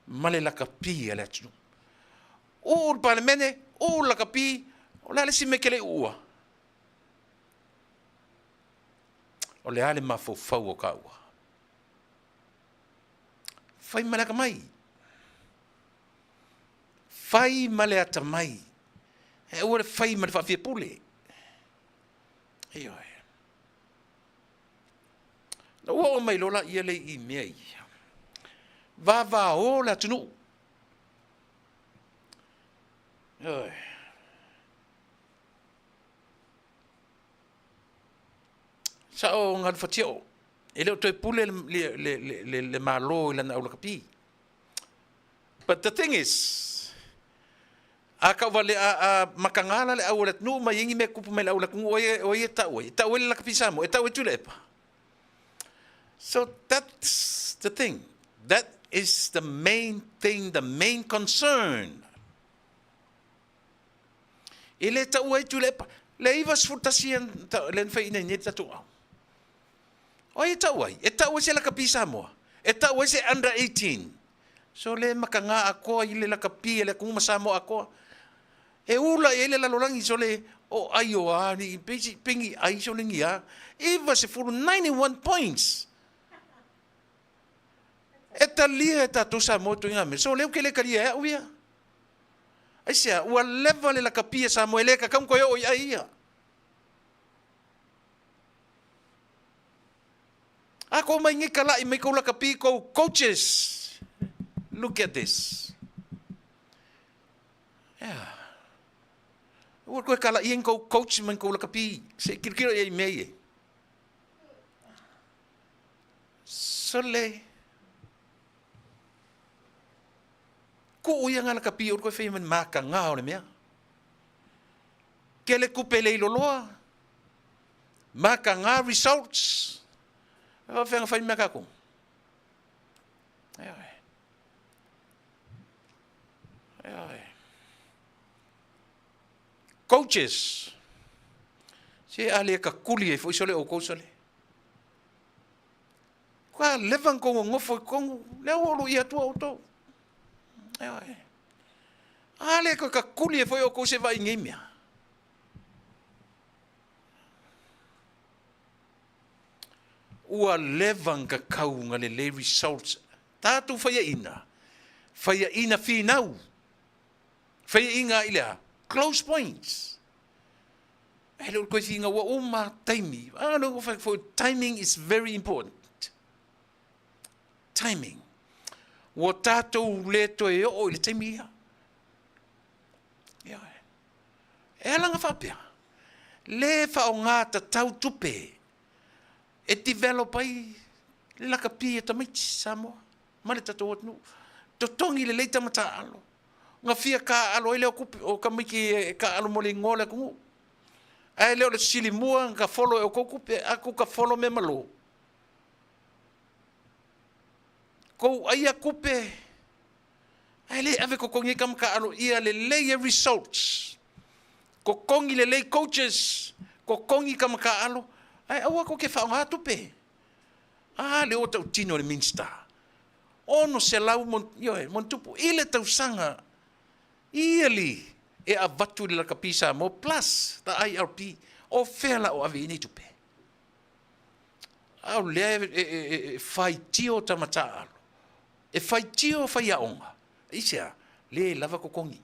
ma le lakapi a le atunuu. Uu le Palemene, uu le lakapi, o le a le isi mea e te le i uua? O le a le mafaufau o taua? Fai ma le atamai. Fai ma le atamai. E aua le fai ma le faafiapule. Ioe. Na ua oo mai loa laia le i mea ia. Vavao le atunuu. Ioe. Sao Galufatio, e le o toe pule le Malo i lana aulakapi. But the thing is, a kauvale, a makaga la le au o le atunuu ma i ai ni mea tupu mai le au o le atunuu, o ai e tau ai? E tau ai le lakapi Samoa, e tau ai Tuilaepa. So that's the thing. That is the main thing, the main concern. E le taua ai Tuilaepa. Le 91 lea na fai ina i nei le tatou au. O ai e tau ai? E tau ai se lakapi Samoa? E tau ai se under 18? So le makaga atoa i le lakapi a le atunuu ma Samoa atoa. E ula i ai le lalolagi so le o ai o a ni pengi ai so le ni a. 90, 91 points. E talia e tatou Samoa ituaiga mea. So lea ou te le talia e au ia. Aisea? Ua leva le lakapi a Samoa e le tatau ona toe oo i ai ia. A kou mai nei kalaʻi mai kou lakapi kou coaches. Look at this. Yeah. Ua toe kalaia ni kou coach ma ni kou lakapi se i kilokilo i ai i mea ia. Sole! Kuu ia nga lakapi o le koe whaia mani maka ngā o le mea. Kele kupe le iloloa, maka ngā results. E whawhenga whai mea kākou. Ioe. Ioe. Coaches. Se a le kakuli ai foi sole oukou sole. Ka leva na kou nofo i totonu, lea ua ulu ʻia atua outou. Ioe. A le toe kakuli ai foi outou se vaai i nei mea. Ua leva na tatau na lelei results. Tatou faiaina, faiaina finau, faiaina i le a? Close points. E le o le toe finau ua uma taimi. A le o fai foi, timing is very important. Timing. Ua tatou le toe oo i le taimi ia. Ioe. E ala na faapea, le faaaoga tatau tupe e develop ai le lakapi a tamaiti Samoa ma le tatou atunuu. Totogi lelei tama taaalo. Na fia taaalo ai lea o tupe, o tamaiti e taaalo mo le igoa o le atunuu. Ae le o le sili mua na tafolo e outou tupe, a tou tafolo mea malo. Tou aia tupe, ae le ave totogi ai tama taaalo ia lelei e results. Totogi lelei coaches, totogi tama taaalo, ae aua tou te faaaoga tupe. A lea ua tautino e le Minisita, 600 ioe, ma ona tupu i le tausaga yearly e avatu i le lakapi Samoa plus the IRP. O fea la o ave i ai nei tupe? A o lea e faitio tama taaalo, e faitio faiaoga, aisea? Le lava totogi.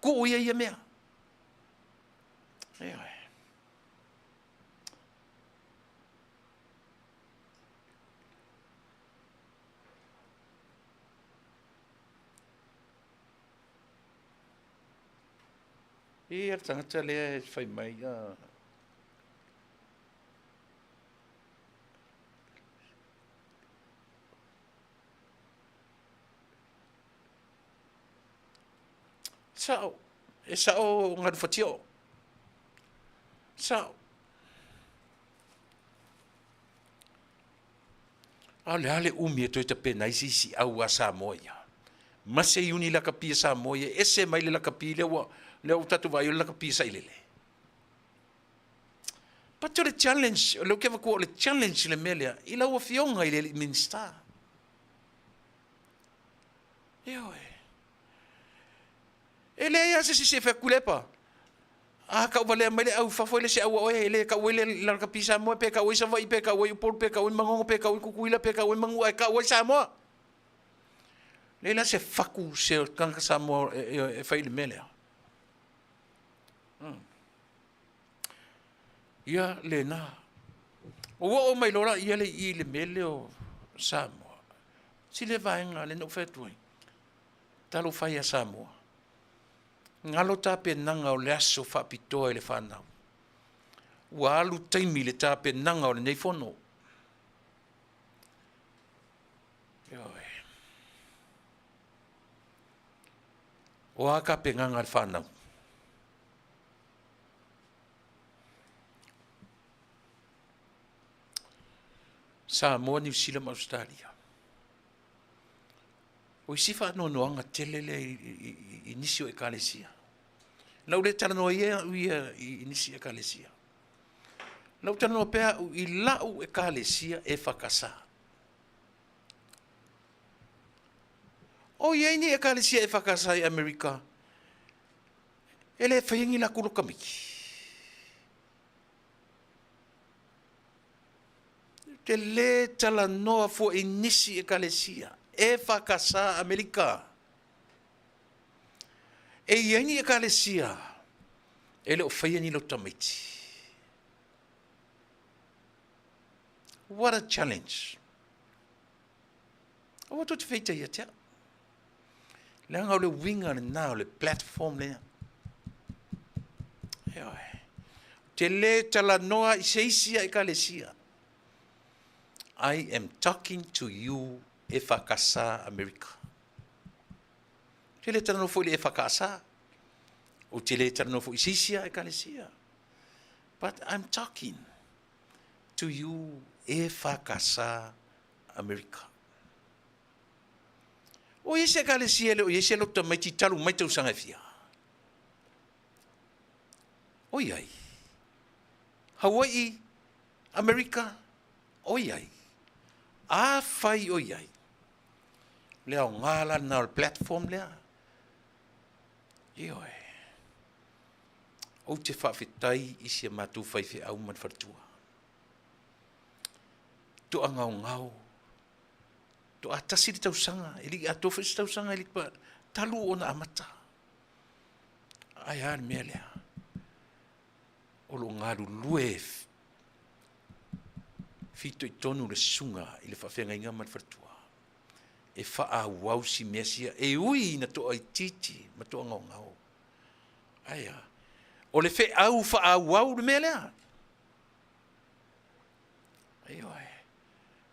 Tuu ia ia mea. Ioe. Ia le tagata lea e fai mai, Sao, e sao galu fatio. Sao. A o le a le umi e toe tapena ai se isi au a Samoa ia? Ma se iuni lakapi a Samoa ia, ese mai le lakapi lea ua, lea ua tatou vaai o le lakapi sailele. But o le challenge, o lea ou te avatua o le challenge le mea lea i lau Afioga i le alii Minisita. Ioe. E leai lava se isi e fai atu, Tuilaepa, a tauvalea mai le au i fafo e le se au a oe, e le tau ai le lakapi Samoa, pe tau ai Savaii, pe tau ai Upolu, pe tau ai Manono, pe tau ai Tutuila, pe tau ai Manua, e tau ai Samoa. Leai la se fatu se tagata Samoa e fai i le mea lea. Ia lena. Ua oo mai loa la ia le i le mea lea o Samoa. Sili vaega lea na ou fai atu ai. Talofa e ia Samoa. Galo tapenaga o le aso faapitoa i le fanau. Ua alu taimi i le tapenaga o lenei fono. Ioe. O a tapenaga a le fanau? Samoa, Niu Sila ma Ausetalia. O isi faanoanoaga tele lea i nisi o Ekalesia. Na ou le talanoa ia au ia i nisi Ekalesia. Na ou talanoa pea au i lau Ekalesia EFKS. O i ai ni Ekalesia EFKS i Amerika e le faia ni latou lokamiki. Ou te le talanoa fua i nisi ekalesia, EFKS Amerika. E i ai ni ekalesia e le o faia ni loto tamaiti. What a challenge. Aua tou te feita ia te au. Leaga o le uiga lena o le platform lea. Ioe. Ou te lē talanoa i se isi Ekalesia. I am talking to you EFKS America. Ou te le talanoa foi i le EFKS. Ou te le talanoa foi i se isi Ekalesia. But I'm talking to you EFKS America. O i ai se Ekalesia e le o i ai se loto tamaiti talu mai tausaga e fia? O i ai. Hawai'i, Amerika, o i ai. Afai o i ai, o le aoga la lena o le platform lea. Ioe. Ou te faafetai i si a matou faifeau ma le faletua. Toagaogao, toatasi le tausaga, e le i atoa foi se tausaga e le i talu ona amata. Ae a le mea lea? O lo o galulue fitoitonu le susuga i le faafeagaiga ma le faletua e faaauau si mea sia e ui ina toaitiiti ma toagaogao. Ae a? O le feau faaauau le mea lea. Ioe.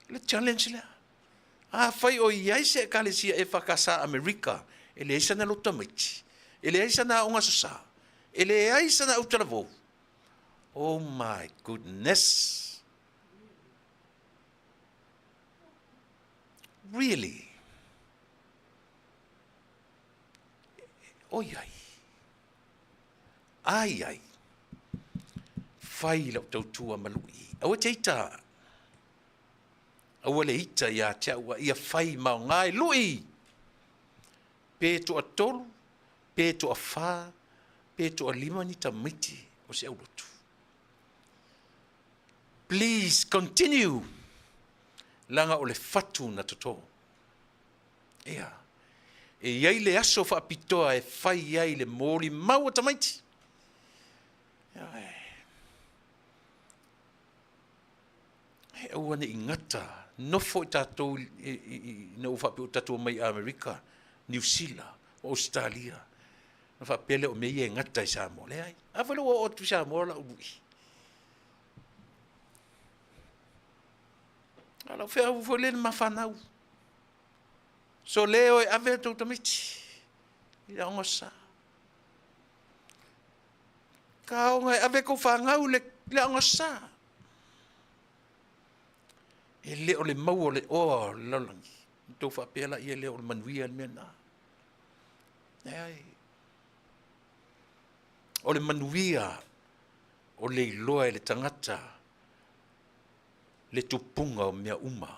O le challenge lea. Afai o i ai se Ekalesia EFKS Amerika e leai sana loto tamaiti, e leai sana aoga aso Sa, e leai sana autalavou, oh my goodness! Really? Oi ai. Ai ai. Fai lau tautua ma lui. Aua te ita. Aua le ita ia te au a ia fai maoga e lui. Pe toatolu, pe toafa, pe toalima ni tamaiti o se aulotu. Please continue. Leaga o le fatu na toto. Ia. E i ai le aso faapitoa e fai ai le molimau a tamaiti. Ia, e aua ne i gata, nofo i tatou ina ua faapea ua tatou omai i Amerika, Niu Sila, o Ausetalia, ona faapea lea o mea ia e gata i Samoa. Leai. A foi la ua oo atu i Samoa lau lui. A lau feau foi lea i le ma fanau. Sole oe ave tou tamaiti i le aoga sa. Kaoga e ave kou fanau i le aoga sa. E le o le maua o le oa o le lalolagi. Na tou faapea laia lea o le manuia le mea lena. Leai. O le manuia o le iloa e le tagata le tupuga o mea uma.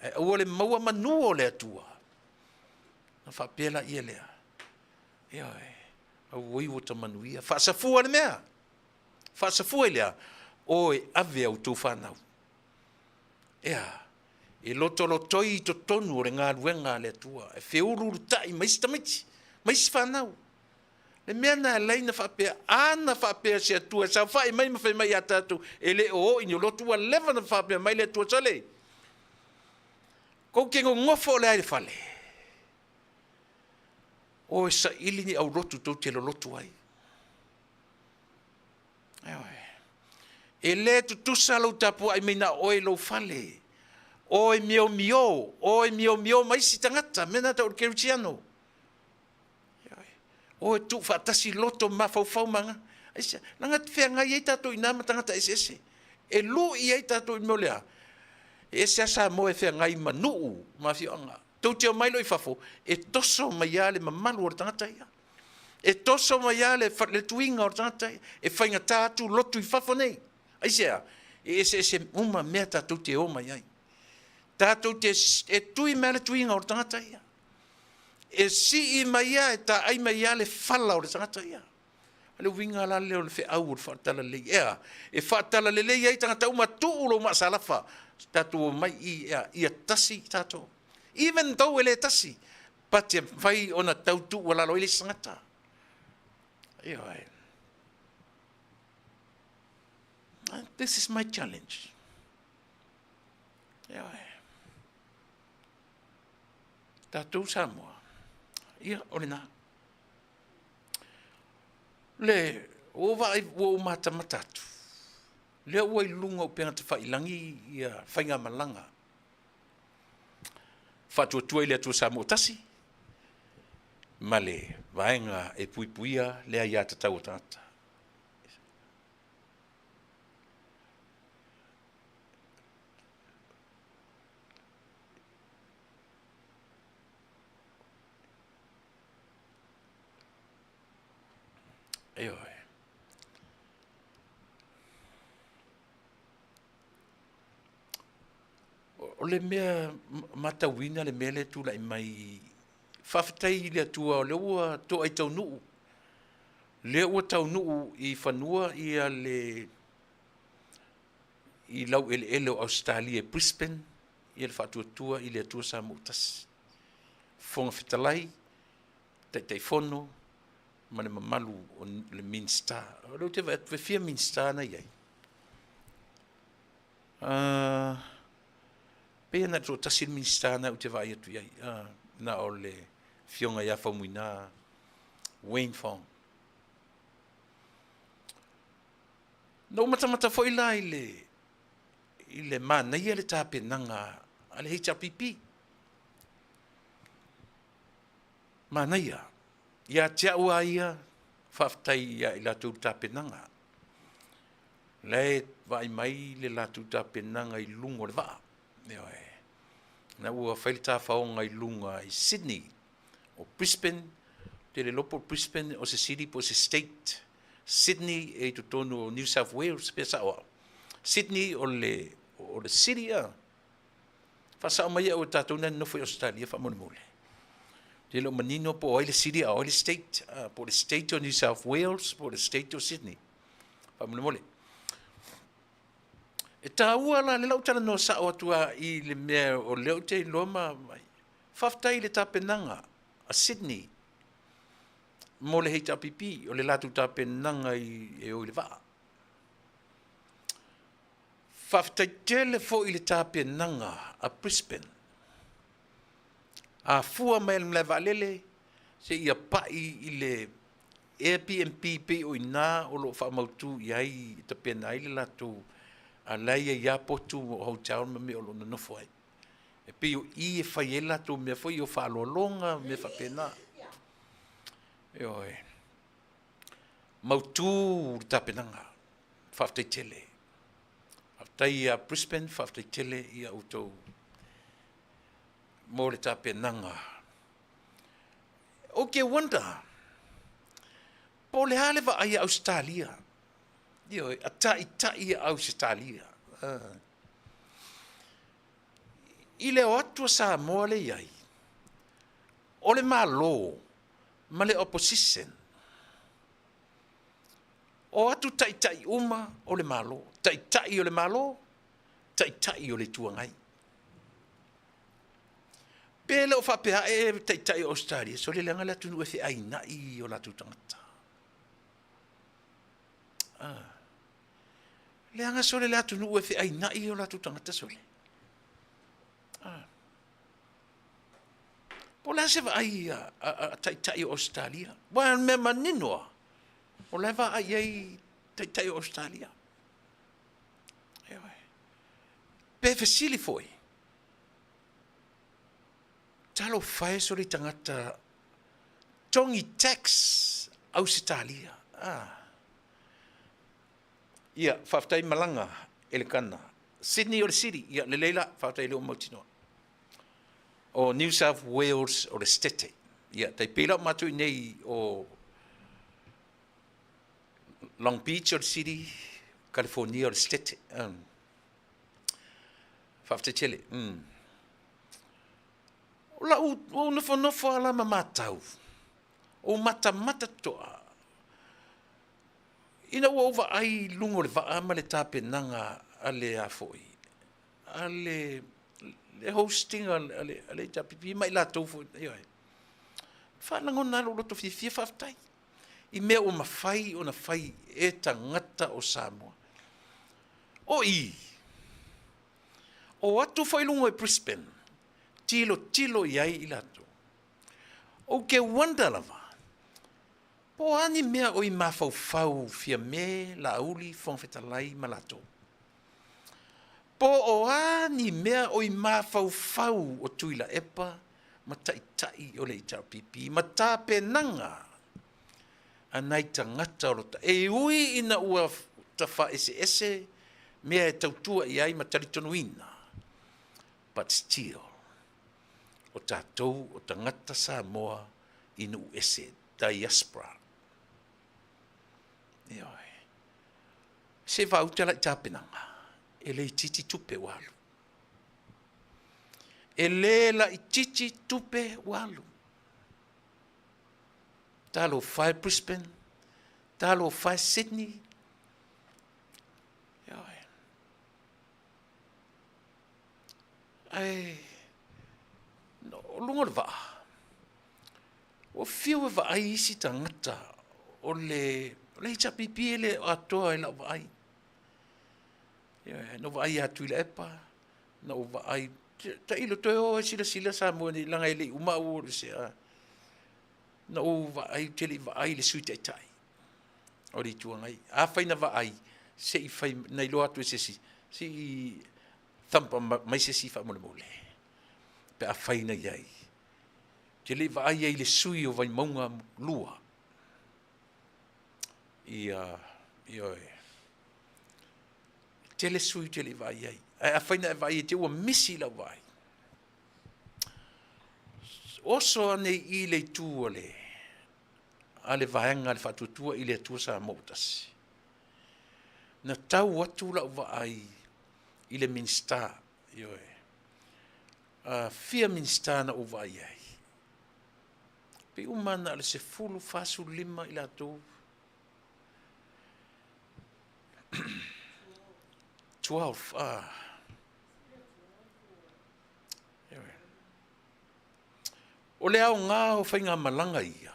Ae aua le maua manu o le Atua. Na faapea laia lea. Ioe. Auoi ua ta manuia. Faasafua le mea. Faasafua i lea. O e ave a outou fanau. Ea. E lotolotoi i totonu o le galuega a le Atua. E feuluulutai ma isi tamaiti, ma isi fanau. Le mea na alai na faapea, a na faapea se Atua e saofai mai ma fai mai ia tatou, e le o oo i ni lotu, ua leva na faapea mai le Atua, sole, kou te nonofo o le a i le fale, o e saili ni aulotu tou te lolotu ai. Ioe. E le tutusa lou tapuai mai na o oe i lou fale, o e miomio, o e miomio ma isi tagata, mea na tau o le kerisiano. O e tuufaatasi loto ma mafaufau ma aga. Aisea? Leaga e feagai ai tatou i ina ma tagata eseese. E lui ai tatou i le mea o le a? E ese lava Samoa e feagai ma nuu ma afioaga. Tou te omai loa i fafo, e toso mai lava le mamalu o le tagata ia. E toso mai lava le tuiga o le tagata ia. E faigata atu lotu i fafo nei. Aisea? E eseese uma mea tatou te o mai ai. Tatou te, e tui mai lava le tuiga o le tagata ia. E sii mai ia, e taai mai ia le fala o le tagata ia. O le uiga la lea o le feau o le faatalalelei. Ea, e faatalalelei ai tagata uma, tuu lou maasalafa, tatou omai i, ea, ia tasi tatou. Even though e le tasi, but e mafai ona tau tuualalo ai le isi tagata. Ioe. This is my challenge. Ioe. Tatou Samoa, ia, o lena. Le Ua ou vaai, ua ou matamata atu, lea ua i luga o upega tafailagi ia faigamalaga Faatuatua i le Atua Samoa tasi ma le vaega e puipuia le aiatatau a tagata. Ioe. O le mea matauina le mea lea e tulai mai, faafetai i le Atua o lea ua toai taunuu, lea ua taunuu i fanua ia le i laueleele o Ausetalia i Brisbane ia le Faatuatua i le Atua Samoa ua Tasi. Fofoga Fetalai, Taitaifono ma le mamalu o le Minisita. O lea ou te vaai atu e fia Minisita na e i ai? Pei na o le toatasi le Minisita lena ou te vaai atu i ai, na o le Afioga ia Faumuina Wayne Fong. Na ou matamata foi la i le manaia le tapenaga a le HRPP. Manaia. Ia te au lava ia, faafetai ia i latou i le tapenaga. O la e vaai mai le latou tapenaga i luga o le vaa. Ioe. O la ua fai le tafaoga i luga i Sydney, o Brisbane, ou te le iloa po o Brisbane o se city po o se state. Sydney e i totonu o New South Wales pe sao au. Sydney o le, o le city a. Faasao mai au e tatou na nonofo i Ausetalia faamolemole. Ou te le o manino po o ai le city a o ai le state, po o le state o New South Wales po o le state o Sydney. Faamolemole. E taua la, lea la ua talanoa sao atu lava i le mea o lea ou te iloa ma faafetai i le tapenaga a Sydney mo le HRPP, o le latou tapenaga e o i le vaa. Faafetai tele foi i le tapenaga a Brisbane. Afua mai le malae vaalele seia pai i le Airbnb pei o i ina o lo o faamautu i ai, e tapena ai le latou, a o la e i ai lava potu o hotel ma mea o lo o nonofo ai. E pei o i e fai ai latou mea foi ia o faaaloaloga ma mea faapena. Ioe. Mautu le tapenaga. Faafetai tele. Faafetai ia Brisbane, faafetai tele ia outou mo le tapenaga. Ou te wonder, po o le a le vaai a Ausetalia, ioe, a taitai a Ausetalia i le o atu a Samoa lea e i ai, o le Malo ma le opposition. O atu taitai uma o le Malo, taitai o le Malo, taitai o le Itu Agai. Pe le o faapea ae taitai o Ausetalia, sole leaga le atunuu e feainai i o latou tagata. Ah. Leaga sole le atunuu e feainai i o latou tagata sole. Ah. Po o le a se vaai a taitai o Ausetalia? Aua o le mea manino lava, o la e vaai i ai taitai o Ausetalia. Ioe. Pe fesili foi, talofa e sole i tagata togi tax Ausetalia. Ah. Ia, faafetai malaga e le kana. Sydney o le city, ia lelei la, faafetai lea ua mautinoa. O New South Wales o le state. Ia, tai pei la o matou i nei o Long Beach o le city, California o le state. Faafetai tele. O lau, ua ou nofonofo lava la ma matau, ou matamata totoa, ina ua ou vaai i luga o le vaa ma le tapenaga a le a foi, a le hosting a le HRPP ma i latou foi, ioe. Faalagona lava lou loto fiafia, faafetai i mea ua mafai ona fai e tagata o Samoa. O i, o atu foi i luga i Brisbane, tilotilo i ai i latou. Ou te wonder lava, Po o a ni mea o i mafaufau Fiame, Laauli, Fofoga Fetalai ma latou? Po o a ni mea o i mafaufau o Tuilaepa ma Taitai o le HRPP ma tapenaga a nai tagata o lo o E ui ina ua tafaeseese mea e tautua i ai ma talitonuina, but still, o tatou o tagata Samoa i nuu ese, diaspora. Ioe. Se vaauta la i tapenaga, e le itiiti tupe ua alu. E le laitiiti tupe ua alu. Talofa e Brisbane, talofa e Sydney. Ioe. Ae o luga o le vaa, ua fiu e vaai isi tagata o le HRPP e le o atoa i lau vaai. Ioe, na ou vaai ia Tuilaepa, na ou vaai, tailo toe o e silasila Samoa nei leaga e le i uma au o se a. Na ou vaai, ou te le i vaai i le Sui Taitai o le Itu Agai. Afai na vaai, se i fai, na iloa atu e se isi, se i thumb mai se isi faamolemole pe afai na i ai. Ou te le i vaai ai i le sui o Vaimauga 2. Ia, ioe. E tele sui ou te le i vaai ai. Ae afai na e vaai i te ua misi lau vaai. Oso ane i i le itu a le a le vaega a le Faatuatua i le Atua Samoa ua Tasi. Na tau atu lau vaai i le Minisita, ioe, fia Minisita na ou vaai ai? Pei uma lava na o le 10, 45 i latou. 12, ah. Ioe. O le aoga o faigamalaga ia,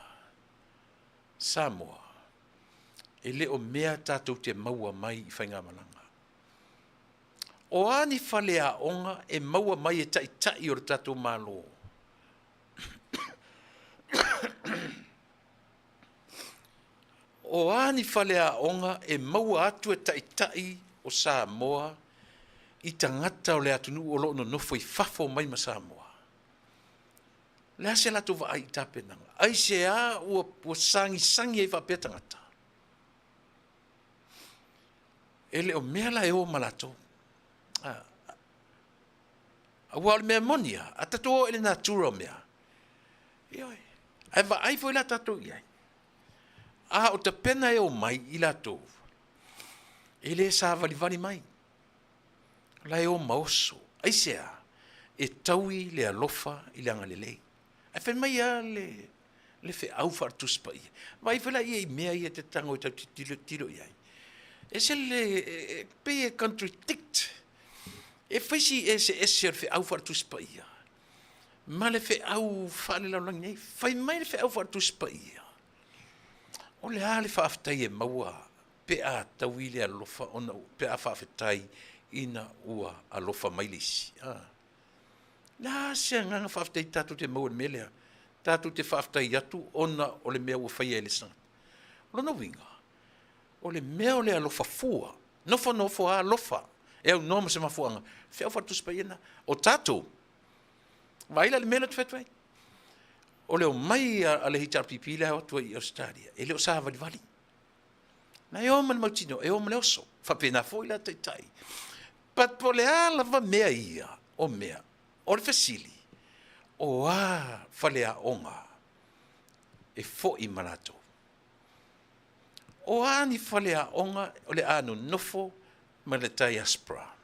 Samoa, e le o mea tatou te maua mai i faigamalaga. O a ni faleaoga e maua mai e taitai o le tatou Malo? O a ni faleaoga e maua atu e taitai o Samoa i tagata o le atunuu o lo o nonofo i fafo mai ma Samoa? O le a se latou vaai i tapenaga? Aisea ua sagisagi ai faapea tagata? E le o mea la e o ma latou. Aua o le mea moni lava, a tatou o i le natura o mea, ioe, ae vaai foi la tatou i ai. A o tapena e omai i latou, e le savalivali mai. O la e o ma oso. Aisea? E taui le alofa i le agalelei. Ae fai mai lava le, le feau faale-Tusi Paia. Vaai foi la ia i mea ia e te tago e tatou te tilotilo i ai. E ese le, e pei e contradict. E fai si eseese o le feau faale-Tusi Paia ma le feau faale-lalolagi nei. Fai mai le feau faale-Tusi Paia, o le a le faafetai e maua pe a taui le alofa ona pe a faafetai ina ua alofa mai le isi. A. Le a se agaga faafetai tatou te maua i le mea lea? Tatou te faafetai atu ona o le mea ua faia e le isi tagata. O lona uiga, o le mea o le alofa fua, nofonofo lava alofa e aunoa ma se mafuaaga, feau faale-Tusi Paia lena. O tatou, vaai la i le mea lea ou te fai atu ai, o le omai a le HRPP lea e o atu ai i Ausetalia, e le o savalivali. Na e o ma le mautinoa, e o ma le oso. Faapena foi la taitai. But po o le a lava mea ia o mea, o le fesili, o a faleaoga e foi ma latou? O a ni faleaoga o le a nonofo ma le diaspora?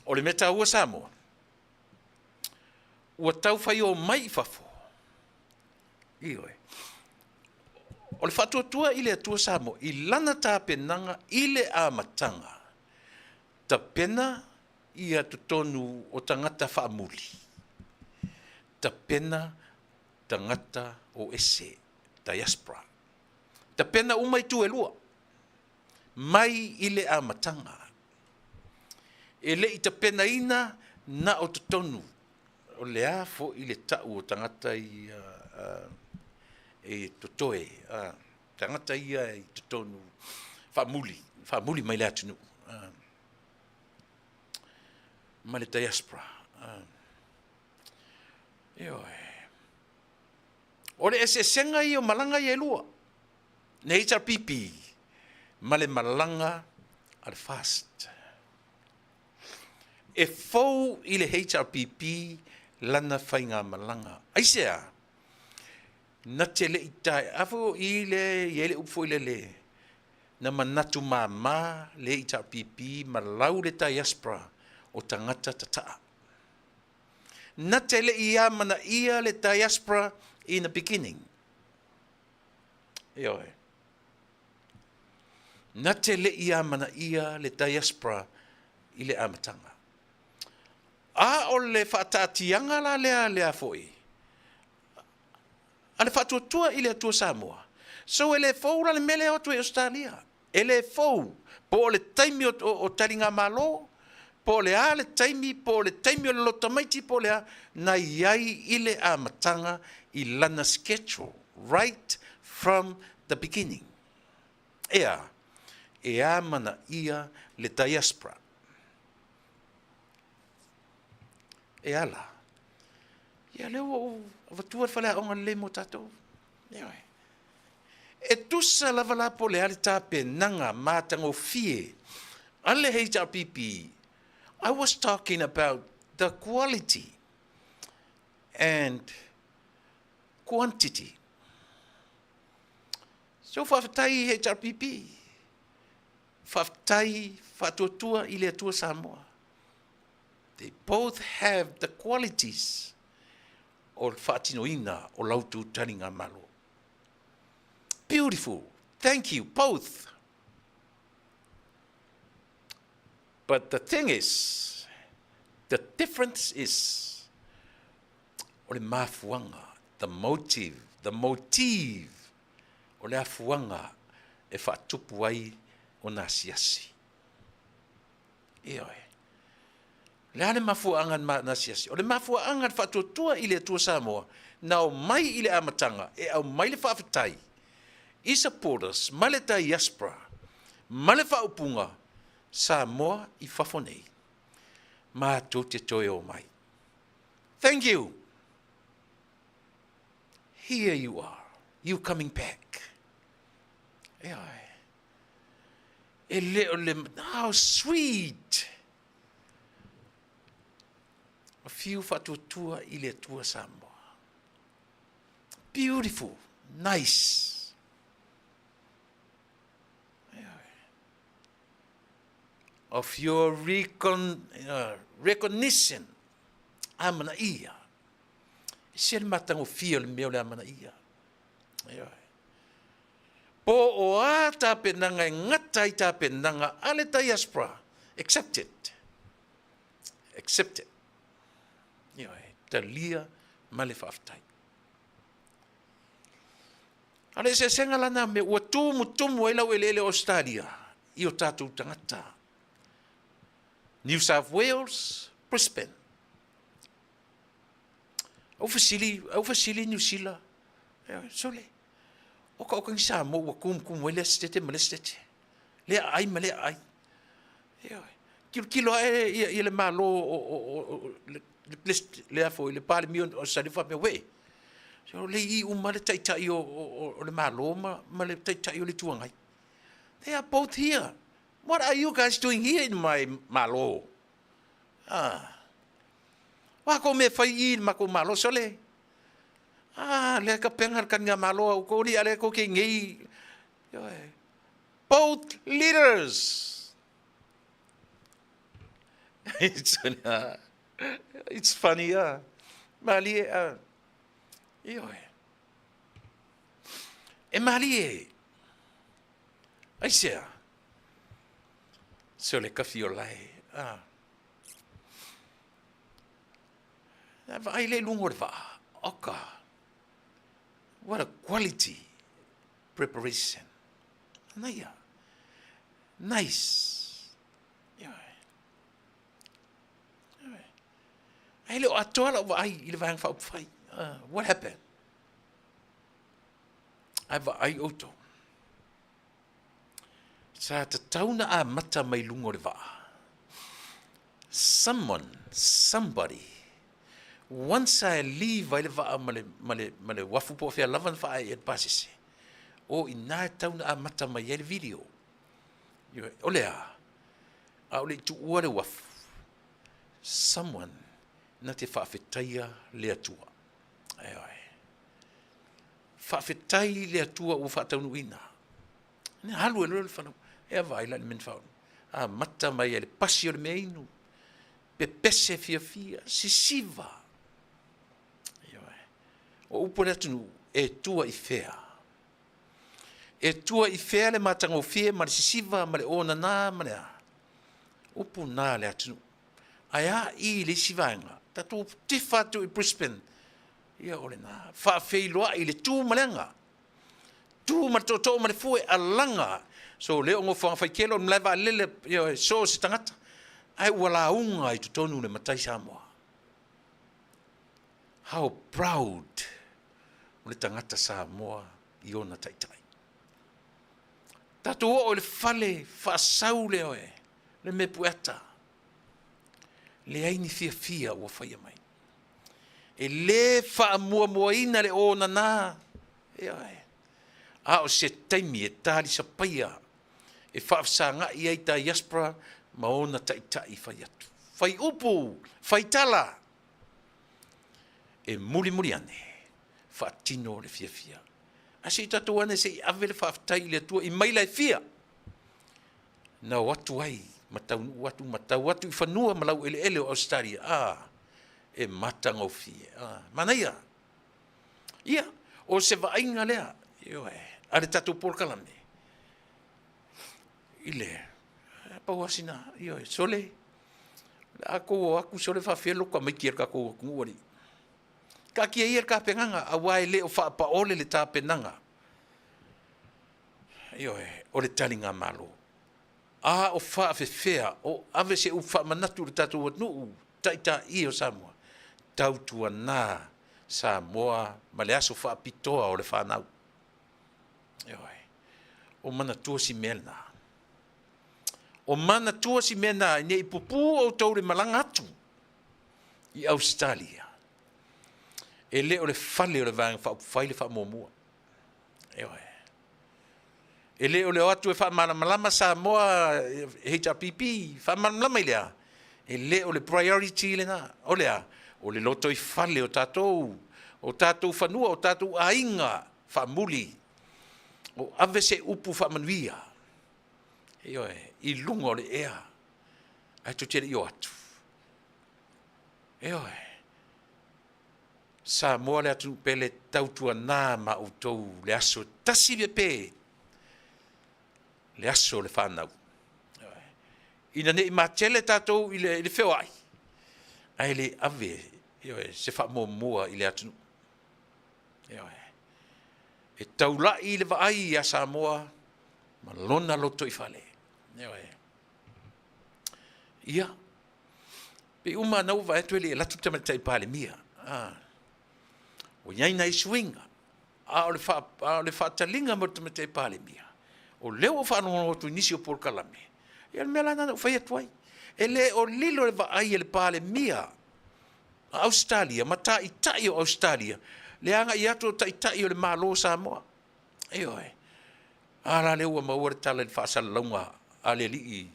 O le mea taua Samoa, ua tau fai omai i fafo. Ioe. O le faatuatua i le Atua Samoa i lana tapenaga i le amataga, tapena ia totonu o tagata faamuli, tapena tagata o ese, diaspora. Tapena uma itu e lua, mai i le amataga. E le i tapenaina na o totonu. O le a foi le tau o tagata ia? e totoe, a, tagata ia i totonu faamuli, faamuli mai le atunuu, a, ma le diaspora. A, ioe. O le eseesega ia o malaga ia e lua, le HRPP ma le malaga a le FAST. E fou i le HRPP lana faigamalaga. Aisea? Na te le i tae, a foi o i le i ai le upu foi lele, na manatu mama le HRPP ma lau le diaspora o tagata tataa. Na te le i amanaia le diaspora in the beginning. Ioe. Na te le i amanaia le diaspora i le amataga. A o le faataatiaga la lea lea foi, a le Faatuatua i le Atua Samoa, so e le fou la le mea lea e o atu ai i Ausetalia. E le fou, po o le taimi o, o, o taligamalo, po o le a le taimi, po o le taimi o le loto tamaiti, po o le a, na i ai i le amataga i lana schedule, right from the beginning. Ea, e amanaia le diaspora. E ala. Ia lea ua ou avatua le faleaoga lelei mo tatou. Ioe. E tusa lava la po o le a le tapenaga matagofie a le HRPP, I was talking about the quality and quantity. So faafetai HRPP, faafetai Faatuatua i le Atua Samoa. They both have the qualities o le faatinoina o la outou taligamalo. Beautiful. Thank you, both. But the thing is, the difference is, o le mafuaga, the motive, the motive, o le afuaga e faatupu ai ona asiasi. Ioe. O le a le mafuaaga na asiasi? O le mafuaaga le faatuatua i le Atua Samoa na omai i le amataga e aumai le faafetai i supporters ma le diaspora ma le faaupuga Samoa i fafo nei matou te toe omai. Thank you. Here you are. You coming back. Ioe. E le o le, how sweet! Afio Faatuatua i le Atua Samoa. Beautiful, nice. Of your recon, recognition, amanaia. E ese le matagofie o le mea o le amanaia. Ioe. Po o a tapenaga e gata ai tapenaga a le diaspora, accept it. Accept it. Ioe, talia ma le faafetai. A o le eseesega la na mea, ua tumutumu ai laueleele o Australia i o tatou tagata. New South Wales, Brisbane. Au fesili, au fesili Niu Sila, sole, oka oka ni Samoa ua kumukumu ai lea sitete ma lea sitete, lea aai ma lea aai. Ioe. Tilotilo ae ia, ia le Malo o, o, o, le, le, lea foi, le Palemia o Australia faapea, wē, so le i uma le taitai o, o, o le Malo ma, ma le taitai o le Itu Agai. They are both here. What are you guys doing here in my Malo? Ah. O a kou mea e fai i i le makou Malo, sole? Ah, lea ka penga le kaniga Malo a oukou alii, a lea kou ke ngei. Ioe. Both leaders. It's, it's funny, ah. Malie, ah. Ioe. E malie. Aisea? Se o le kafi o lae. Ah. Na vaai le luga o le vaa. Oka. What a quality preparation. Manaia. Nice. Ioe. Ioe. Ae le o atoa lau vaai i le vaega faaupufai. What happened? Ae vaai outou. Sa tatau na amata mai luga o le vaa. Someone, somebody, once a e leave ai le vaa ma le, ma le, ma le uafu po o fea lava na faaee ai le pasese, o i ina e tatau na amata mai ai le video. O le a? A o le i tuua le uafu, someone na te faafetaia le Atua. Ioe. Faafetai i le Atua ua faataunuuina. Na alu ai loa le fanau. Ea vaai la i le mea na faaulu. Amata mai ai le pasi o le meainu, pepese fiafia, sisiva. Ioe. O upu a le atunuu, e tua i fea? E tua i fea le matagofie ma le sisiva ma le onana ma le a? Upu na a le atunuu. Ae a i le isi vaega, tatou tifa atu i Brisbane, ia o lena, faafeiloai i le tu ma le aga, tu ma le tootoo ma le fue, alaga, so lea o nofoaga faitele o le malae vaalele, ia so o se tagata, ae ua lauga i totonu le matai Samoa. How proud o le tagata Samoa i ona taitai. Tatou oo i le fale faasau lea oe, le mea pueata. Leai ni fiafia ua faia mai. E le faamuamuaina le onana, ioe, a o se taimi e talisapaia e faafesagai ai diaspora ma ona taitai fai atu. Fai upu, fai tala, e mulimuli ane, faatino le fiafia. Ae se i tatou ane se i ave le faafetai i le Atua i maila e fia na o atu ai ma taunuu atu ma tau atu i fanua ma laueleele o Ausetalia. A, e matagofie. A, manaia. Ia, o se vaaiga lea, ioe, a le tatou polokalame i le pau lava sina, ioe, sole, o le a tou o atu sole faafefea le loto tamaiti a le tatou atunuu alii. Taatia ia le tapenaga, aua e le o faapaole le tapenaga, ioe, o le taligamalo. A o faafefea o ave se upu faamanatu i le tatou atunuu taitai o Samoa, tautuana Samoa ma le aso faapitoa o le fanau. Ioe, o manatua si mea lena. O manatua si mea lena, ne i pupū outou i le malaga atu i Ausetalia, e le o le fale o le Vaega Faaupufai le faamuamua. Ioe. E le o le o atu e faamalamalama Samoa HRPP, faamalamalama i le a? E le o le priority lena. O le a? O le lotoifale o tatou, o tatou fanua, o tatou aiga faamuli. O ave se upu faamanuia, ioe, i luga o le ea, ae tou te le i o atu. Ioe. Samoa le atunuu pele, tautuana ma outou le aso e tasi pepe, le aso o le fanau. Ina ne i matele tatou i le feoai, ae le ave, ioe, se faamuamua i le atunuu. Ioe. E taulai le vaai ia Samoa ma lona lotoifale. Ioe. Ia, pei uma lava na ua vaai atu e le i alu atu le Tamaitai Palemia. Ah. Ua i ai nai suiga, a o le, fa, a o le faataliga mo le Tamaitai Palemia, o lea ua faalogologo atu i nisi o polokalame, ia le mea la lena na ou fai atu ai. E le o lilo le vaai a le Palemia a Ausetalia ma Taitai o Ausetalia, le agai atu o Taitai o le Malo o Samoa. Ioe. A la lea ua maua le tala i le faasalalauga a le alii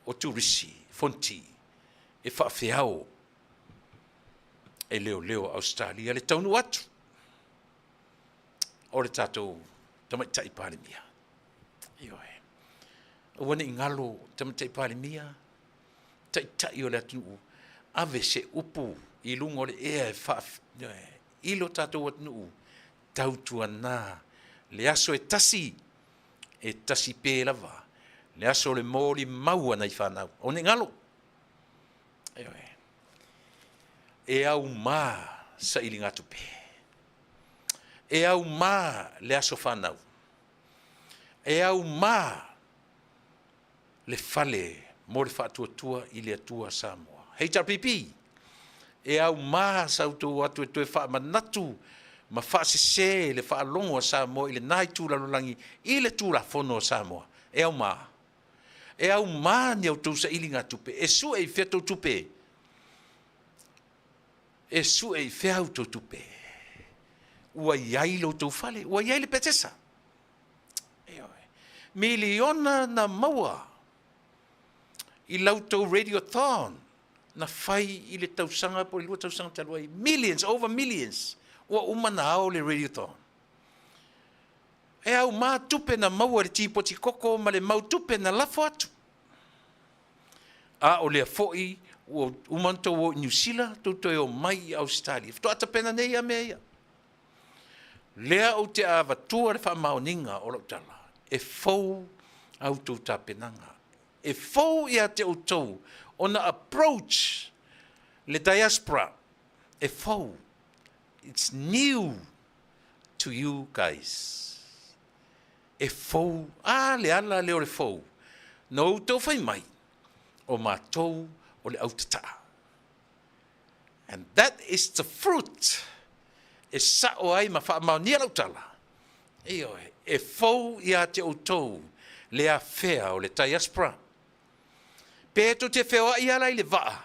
o turisi, Fonti, e faafeao e leoleo o Ausetalia le taunuu atu o le tatou Tamaitai Palemia. Ioe. Aua ne i galo Tamaitai Palemia, Taitai o le atunuu, ave se upu i luga o le ea e faa, i lo tatou atunuu, tautuana le aso e tasi, e tasi pe lava le aso o le molimau a nai fanau. Aua ne i galo. Ioe. E auma sailigatupe. E auma le aso fanau. E auma le fale mo le faatuatua i le Atua Samoa. HRPP, e auma sa outou o atu e toe faamanatu. ma faasese le faalogo a Samoa i lena itu lalolagi i le Tulafono a Samoa. E aumā? E aumā ni a outou sailigatupe? E sue i fea tou tupe? E sue i fea outou tupe? Ua i ai lo outou fale, ua i ai le petesa. Ioe. Miliona na maua i la outou radiothon na fai i le tausaga po o le 2 tausaga talu ai, millions, over millions, ua uma ona ao le radiothon. E aumā tupe na maua i le tipoti koko ma le mau tupe na lafo atu. A o lea foi ua uma ona tou o i Niu Sila, tou toe o mai i Ausetalia. Faatoa tapena nei lava mea ia. Lea ou te avatua le faamaoniga o lau tala, e fou a outou tapenaga. E fou ia te outou ona approach le diaspora. E fou. It's new to you guys. E fou, a le ala lea o le fou. Na outou fai mai, o matou o le autataa. And that is the fruit e sao ai ma faamaonia lau tala, ioe, e fou ia te outou le afea o le diaspora. Pe tou te feoai ala i le vaa,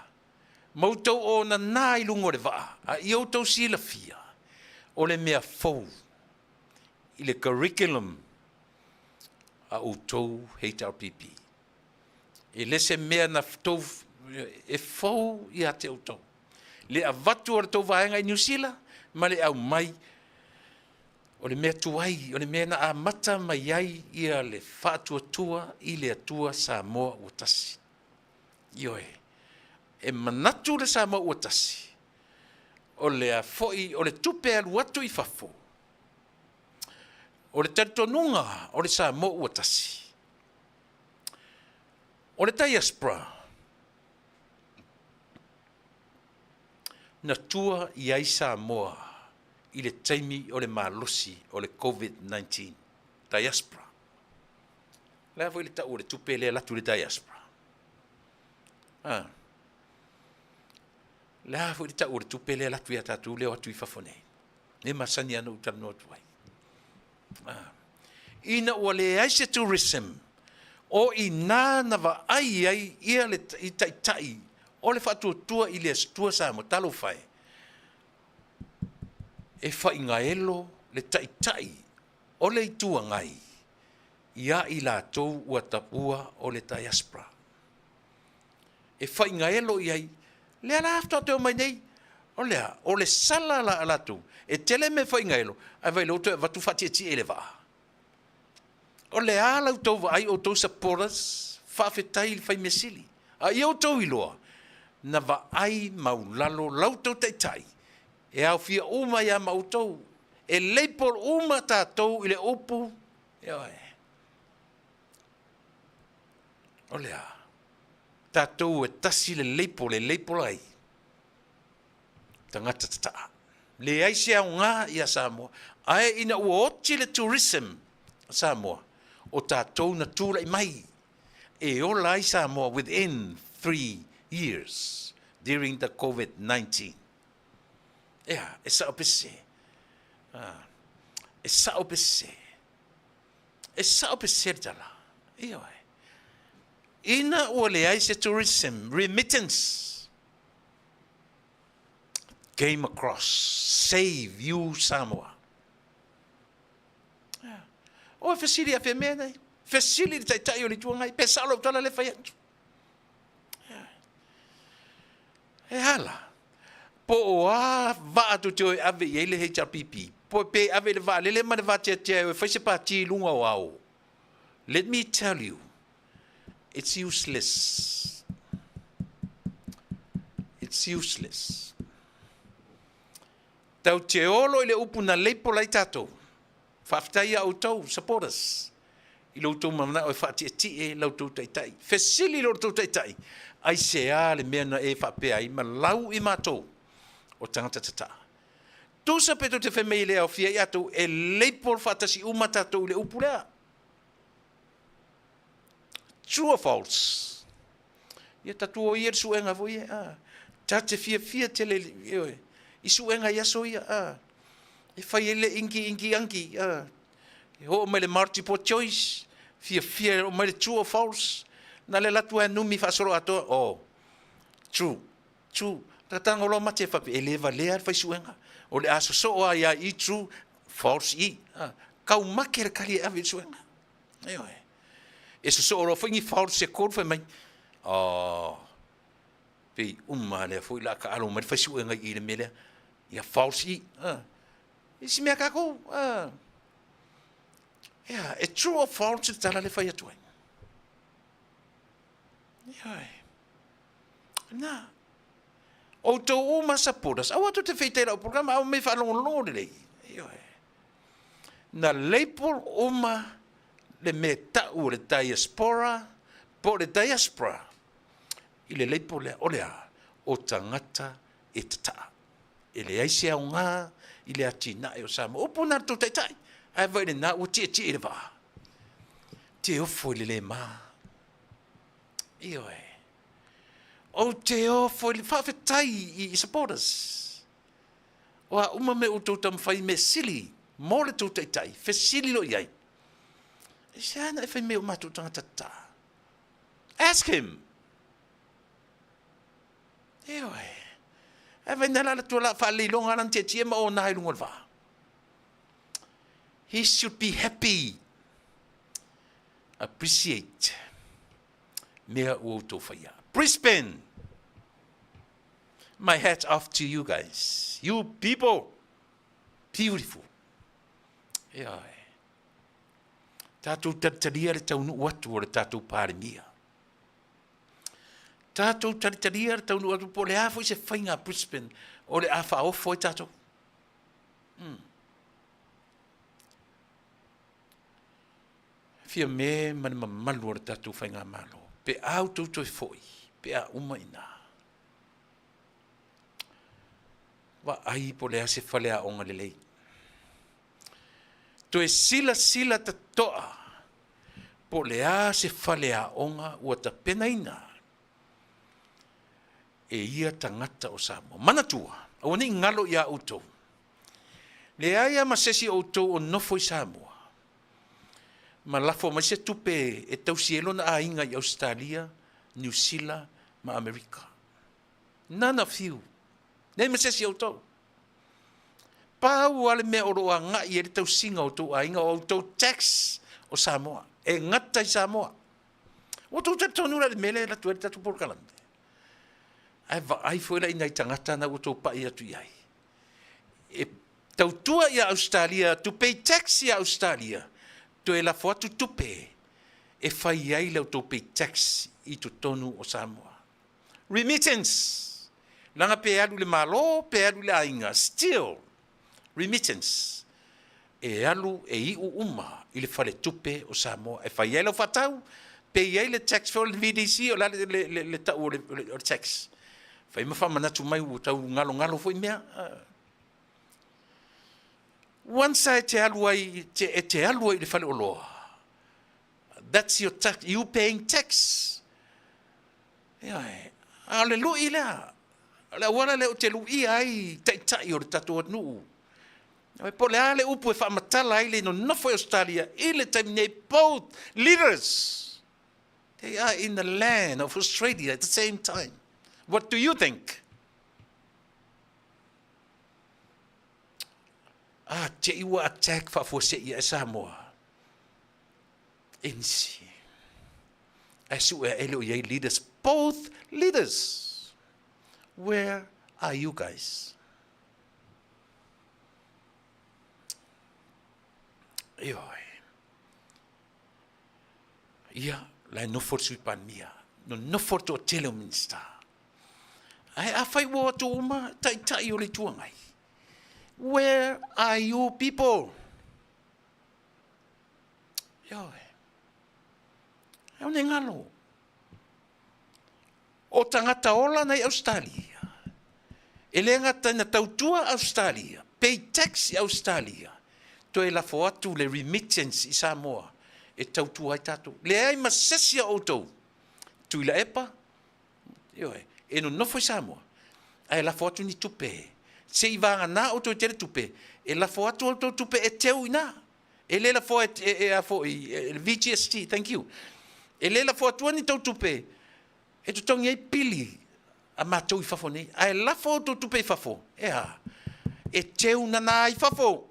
ma outou onana i luga o le vaa, a ia outou silafia, o le mea fou i le curriculum a outou HRPP. E le se mea na tou, e fou ia te outou. Le avatu o le tou vaega i Niu Sila ma le aumai o le mea tuai, o le mea na amata mai ai ia le faatuatua i le Atua Samoa ua tasi. Ioe, e manatu le Samoa ua tasi, o le foi o le tupe e alu atu i fafo, o le talitonuga o le Samoa ua tasi, O le diaspora, na tua i ai Samoa i le taimi o le malosi o le Covid-19. Diaspora. O le a foi le tau o le tupe lea e alu atu i le diaspora? A. O le a foi le tau o le tupe lea e alu atu ia tatou lea e o atu i fafo nei? E masani lava ona ou talanoa atu ai. Ina ua leai se tourism, o i ina na vaai ai ia le i taitai o le faatuatua i le Atua Samoa, talofa e, e faigaelo le taitai o le Itu Agai ia i latou ua taua o le diaspora. E faigaelo i ai, lea la faatoa toe omai nei, o le a? O le sala la a latou, e tele mea e faigaelo, ae vaai loa ua toe avatu faatietie i le vaa. O le a la outou vaai outou supporters, faafetai i le fai mea sili. A ia outou iloa, na vaai maulalo la outou taitai, e aofia uma ai lava ma outou. E label uma tatou i le upu, ioe. O le a? Tatou e tasi le label e label ai tagata tataa. Leai se aoga ia Samoa, ae ina ua oti le tourism a Samoa, o tatou na tulai mai e ola ai Samoa within 3 years during the Covid-19. Ea, e sao pe sese? E sao pe sese? E sao pe sese le tala? Ioe. Ina ua leai se tourism remittance came across save you Samoa. Oi fesili a mea nei. Fesili le taitai o le Itu Agai, pe sao lau tala le fai atu. E ala. Po o a vaa tou te o e ave i ai le HRPP, po pe ave i le vaalele ma le vateatea e o e fai se pati i luga o ao. Let me tell you, it's useless. It's useless. Tau te olo i le upu na leipola ai tatou. Faafetai ia outou, supporters, i lo outou manao e faatietie la outou taitai. Fesili lo outou taitai, aisea le mea na e faapea ai ma lau i matou o tagata tataa. Tusa pe tou te fai mai e le aofia ai atou, e label faatasi uma tatou i le upu lea. True or false? Ia tatou o ia i le suega foi ia. Ta te fiafia tele i suega i aso ia. E fai ai le ingi ingi angi, a. E oo mai le multiple choice, fiafia e oo mai le true or false. Na le alu atu lava e numi faasoloatoa, oh, true, true. Tagataga loa mate e faapea, e le valea le faisuega. O le a sosoo lava ia i true, false i. A, taumate le tali e ave i le suega. Ioe. E sosoo loa foi ni false se tolu fai mai, oh, pei uma lea foi la taalo mai le faisuega i i le mea lea. Ia false i. A. Isi mea tatou, a. Ia, e true or false le tala le fai atu ai. Ioe. Na. Outou uma supporters, aua tou te feita i lau programa, aua me faalogologo lelei. Ioe. Na label uma le mea tau o le diaspora po o le diaspora i le label lea, o le a? O tagata e tataa. E leai se aoga i le atinae o Samoa. Upu na le tou taitai, ae vaai lena ua tietie i le vaa. Te ofo i le le ma. Ioe. Ou te ofo i le faafetai i supporters. O a uma mea ua outou taumafai i mea sili mo le tou taitai, fesili loa i ai. Aisea na e fai mai o matou tagata tataa? Ask him. Ioe. Ae vaai na la la tua la faaleiloga lana tietie ma ona i luga o le vaa. He should be happy. Appreciate mea ua outou faia. Brisbane, my hat off to you guys. You people, beautiful. Ioe. Tatou talitalia le taunuu atu o le tatou Palemia. Tatou talitalia le taunuu atu po o le a foi se faiga a Brisbane o le a faaofo ai tatou. Fiame ma le mamalu o le tatou faigamalo, pe a outou toe foi, pe a uma i ina. Vaai po o le a se faleaoga lelei. Toe silasila totoa po o le a se faleaoga ua tapenaina e ia tagata o Samoa. Manatua, aua ne i galo iā outou, leai lava ma se isi o outou o nofo i Samoa ma lafo mai se tupe e tausi ai lona aiga i Ausetalia, Niu Sila ma Amerika. None of you. Leai ma se isi o outou. Pau lava le mea o lo o agai i ai le tausiga o outou aiga, o outou tax o Samoa. E gata i Samoa. Ua outou talitonu la i le mea lea e alu atu ai le tatou polokalame? Ae vaai foi la i nai tagata na ua outou pai atu i ai. E tautua ia Ausetalia, to pay tax ia Ausetalia, toe lafo atu tupe e fai ai le outou pay tax i totonu o Samoa. Remittance, leaga pe alu i le Malo pe alu i le aiga, still remittance e alu e iu uma i le faletupe o Samoa e fai ai lau faatau, pe i ai le tax foi o le VDC, o le a le tau o le tax? Fai ma faamanatu mai ua tau galogalo foi mea. Once e te alu ai, e te alu ai i le faleoloa, that's your tax, you paying tax. Ioe, a o le lui lea, o le auala lea ou te luia ai taitai o le tatou atunuu. Po o le a le upu e faamatala ai le nonofo i Ausetalia i le taimi nei, both leaders, they are in the land of Australia at the same time. What do you think? A te i ua attack faafuasei e Samoa. E nisi. Ae sue ae le o i ai leaders, both leaders. Where are you guys? Ioe. Ia, la e nofo le Sui Palemia, nonofo le toatele o Minisita. Ae afai ua o atu uma taitai o le Itu Agai, where are you people? Ioe. E one galo. O tagata ola na i Ausetalia, e le gata ina tautua Ausetalia, pay tax i Ausetalia, toe lafo atu le remittance i Samoa e tautua ai tatou. Leai ma se isi o outou, Tuilaepa, ioe, e nonofo i Samoa, ae lafo atu ni tupe. Seivaganā outou i tele tupe, e lafo atu a outou tupe e teu i ina. E le lafoa e, e, e a foi, e, le VGST, thank you. E le lafo atua ni tou tupe e totogi ai pili a matou i fafo nei. Ae lafo outou tupe i fafo, e a? E teu nana i fafo.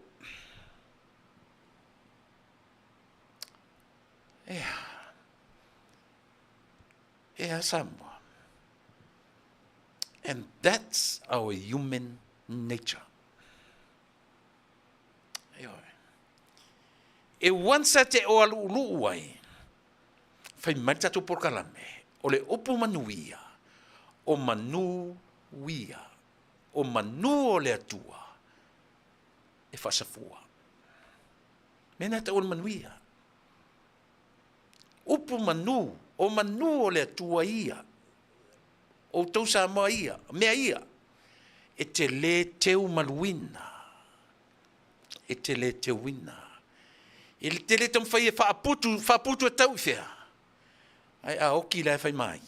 E a? E a Samoa? And that's our human nature. Ioe. E once a te o aluuluu ai, fai mai le tatou polokalame, o le upu manuia, o manu uia, o manu o le Atua e faasafua. Mea na tau o le manuia. Upu manu, o manu o le Atua ia, outou Samoa ia, mea ia, e te lē teu maluina, e te lē teuina. E te lē taumafai e faaputu, faaputu e tau i fea? Ae a oki la e fai mai.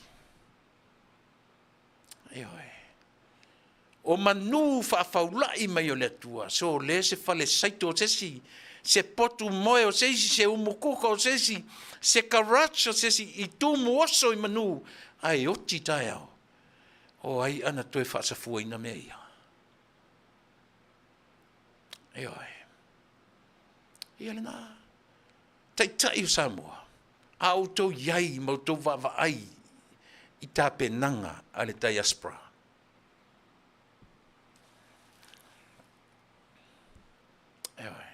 Ioe. O manu faafaulai mai o le Atua, so le se fale saito o se isi, se potu moe o se isi, se umukuka o se isi, se garage o se isi, i tumu oso i manu, ae oti taeao. O ai ana toe faasafuaina mea ia? Ioe. Ia lena. Taitai o Samoa, a outou i ai ma outou vaavaai i tapenaga a le diaspora. Ioe.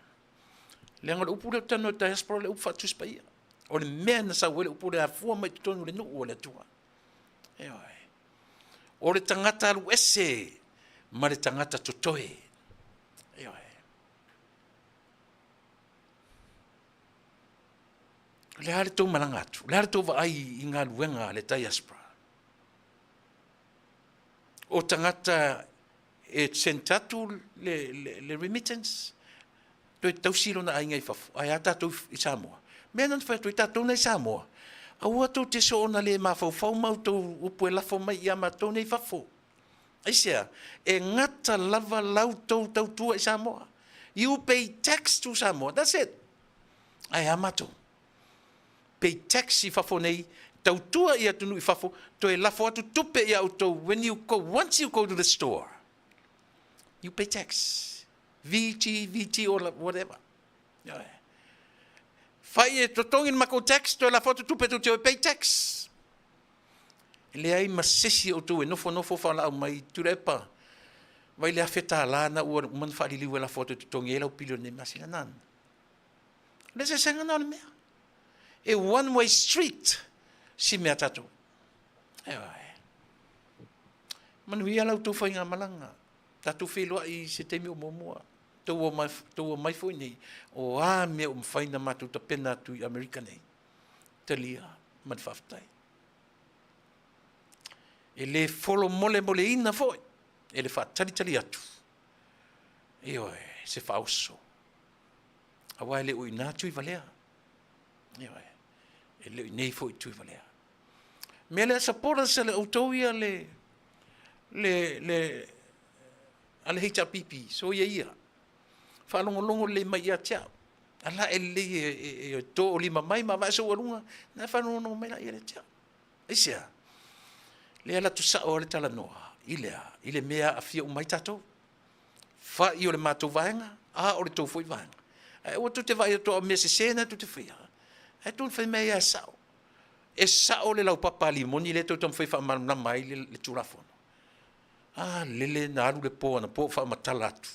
Leaga o le upu lea ou te talanoa i diaspora o le upu faatusi paia. O le mea na sau ai le upu lea afua mai totonu o le nuu o le Atua. Ioe. O le tagata alu ese ma le tagata totoe. Ioe. O le a le tou malaga atu? O le a le tou vaai i galuega a le diaspora? O tagata e send atu le, le, le remittance, toe tausi lona aiga i fafo, ae a tatou i Samoa? Mea na fai atu ai tatou nei Samoa, aua tou te soona le mafaufau ma outou upu e lafo mai ia matou nei fafo. Aisea? E gata lava la outou tautua i Samoa. You pay tax to Samoa. That's it. Ae a matou? Pay tax i fafo nei, tautua i atunuu i fafo, toe lafo atu tupe ia outou when you go, once you go to the store, you pay tax. VT, VT or whatever. Fai e totogi le makou tax, toe lafo atu tupe tou te o e pay tax. E leai ma se isi o outou e nofonofo faalaau mai Tuilaepa, vai le $1,000 na ua uma ona faaliliu e lafo atu e totogi ai lau pili o lenei masina. None. O le eseesega lena o le mea. E one way street si mea tatou. Ioe. Manuia la outou faigamalaga. Tatou feiloai i se taimi o muamua. Tou omai foi nei, o a mea ua mafai ona matou tapena atu i Amerika nei. Talia ma le faafetai. E le folomolemoleina foi e le faatalitali atu, ioe, se faaoso. Aua e le o i ina Tuivalea. Ioe, e le o i nei foi Tuivalea. Mea lea supporters a le outou ia le, le, le, a le HRPP, so ia ia, faalogologo lelei mai ia te au. A la e lelei e, e, e to o lima mai ma vae sou aluga, na e faalogologo mai la ia le te au. Aisea? Lea la tusao le talanoa i lea, i le mea aafia uma ai tatou. Fai o le matou vaega, a o le tou foi vaega. Ae aua tou te vaai atu o mea sese na tou te faia. Ae tou fai mai e sao. E sao le laupapa a limoni lea tou taumafai e faamalamalama ai le, le Tulafono. A lele na alu le po anapo o faamatala atu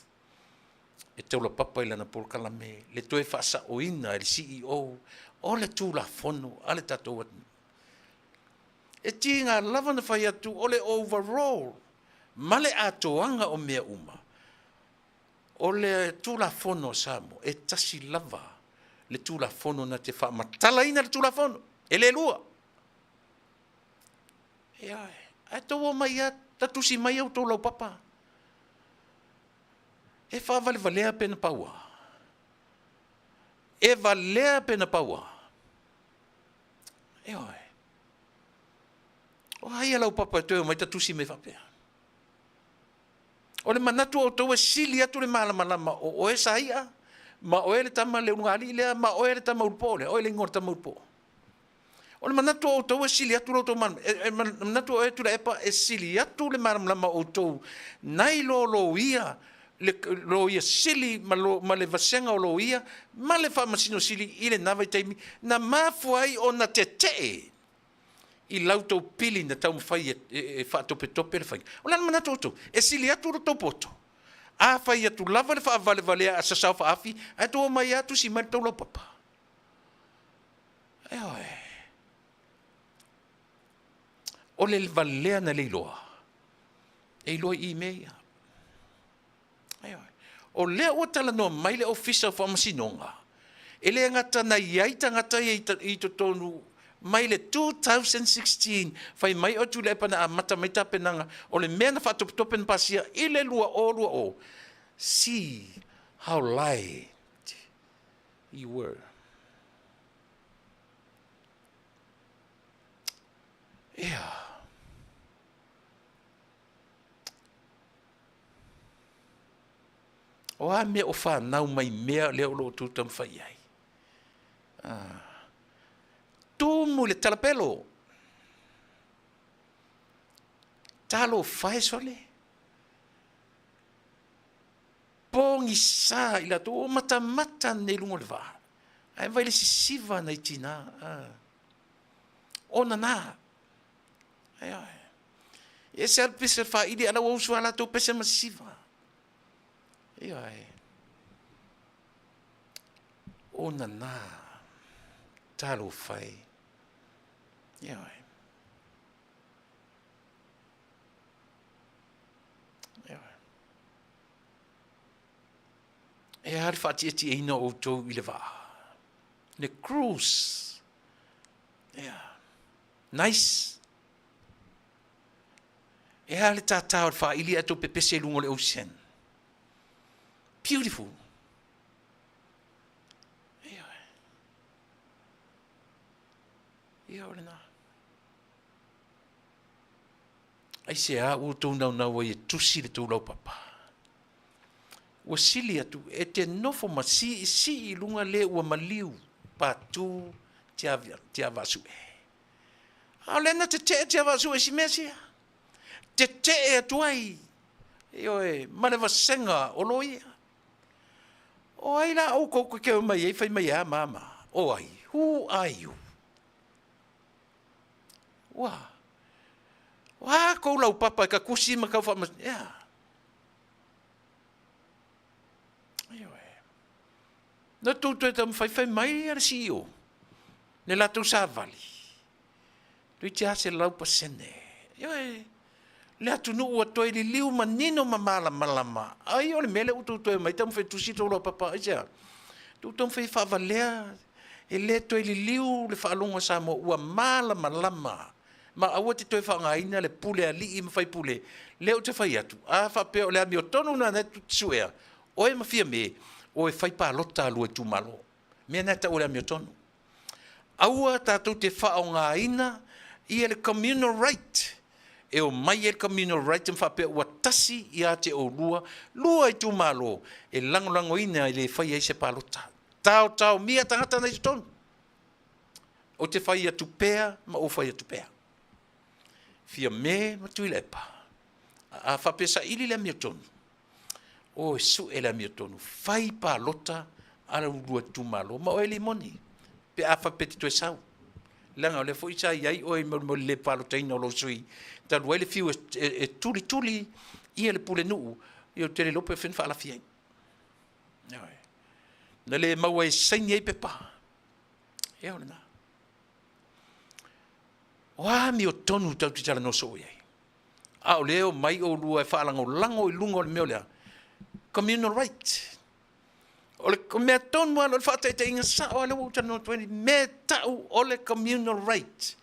e taulapapa i lana polokalame le toe faasaoina e le CEO o le Tulafono a le tatou atunuu. E tiga lava na fai atu o le overall ma le atoaga o mea uma, o le Tulafono a Samoa, e tasi lava le Tulafono na te faamatalaina le Tulafono, e le lua. Ioe, ae tou omai lava ta tusi mai outou laupapa. E faavalevalea pe na pau a? E valea pe na pau a? Ioe. O ai a laupapa e toe omai ta tusi mai faapea? O le manatu o outou e sili atu le malamalama o oe Saia, ma oe le tama le ulugalii lea, ma oe le tama ulupoo lea, oe le igoa o le tama ulupoo. O le manatu o outou e sili atu lo outou malamalama, e manatu o oe Tuilaepa e sili atu le malamalama o outou nai lo loia, le loia sili ma, lo, ma le vasega o loia ma le faamasino sili i lena vaitaimi na mafua ai ona tetee i la outou pili na taumafai e, e, e faatopetope le faiga. O le a le manatu o outou? E sili atu lo outou poto. A fai atu lava le faavalevalea a sasao faaafi, ae tou omai lava tusi mai le tou laupapa. Ioe. O le valea na le iloa, e iloa i i mea ia. Ioe. O lea ua talanoa mai le Ofisa o Faamasinoga, e le gata na i ai tagata ia i totonu mai le 2016, fai mai o Tuilaepa na amata mai tapenaga, o le mea na faatopetope na pasia i le 2020. See how lied you were. Ea. O a mea o fanau mai mea lea o lo o outou taumafai i ai? Ah. Tumu i le talapelo. Talofa e sole. Pogisa i latou o matamata nei i luga o le vaa. Ae vai le sisiva nai tina. Ah. Ona na. Ioe. E ese lava le pese faaili, a o la ua usu lava latou pese ma sisiva. Ioe. Ona na. Talofa e. Ioe. Ioe. E a le faatietieina o outou i le vaa? Le cruise. Yeah. Nice. E a le tātā o le faaili ae tou pepese i luga o le ocean. Beautiful. Ioe. Ia o lena. Aisea ua outou naunau ai e tusi le tou laupapa? Ua sili atu e te nofo ma siisii i luga le ua maliu patu Tiavaasue. A o lea na tetee Tiavaasue i si mea sia. Tetee atu ai, ioe, ma le vasega o loia. O ai la oukou kekeu mai ai fai mai e a ma ma? O ai? Who are you? Ua. Ua kou laupapa e ka kusi ma kau whaama... Yeah. Ioe. Na tou toe taumafai fai mai a le CEO, le latou savali, toeitiiti lava 100%. Ioe, le atunuu ua toe liliu manino ma malamalama. Ai o le mea lea ua tou toe omai taumafai e tusi tou laupapa, aisea? Tou taumafai e faavalea, e le toe liliu le faalogo a Samoa ua malamalama. Ma aua te toe faaaogaina le pule alii ma faipule, lea ou te fai atu, a faapea o le amiotonu lena e te suea, Oe ma Fiame, o e fai palota a lua itumalo. Mea na e tau o le amiotonu. Aua tatou te faaaogaina ia le communal right e omai ai le communal right ma faapea ua tasi ia te oulua lua itumalo e lagolagoina e le fai ai se palota. Taotaomia tagata na i totonu. Ou te fai atu pea ma ou fai atu pea. Fiame ma Tuilaepa. A faapea saili le amiotonu, O e sue le amiotonu, fai palota a lau lua itumalo ma oe Limoni, pe a faapea e te toe sau. Leaga o lea foi sa i ai oe i mo le le palotaina o lou sui, talu ai le fiu e, e, e tulituli ia le pulenuu, ia ou te le iloa pe o fea na faalafi ai. Ioe. Na le maua e saini ai pepa. Ia o lena. O a amiotonu tatou te talanoa soo i ai? A o lea e omai oulua e faalagolago i luga o le mea o le a? Communal right. O le mea tonu lava, o le faataitaiga sao lava lea ua ou talanoa atu ai, le mea e tau o le communal right.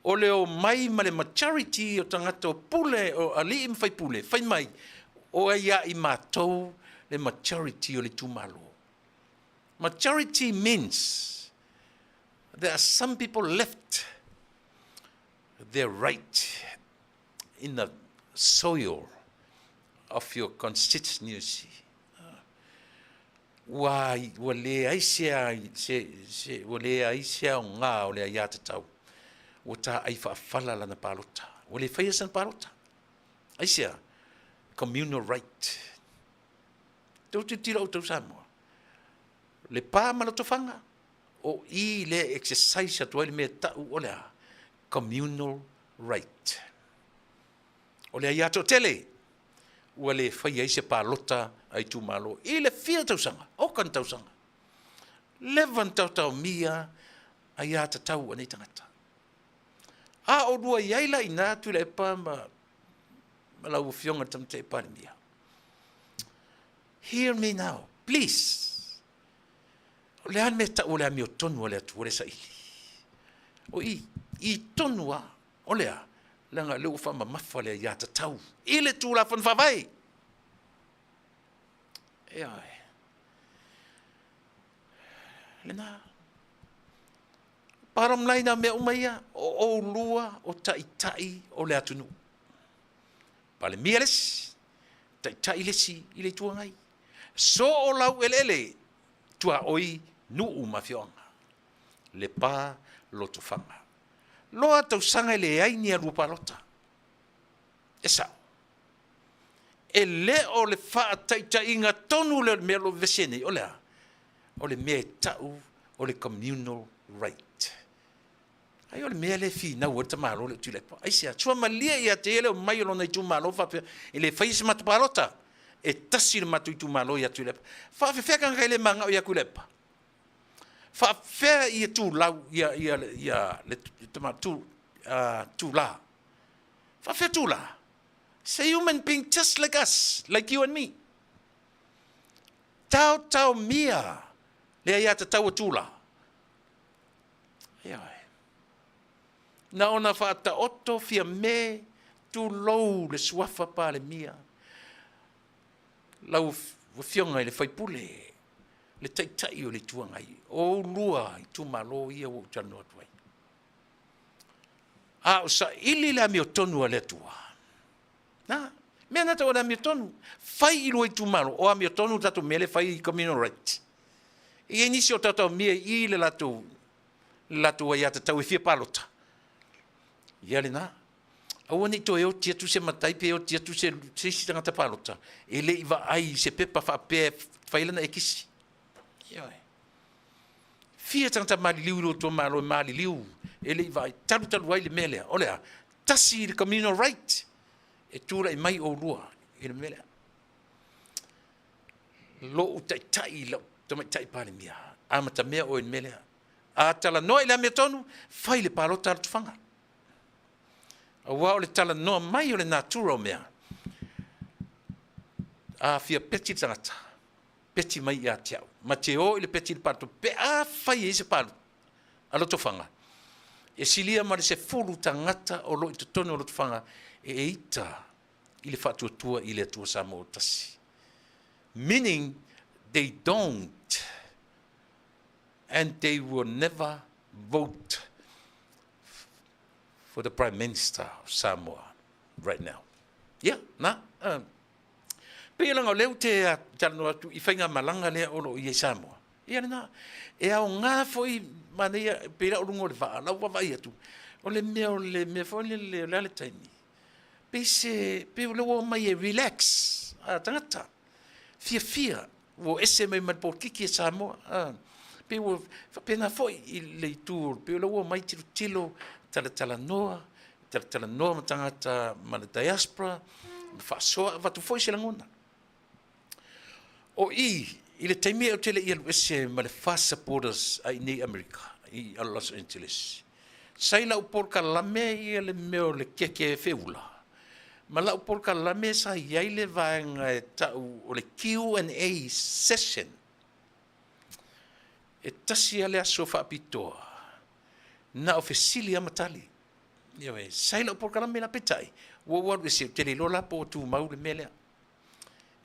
O le omai ma le majority o tagata o pule, o alii ma faipule, fai mai, o ai ia i matou le majority o le itumalo. Majority means there are some people left their right in the soil of your constituency. Ua, ua leai se, se, se, ua leai se aoga o le aiatatau. Ua taai faafala lana palota. Ua le faia sana palota. Aisea? Communal right. Tou tilotilo outou Samoa. Lepa ma Lotofaga, o i lea e exercise atu ai le mea e tau o le a? Communal right. O le aia toatele ua le faia ai se palota a itumalo i le fia tausaga, oka ni tausaga. Leva na taotaomia aia tatau a nei tagata. A oulua i ai la i ina Tuilaepa ma lau Afioga i le Tamaitai Palemia, hear me now, please. O le a le mea e tau o le amiotonu a le Atua le saili? O i, i tonu lava, o le a? Leaga o lea ua faamamafa le aiatatau i le Tulafono Faavae. Ioe. Lena. Bottom line o mea uma ia, o oulua o taitai o le atunuu. Palemia le isi, taitai le isi i le Itu Agai. So o laueleele, tuaoi nuu ma afioaga. Lepa Lotofaga. Loa tausaga e leai ni alua palota. E sao. E le o le faataitaiga tonu lea o le mea o lo o vevesi ai nei, o le a? O le mea e tau o le communal right. Ai o le mea lea e finau ai le tamaloa lea o Tuilaepa. Aisea? Suamalie ia te ia le omai o lona itumalo faapea e le faia se matou palota. E tasi le matou itumalo ia Tuilaepa. Faafefea tagata e le manao ia Tuilaepa? Faafefea ia Tulau ia ia ia le tama tu Tula? Faafefea Tula? It's a human being just like us, like you and me. Taotaomia le aiatatau a Tula. Ioe. Na ona faataoto Fiame, tulou le suafa Palemia, lau Afioga i le sui usufono, le Taitai o le Itu Agai, o oulua itumalo ia ua ou talanoa atu ai. A o saili le amiotonu a le Atua, na, mea na tau o le amiotonu, fai i lua itumalo, o amiotonu le tatou mea lea e fai i communal right. E i ai nisi o taotaomia i i le latou, le latou aiatatau e fia palota. Ia lena. Aua ne i toe oti atu se matai pe oti atu se, se isi tagata palota e le i vaai i se pepa faapea e fai lana ekisi. Ioe. Fia tagata maliliu i lo outou malo e maliliu e le i vaai talutalu ai le mea lea. O le a? Tasi le communal right e tulai mai oulua i le mea lea. Lou taitai, lau tamaitai Palemia, amatamea oe i le mea lea. A talanoa i le amiotonu, fai le palota a Lotofaga. Aua o le talanoa mai o le natura o mea, a fia peti le tagata, peti mai ia te au. Ma te o i le peti i le palota, pe a fai e ai se palota a Lotofaga, e silia ma le 10 tagata o lo o i totonu o Lotofaga e ita i le faatuatua i le Atua Samoa ua tasi. Meaning they don't and they will never vote for the Prime Minister of Samoa right now. Ia, na, uh, pei leaga o lea ou te talanoa atu i faigamalaga lea o lo o i ai Samoa. Ia lena, e aoga foi manaia, pei la o luga o le vaa, lau vaavaai atu, o le mea o le mea foi lele, o le a le taimi, pei se, pei o lea ua omai e relax a tagata, fiafia, ua ese mai ma le polokiki a Samoa, a, pei ua faapena foi i le itu, pei o lea ua omai tilotilo, talatalanoa, talatalanoa ma tagata ma le diaspora, ma faasoa, avatu foi se lagona. O i, i le taimi ou te le i alu ese ma le FAST Supporters a i nei Amerika, i Los Angeles, sa i lau polokalame ia le mea o le keke feula, ma lau polokalame sa i ai le vaega e tau o le Q&A session. E tasi lava le aso faapitoa, na o fesili lava ma tali. Ioe, sa i lau polokalame la, peitai, ua ou alu ese, ou te le iloa la po o tumau le mea lea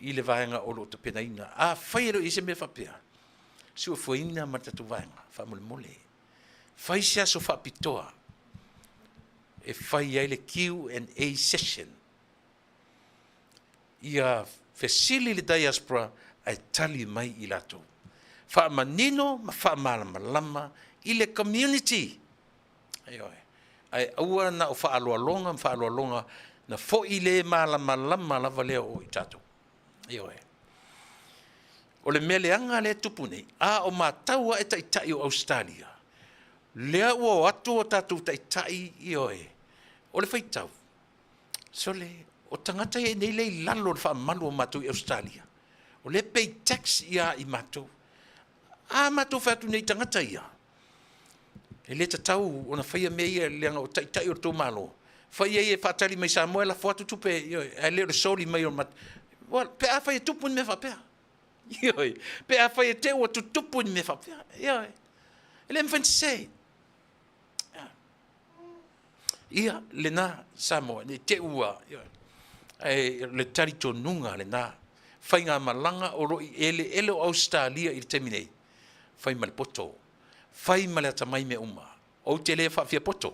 i le vaega o lo o tapenaina. Afai e le o i ai se mea faapea, suefueina ma le tatou vaega, faamolemole. Fai se aso faapitoa e fai ai le Q&A session. Ia fesili le diaspora ae tali mai i latou. Faamanino ma faamalamalama i le community. Ioe. Ae aua na o faaaloaloga ma faaaloaloga na foi le malamalama lava lea o i tatou. Ioe. O le mea leaga lea e tupu nei, a o matau ae taitai o Ausetalia, lea ua o atu o tatou taitai, ioe, o le faitau, sole, o tagata ia i inei lea i lalo o le faamalu o matou i Ausetalia, o lea e pay tax ia i matou. A matou fai atu nei i tagata ia, e le tatau ona faia mea ia leaga o taitai o le tou Malo, fai ai e faatali mai Samoa e lafo atu tupe, ioe, ae le o le soli mai o pe afai e tupu ni mea faapea. Ioe, pe afai e te ua tutupu ni mea faapea. Ioe, e le mafai ona sese. Ia, lena Samoa, ne i te i ua, ioe, ae o le talitonuga lena, faigamalaga o lo o i eleele o Ausetalia i le taimi nei, fai ma le poto, fai ma le atamai mea uma. Ou te le faafiapoto,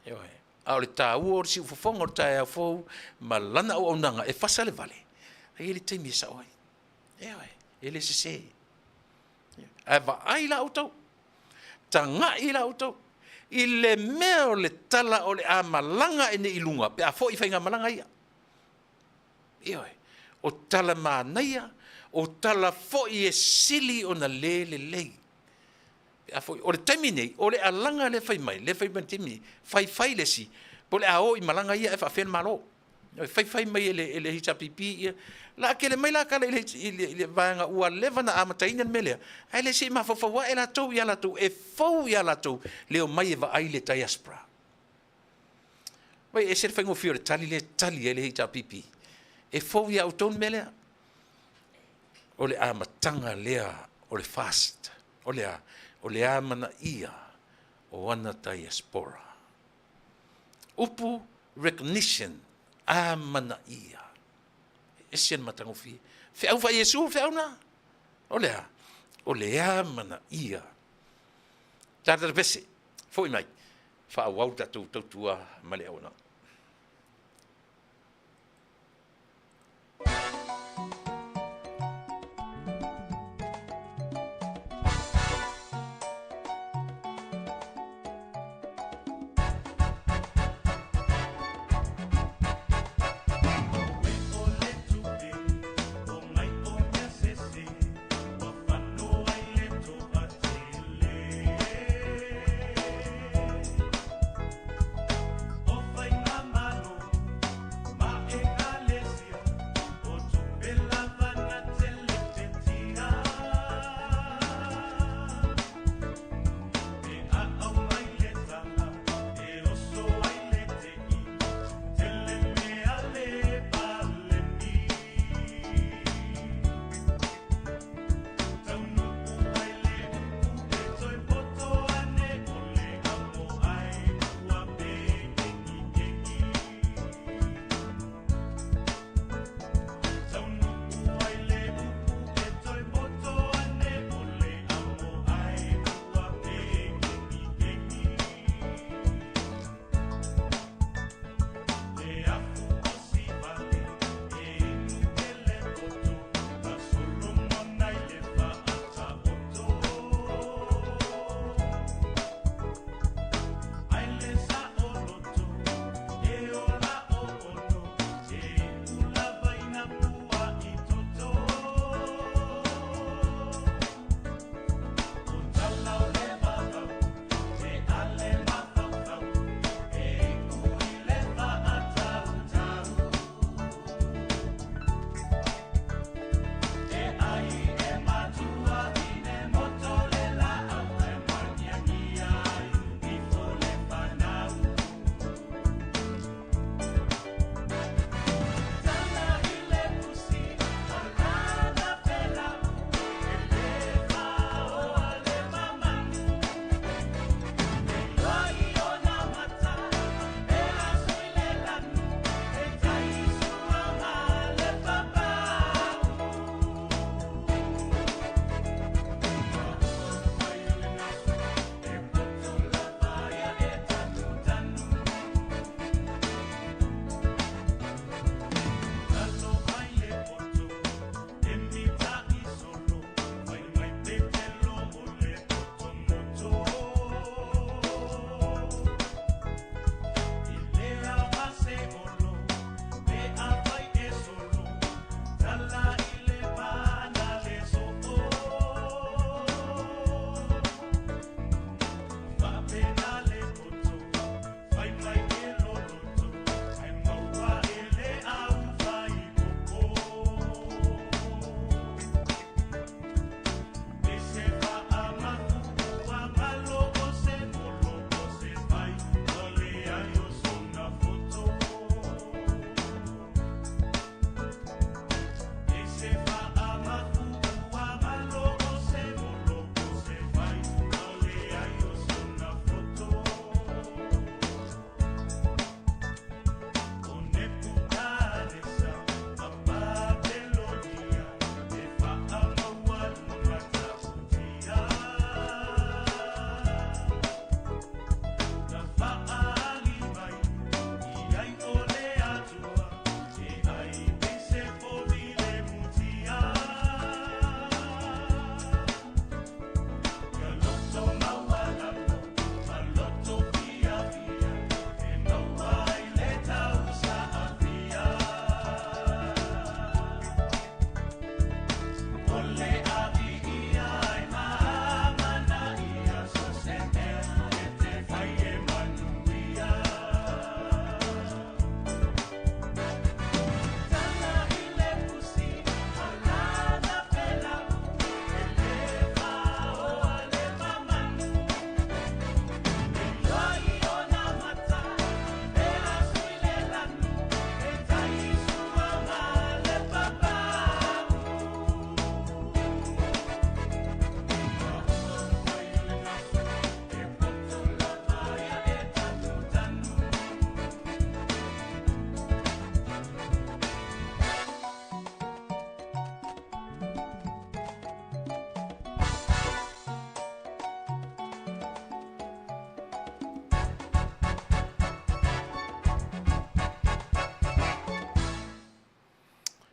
ioe, a o le taua o le siufofoga o le taeao fou ma lana auaunaga e fasa le vale, e i ai le taimi e sao ai. Ioe, e le sese. Ae vaai la outou, taga'i la outou i le mea o le tala o le a malaga ae nei i luga pe a foi faigamalaga ia. Ioe, o tala manaia, o tala foi e sili ona le lelei. Pe a foi, o le taimi nei, o le alaga lea e fai mai, lea e fai mai i le taimi nei, fai fai le isi, po o le a o i malaga ia ae faapefea le Malo. Fai fai mai e le HRPP ia, o le a tele mai la tala i le vaega ua leva ona amataina le mea lea, ae le se i mafaufau ae latou ia latou, e fou ia latou le omai e vaai le diaspora. Vaai, e ese le faigofie o le tali lea e tali ai le HRPP, e fou ia outou le mea lea. O le amataga lea o le FAST, o le a? O le amanaia o ana diaspora. Upu recognition, amanaia. E ese le matagofie. Feau faa-Iesu le feau lena. O le a? O le amanaia. Tatou pese, foi mai, faaauau le tatou tautua ma le auaunaga.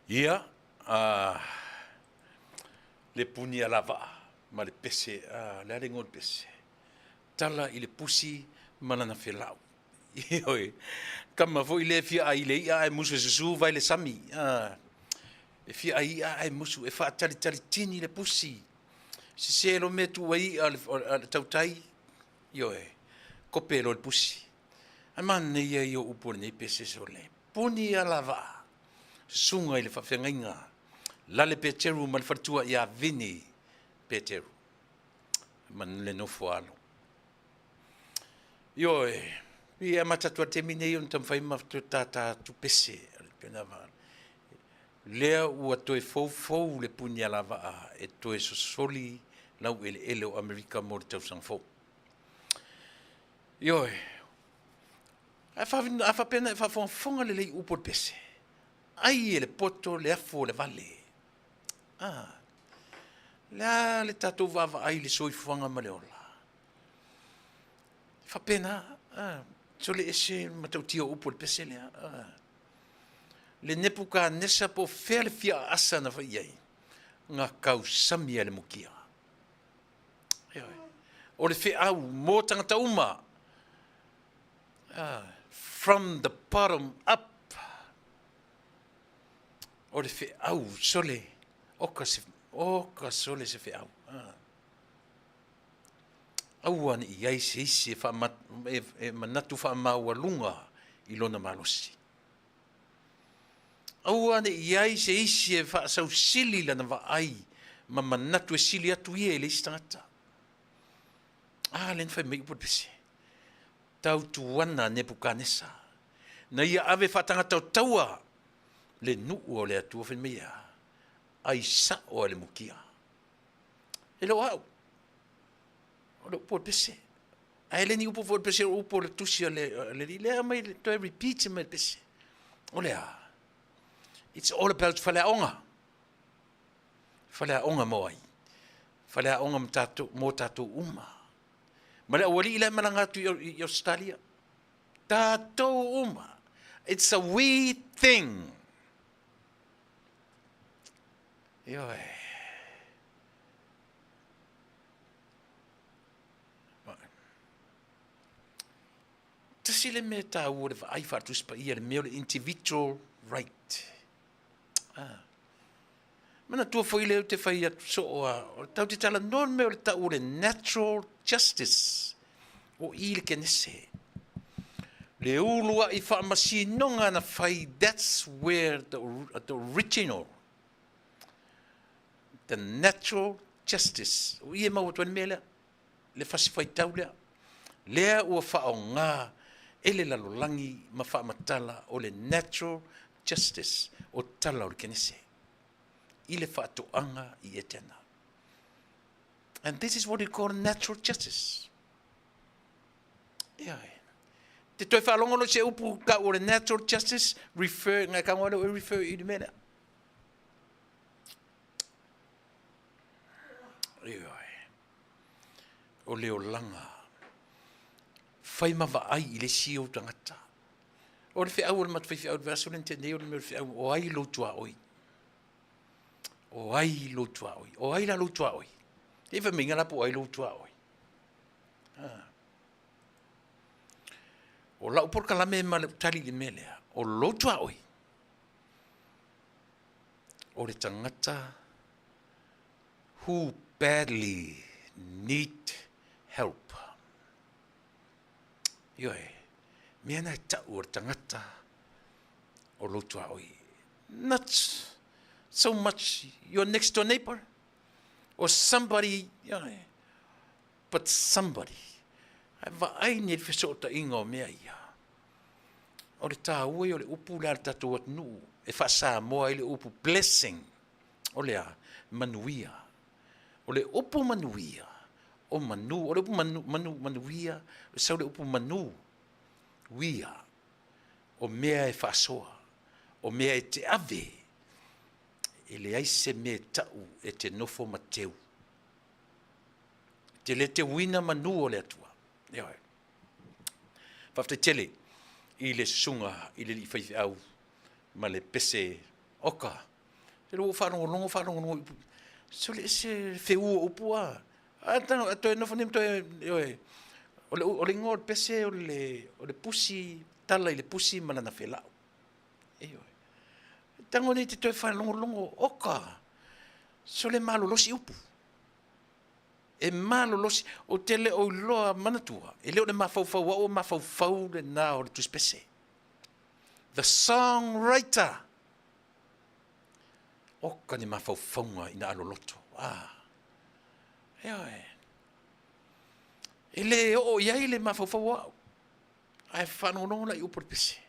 Ia, a, le puni alavaa ma le pese, a, le a le igoa o le pese? Tala i le pusi ma lana felau. Ioe, tama foi lea e fia ai i le i'a ae musu e susu vai le sami. A, e fia ai i'a ae musu e faatalitali tini le pusi. Sese loa mea e tuu ai i'a a le tautai, ioe, kope loa le pusi. Ae manaia ia o upu o lenei pese sole, puni alavaa, susuga i le faafeagaiga Lale Peteru ma le faletua ia Vini Peteru ma le nofo a alo. Ioe, e amata atu lava i le taimi lenei ona taumafai ma tata atu pese. Lea ua toe foufou le punialavaa e toe sosoli laueleele o Amerika mo le tausaga fou. Ioe, a faapea na e faafogafoga lelei i upu o le pese, ai e le poto le afu o le vale. A, le a le tatou vaavaai i le soifuaga ma le ola? E faapena, a, sole ese le matautia o upu o le pese lea. A, le Nepukanesa po o fea le fia aasa na fai i ai, na tausami lava i le mukia. Ioe. O le feau mo tagata uma, from the bottom up, o le feau sole, oka se, oka sole se feau. Aua ne i ai se isi e, faama, e, e manatu faamaualuga i lona malosi. Aua ne i ai se isi e faasausili lana vaai ma manatu e sili atu ia i le isi tagata. A lea na fai mai upu o le pese. Tautuana Nepukanesa, na ia ave faatagata o taua le nuu o le Atua fai mai e a? Ai sao a le mukia. E le o au. O le upu o le pese. Ae le ni upu foi o le pese, o upu o le tusi a le alii. Lea aumai toe repeat mai le pese. O le a? It's all about faleaoga. Faleaoga mo ai? Faleaoga mo tatou, mo tatou uma. Ma le aualii la e malaga atu i Australia. Tatou uma. It's a we thing. Ioe. Tasi le mea taua o le vaai faatusi paia le mea o le individual right. Ah. Manatua foi lea ou te fai atu soo a, o tau te talanoa le mea o le tau o le natural justice o i le Kenese. Le uluai faamasinoga na fai, that's where the original, the natural justice. O i e mau atu ai le mea lea, le fasi faitau lea. Lea ua faaaoga e le lalolagi ma faamatala o le natural justice o tala o le Kenese i le faatoaga i Etena. And this is what we call natural justice. Ia, te toe faalogologo se upu kau o le natural justice, refer, ngai ka ngā e refer i le mea lea. Ioe. O le olaga. Fai ma vaai i le isi ou tagata. O le feau o le matou faifeau i le vaiaso lea na tea nei, o le mea o le feau, o ai lou tuaoi? O ai lou tuaoi? O ai la lou tuaoi? Te i fai mai la po o ai lou tuaoi? Ah. O lau polokalame ma le tali i le mea lea, o lou tuaoi, o le tagata who badly need help. Ioe, mea na e tau o le tagata o lou tuaoi. Not so much your next door neighbor or somebody, ioe, but somebody. Ae vaai nei le fesootaiga o mea ia. O le taua ia o le upu lea a le tatou atunuu e faa-Samoa ai le upu blessing. O le a? Manuia. O le upu manuia, o manu, o le upu manu, manu, manuia, e sau le upu manu, uia, o mea e faasoa, o mea e te ave, e leai se mea e tau e te nofo ma teu. E te le teuina manu o le Atua. Ioe. Faafetai tele i le susuga i le alii faifeau ma le pese oka. Te lua faalogologo faalogologo i upu. Sole ese feu o upu a. A tanga toe nofo nei ma toe ioe. O le o le igoa o le pese o le o le pusi tala i le pusi ma lana felau. Ioe. Tago nei te toe faalogologo oka. Sole malolosi upu. E malolosi, ou te le o iloa manatua, e le o le mafaufau au o mafaufau lena o le tusipese. The songwriter. Oka ni mafaufauga ina aloloto. Ah. Ioe. E le oo i ai le mafaufau o au. Ae faalogologo la i upu o le pese.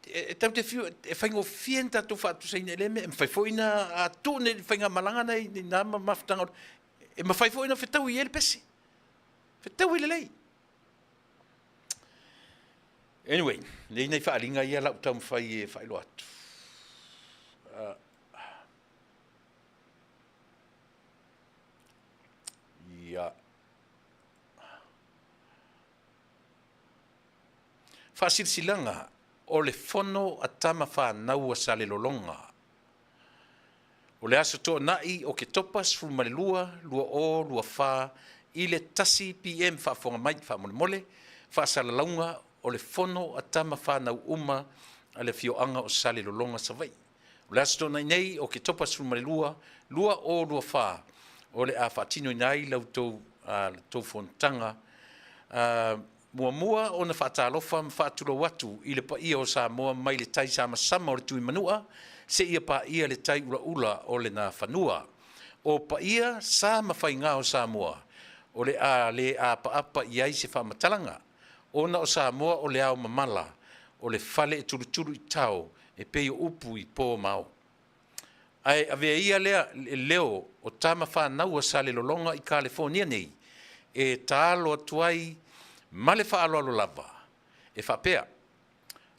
E tatou te fiu e faigofie na tatou faatusaina i lea mea, e mafai foi na a tuu nei le faigamalaga nei i na mafutaga, e mafai foi na fetaui i ai le pese. Fetaui lelei. Anyway, nei nai faaaliga ia lau taumafai e faailoa atu. Ia. Faasilasilaga o le Fono a Tama Fanau a Salelologa. O le aso Toonai, Oketopa 12, 2024 i le 1 PM Faafofoga mai faamolemole, faasalalauga o le Fono a Tama Fanau uma a le afioaga o Salelologa, Savaii. O le aso Toonai nei, Oketopa 12, 2024, o le a faatinoina ai la outou fonotaga. Muamua ona faatalofa ma faatulou atu i le paia o Samoa mai le tai samasama o le Tuimanua seia paia le tai ulaula o le Nafanua. O paia, sa ma faiga o Samoa, o le a le apaapa i ai se faamatalaga, ona o Samoa o le ao mamala, o le fale e tulutulu i tao e pei o upu i po ma ao. Ae avea ia lea le leo o tama fanau a Salelologa i Kalefonia nei e taalo atu ai ma le faaaloalo lava e faapea,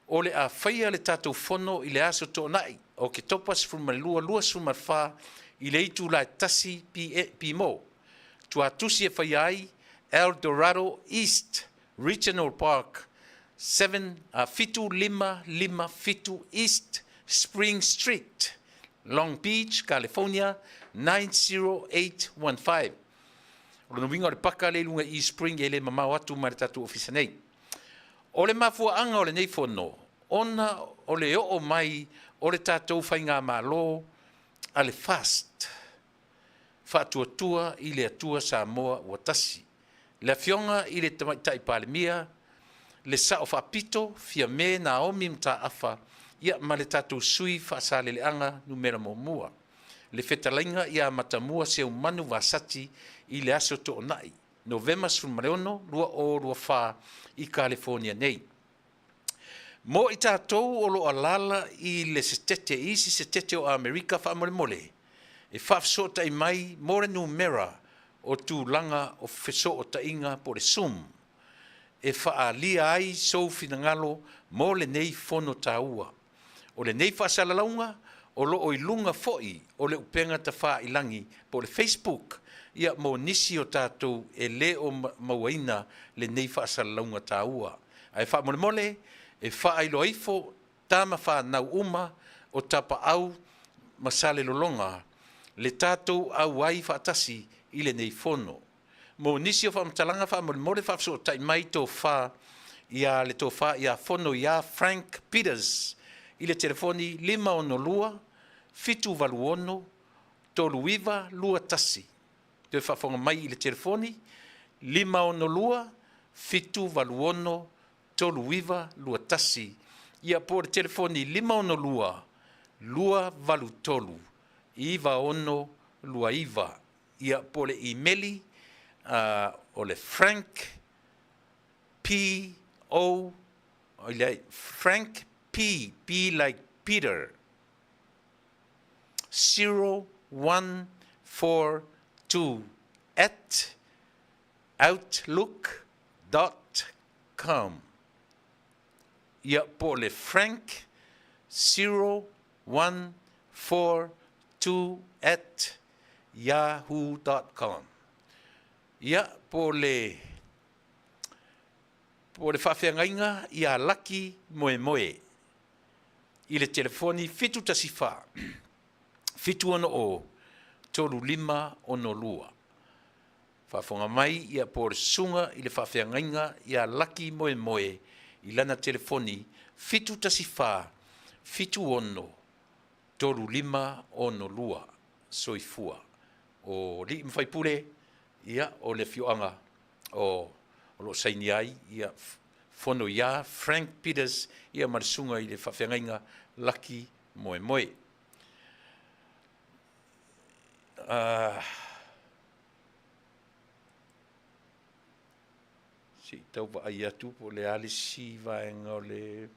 O le a faia le tatou fono i le aso Toonai, Oketopa 12, 24 i le itula e 1 pmo. Tuatusi e faia ai El Dorado East Regional Park 7, 7557 East Spring Street, Long Beach, California 90815. O lona uiga o le paka lea i luga i East Spring e le mamao atu ma le tatou ofisa nei. O le mafuaaga o lenei fono, ona o le oo mai o le tatou faigamalo a le FAST, Faatuatua i le Atua Samoa ua Tasi, le Afioga i le Tamaitai Palemia, le Sao Faapito, Fiame Naomi Mataafa, ia ma le tatou sui Faasaleleaga numera muamua, le Fetalaiga ia Matamua Seumanu Vasati i le aso Toonai, Novema 16, 2024 i Kalefonia nei. Mo i tatou o lo o alaala i le Setete, isi Setete o Amerika faamolemole e faafesootai mai mo le numera o tulaga o fesootaiga po o le Zoom e faaalia ai sou finagalo mo lenei fono taua. O lenei faasalalauga o lo o i luga foi o le upega tafailangi po o le Facebook ia mo nisi o tatou e le o mauaina lenei faasalalauga taua. Ae faamolemole e faailoa ifo tama fanau uma o Tapaau ma Salelologa le tatou auai faatasi i lenei fono. Mo nisi o faamatalaga faamolemole faafesootai mai tofa ia le tofa ia Fono ia Frank Peters i le telefoni 562 786 3921. Toe faafofoga mai i le telefoni 562 786 3921 ia po o le telefoni 562 283 9629 ia po o le imeli o le Frank P O leai Frank P P like Peter 0142 at outlook dot com ia po o le Frank 0142 at yahoo dot com ia po o le po o le faafeagaiga ia Laki Moemoe. i le telefoni 714 760 3562. Faafofoga mai ia po o le susuga i le faafeagaiga ia Laki Moemoe i lana telefoni 714 76 3562. Soifua. O alii ma faipule, ia, o le afioaga o o lo o sainia ai ia Fono ia Frank Peters ia ma le susuga i le faafeagaiga Laki Moemoe. Se i tau vaai atu po o le a le isi vaega o le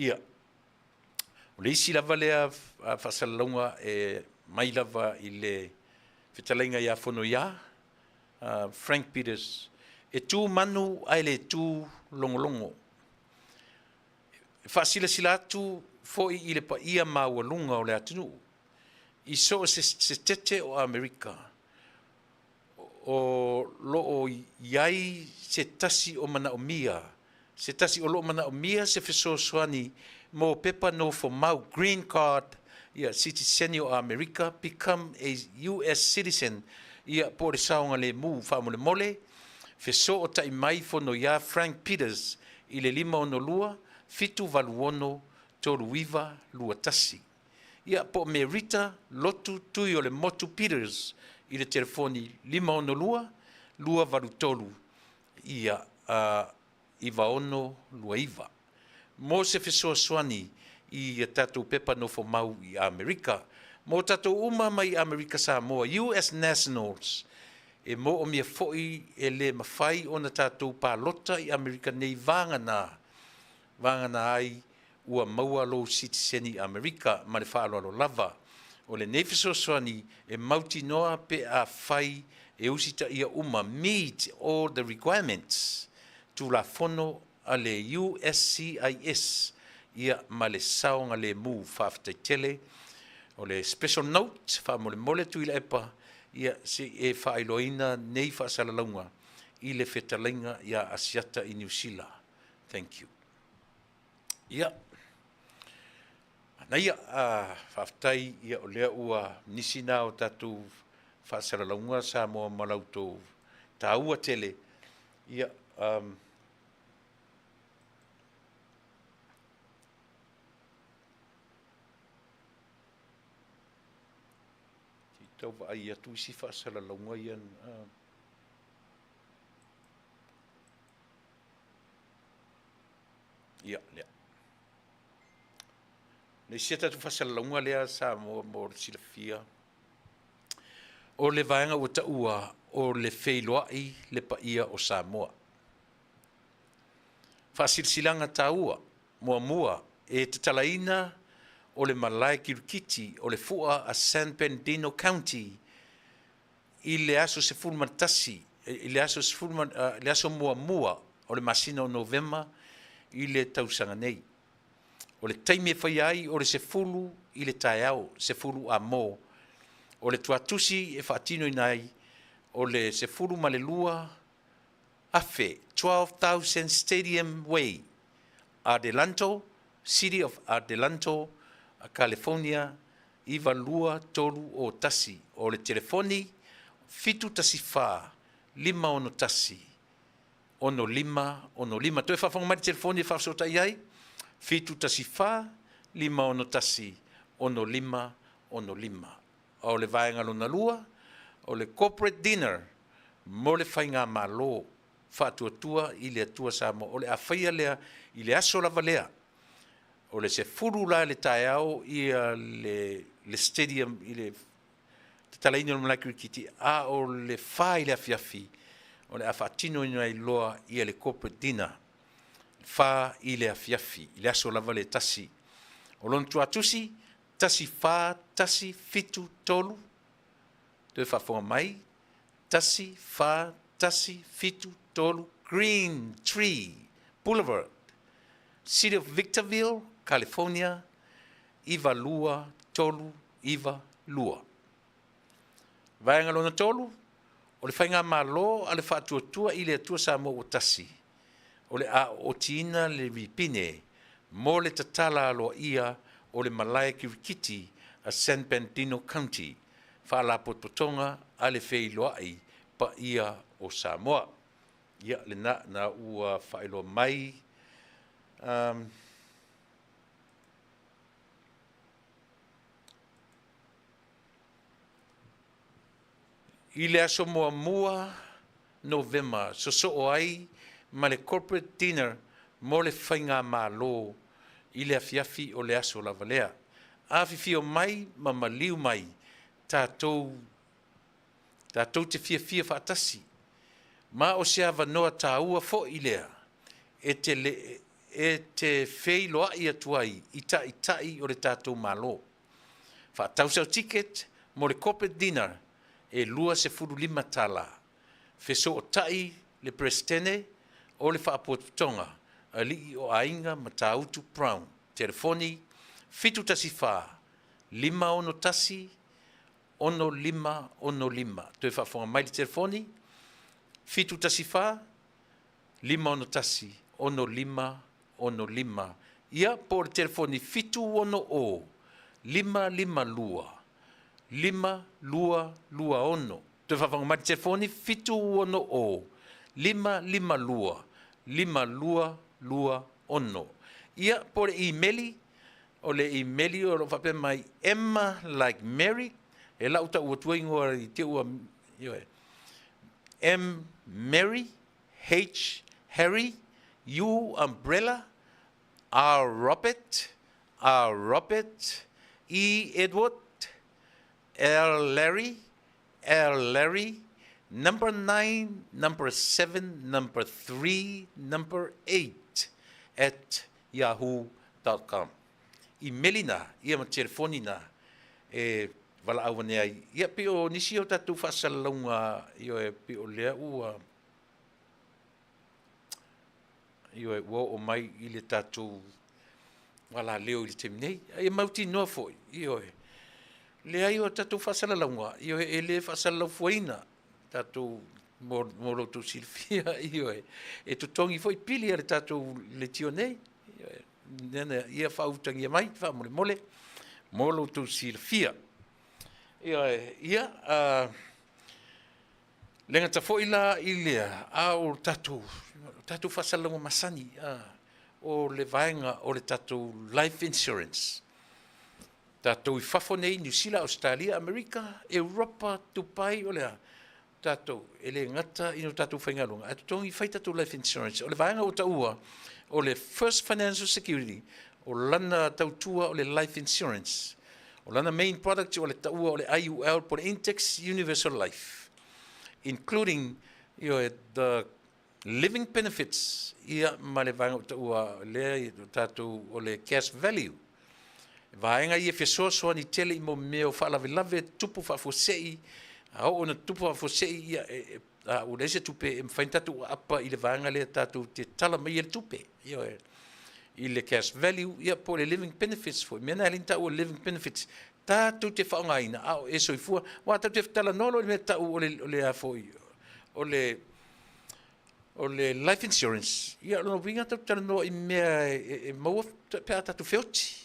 Ia, o le isi lava lea faasalalauga e mai lava i le fetalaiga ia Fonoia, Frank Peters, e tu manu ae le tu logologo. E faasilasila atu foi i le paia maualuga o le atunuu i so o se setete o Amerika o lo o i ai se tasi o manaomia se tasi o lo o manaomia se fesoasoani mo pepa nofomau, green card, ia, sitiseni o Amerika, become a US citizen, ia, po o le saogalemu. Faamolemole, fesootai mai Fonoia Frank Peters i le 562 786 3921. Ia, po o Merita Lotu Tui o le Motu Peters i le telefoni 562 283 ia, 9629. Mo se fesoasoani i a tatou pepa nofomau i Amerika. Mo tatou uma mai Amerika Samoa, US Nationals, e moomia foi e le mafai ona tatou palota i Amerika nei vagana, vagana ai ua maua lou sitiseni Amerika ma le faaaloalo lava. O lenei fesoasoani e mautinoa pe afai e usitaia uma, meet all the requirements, Tulafono a le USCIS, ia ma le saogalemu. Faafetai tele. O le special note, faamolemole Tuilaepa, ia se i e faailoaina nei faasalalauga i le fetalaiga ia Asiata i Niu Sila. Thank you. Ia, manaia, faafetai, ia o lea ua nisi na o tatou faasalalauga Samoa ma la outou taua tele. Ia, um, se i tau vaai atu isi faasalalauga ia. Ia, lea. Le isi a tatou faasalalauga lea Samoa mo le silafia, o le vaega ua taua o le feiloai le paia o Samoa. Faasilasilaga taua, muamua, e tatalaina o le malae kirikiti o le fua a San Bernardino County i le aso 11, i le aso 10, le aso muamua o le masina o Novema i le tausaga nei. O le taimi e faia ai o le 10 i le taeao, 10 amo. O le tuatusi e faatinoina ai o le 12 afe, 12,000 Stadium Way, Adelanto, City of Adelanto, California, 92301. O le telefoni, 714 561 6565. Toe faafofoga mai le telefoni e faafesootai ai, 714 561 6565. O le vaega lona lua, o le corporate dinner mo le Faigamalo Faatuatua i le Atua Samoa. O le a faia lea i le aso lava lea, o le 10 la i le taeao ia le, le stadium i le tatalaina o le malae kirikiti, a o le 4 i le afiafi o le a faatinoina ai loa ia le corporate dinner, 4 i le afiafi i le aso lava le tasi. O lona tuatusi, 1 4 1 7 3, toe faafofoga mai, 1 4 1 7 3 Green Tree Boulevard, City of Victorville, California, 92392. 2. Vaega lona 3, o le Faigamalo a le Faatuatua i le Atua Samoa ua Tasi, o le a ootiina le ripine mo le tatala aloaia o le malae kirikiti a San Bernardino County, Faalapotopotoga a le Feiloai Paia o Samoa. Ia, lena na ua faailoa mai I le aso 1 Novema, sosoo ai ma le Corporate Dinner mo le Faigamalo i le afiafi o le aso lava lea. Afifio mai ma maliu mai tatou tatou te fiafia faatasi, ma o se avanoa taua foi lea e te e te feiloai atu ai i Taitai o le tatou Malo. Faatau sau ticket mo le corporate dinner e $25. Fesootai le Peresetene o le Faapotopotoga Alii o Aiga Matautu Brown, telefoni 714 561 6565. Toe faafofoga mai le telefoni 714 561 6565. Ia, po o le telefoni 760 552 5226. Toe faafofoga mai le telefoni 760 552 5226. Ia, po o le imeli, o le imeli o lo o faapea mai M like Mary, e lau tau atu ai igoa i te ua, ioe, M Mary, H Harry, U Umbrella, R Robert, R Robert, E Edward, L Larry, L Larry, number 9, number 7, number 3, number 8 at yahoo.com. I meli nā, ia ma telefoni nā, e valaau ane ai. Ia, pei o nisi o tatou faasalalauga, ioe, pei o lea ua, ioe, ua oo mai i le tatou valaleo i le taimi nei. E mautinoa foi, ioe, leai o tatou faasalalauga, ioe, e le faasalalau fuaina tatou mo, mo lo outou silafia, ioe, e totogi foi pili a le tatou leitio nei, ioe, nena, ia faautagia mai faamolemole mo lo outou silafia. Ioe, ia, le gata foi la i lea, a o tatou, tatou faasalalauga masani, o le vaega o le tatou life insurance. Tatou i fafo nei, Niu Sila, Ausetalia, Amerika, Europa, Dubai, o le a? Tatou, e le gata i no tatou faigaluega, ae totogi fai tatou life insurance. O le vaega ua taua, o le First Financial Security, o lana tautua o le life insurance. O lana main product o le taua o le IUL po o le Index Universal Life, including the living benefits, ia ma le vaega ua taua lea tatou o le cash value. Vaega ia e fesoasoani tele i mo mea o faalavelave tupu faafuasei, a oo ina tupu faafuasei, ia, a ua leai se tupe e mafai ona tatou aapa i le vaega lea tatou te tala mai ai le tupe, ioe, i le cash value, ia po o le living benefits foi. Mea na e ala ai ona taua living benefits, tatou te faaaogaina a o e soifua, aua tatou te talanoa loa i le mea e tau o le, o le a foi, o le o le life insurance, ia o lona uiga tatou te talanoa i mea e maua pe a tatou feoti.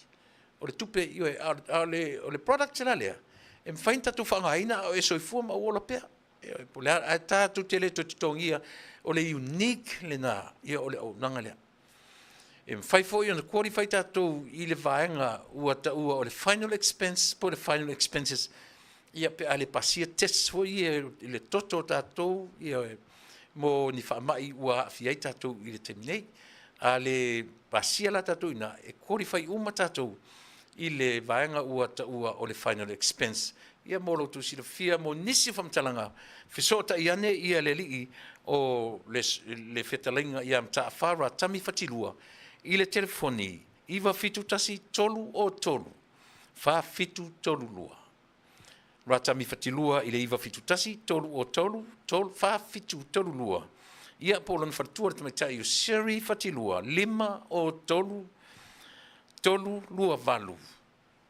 O le tupe, ioe, a o le product la lea, e mafai ona tatou faaaogaina a o e soifua ma ou ola pea. Ioe, po o le a, ae tatou te le toe totogia, o le unique lena, ia o le auaunaga lea. E mafai foi ona qualify tatou i le vaega ua taua o le final expense po o le final expenses, ia pe a le pasia tests foi ia i le toto o tatou, ia, mo ni faamai ua aafia ai tatou i le taimi nei. A le pasia la tatou i ina, e qualify uma tatou i le vaega ua taua o le final expense. Ia mo lo outou silafia, mo nisi o faamatalaga, fesootai ane ia le alii o le, le fetalaiga ia Mataafa Ratami Fatilua i le telefoni 971 303 4732. Ratami Fatilua i le 971 303 4732. Ia po o lona faletua le tamaitai o Sherry Fatilua 503 328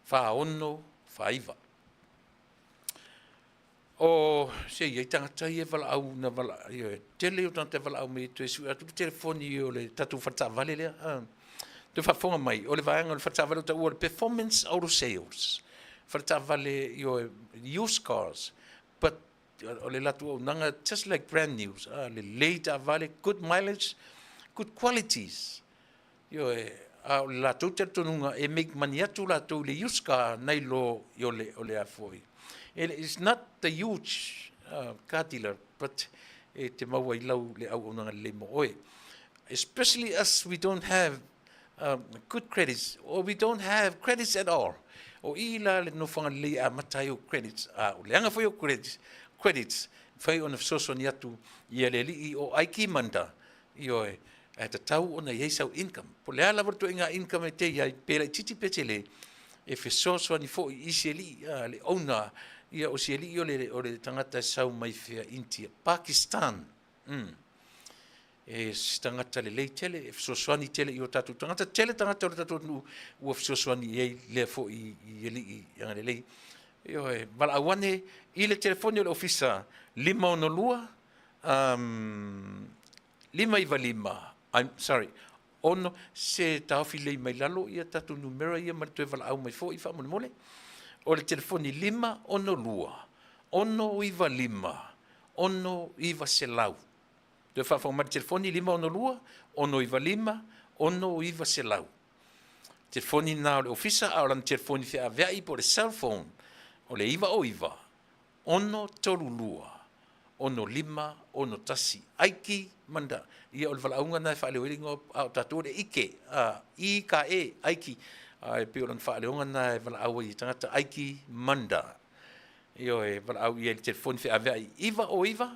4649. O se i ai tagata ia e valaau na vala, ia, tele o tagata e valaau mai e toe sue atu le telefoni o le tatou faletaavale lea. A, toe faafofoga mai, o le vaega o le faletaavale o taua o le Performance Auto Sales. Faletaavale, ioe, used cars, but o le latou auaunaga just like brand new, a, lelei taavale, good mileage, good qualities. Ioe, a o le latou talitonuga e make money atu latou i le used car nai lo i o le, o le a foi. It's not the huge car dealer, but e te maua i lau le auaunaga lelei mo oe. Especially us, we don't have good credits, or we don't have credits at all. O i la le nofoaga lelei e amata ai ou credits, a o le aga foi o credits, credits, mafai ona fesoasoani atu ia le alii o Aiki Manda, ioe, ae tatau ona i ai sau income. Po o le a lava le ituaiga income e te i ai, pe laitiiti pe tele, e fesoasoani foi i isi alii, a, le owner, ia o si alii o le, o le tagata e sau mai fea, India, Pakistan, E se tagata lelei tele, e fesoasoani tele i o tatou tagata, tele tagata o le tatou atunuu ua fesoasoani i ai lea foi i alii agalelei. Ioe, valaau ane i le telefoni o le ofisa 562 um, 595, I'm sorry, ono, se taofi lelei mai lalo ia tatou numera ia ma le toe valaau mai foi faamolemole. O le telefoni 562 695 6900. Toe faafofoga mai le telefoni 562 695 6900. Telefoni lena o le ofisa a o lana telefoni feaveai po o le cell phone o le 909 632 6561. Aiki Manda. Ia o le valaauga lena e faaleo ai le igoa a o tatou o le Ike, a, I K E, Aiki. Ae pei o lona faaleoga lena e valaau ai i tagata Aiki Manda. Ioe, valaau i ai i le telefoni feaveai 909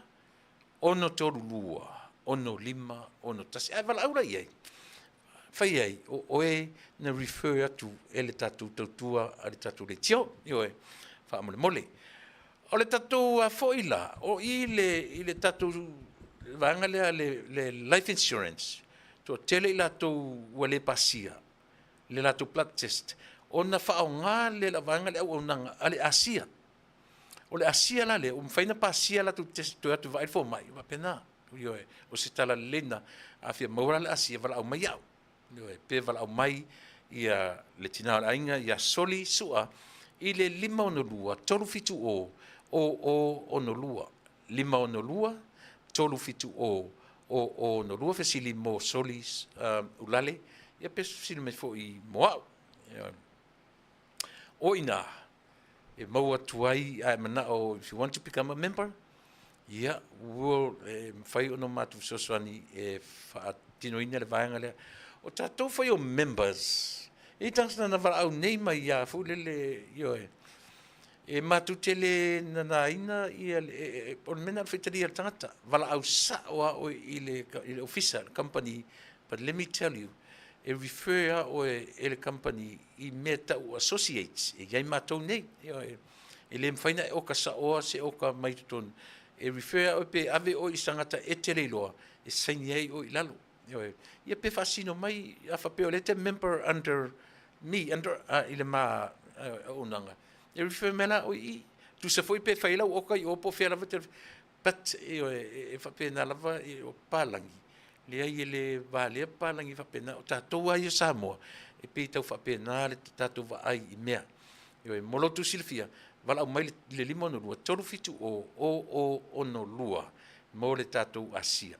632 6561. Ae valaau la i ai, fai ai, o oe na refer atu e le tatou tautua a le tatou leitio, ioe, faamolemole. O le tatou foi la, o i le, i le tatou vaega lea le, le life insurance, toatele i latou ua le pasia le latou blood test, ona faaaoga lea o le vaega le auaunaga a le Asia. O le Asia la lea, ua mafai ona pasia latou test toe atu e vaai le fomai, e faapena. Ioe, o se tala lelei lena. A fia maua la le Asia, valaau mai au. Ioe, pe valaau mai ia le tina o le aiga ia Soli Sua i le 562 370 0062. 562 370 0062 fesili mo Soli Ulale, ia pe fesili mai foi mo au. Ioe. O i ina e maua atu ai a e manao if you want to become a member, ia, ua e mafai ona matou fesoasoani e faatinoina le vaega lea. O tatou foi o members, e i ai tagata na valaau nei mai ia foi lele, ioe, e matou te le nanaina ia le, o le mea lena o le faitalia o le tagata, valaau sao lava oe i le, i le ofisa, le company, but let me tell you, e refer lava oe e le company i mea tau associates, e i ai matou nei, ioe, e le mafai ona e oka saoa se oka mai totonu, e refer lava oe pe ave oe i se tagata e te le iloa, e saini ai oe i lalo, ioe. Ia pe faasino mai, a faapea o lea e te member under me, under, i le ma auaunaga, e refer mai la oe i i. Tusa foi pe fai lau oka i o po o fea lava te, but, ioe, e faapena lava, o papalagi, Leai e le valea papalagi faapena, o tatou lava ia o Samoa, e pei e tau faapena le tatou vaai i mea. Ioe, mo lo outou silafia, valaau mai le 562 370 0062 mo le tatou Asia.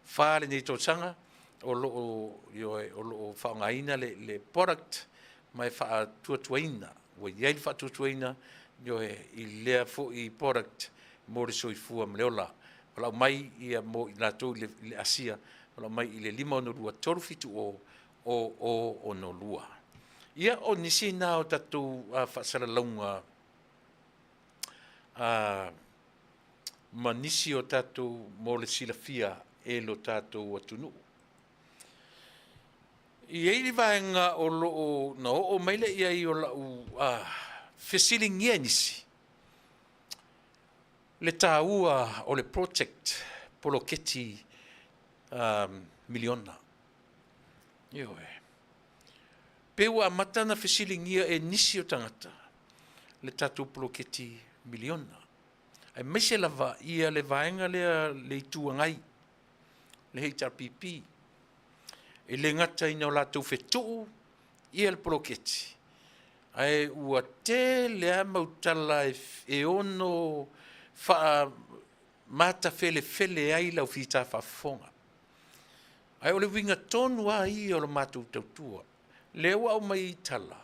Fa lenei tausaga o lo o, ioe, o lo o faaaogaina le, le product ma e faatuatuaina, ua i ai le faatuatuaina, ioe, i lea foi product mo le soifua ma le ola. Valaau mai ia mo i latou i le Asia, valaau mai i le 562 370 0062. Ia, o nisi na o tatou faasalalauga ma nisi o tatou mo le silafia e lo tatou atunuu. E i ai le vaega o lo o na oo mai lea i ai o lau fesiligia e nisi, le taua o le project poloketi miliona. Ioe. Pe ua amata ona fesiligia e nisi o tagata le tatou poloketi miliona. Aemaise lava ia le vaega lea le Itu Agai, le HRPP, e le gata ina o latou fetuu ia le poloketi, ae ua tele lava mau tala e ono faamatafelefele ai lau fita faafofoga. Ae o le uiga tonu lava ia o le matou tautua, lea ua aumai i tala,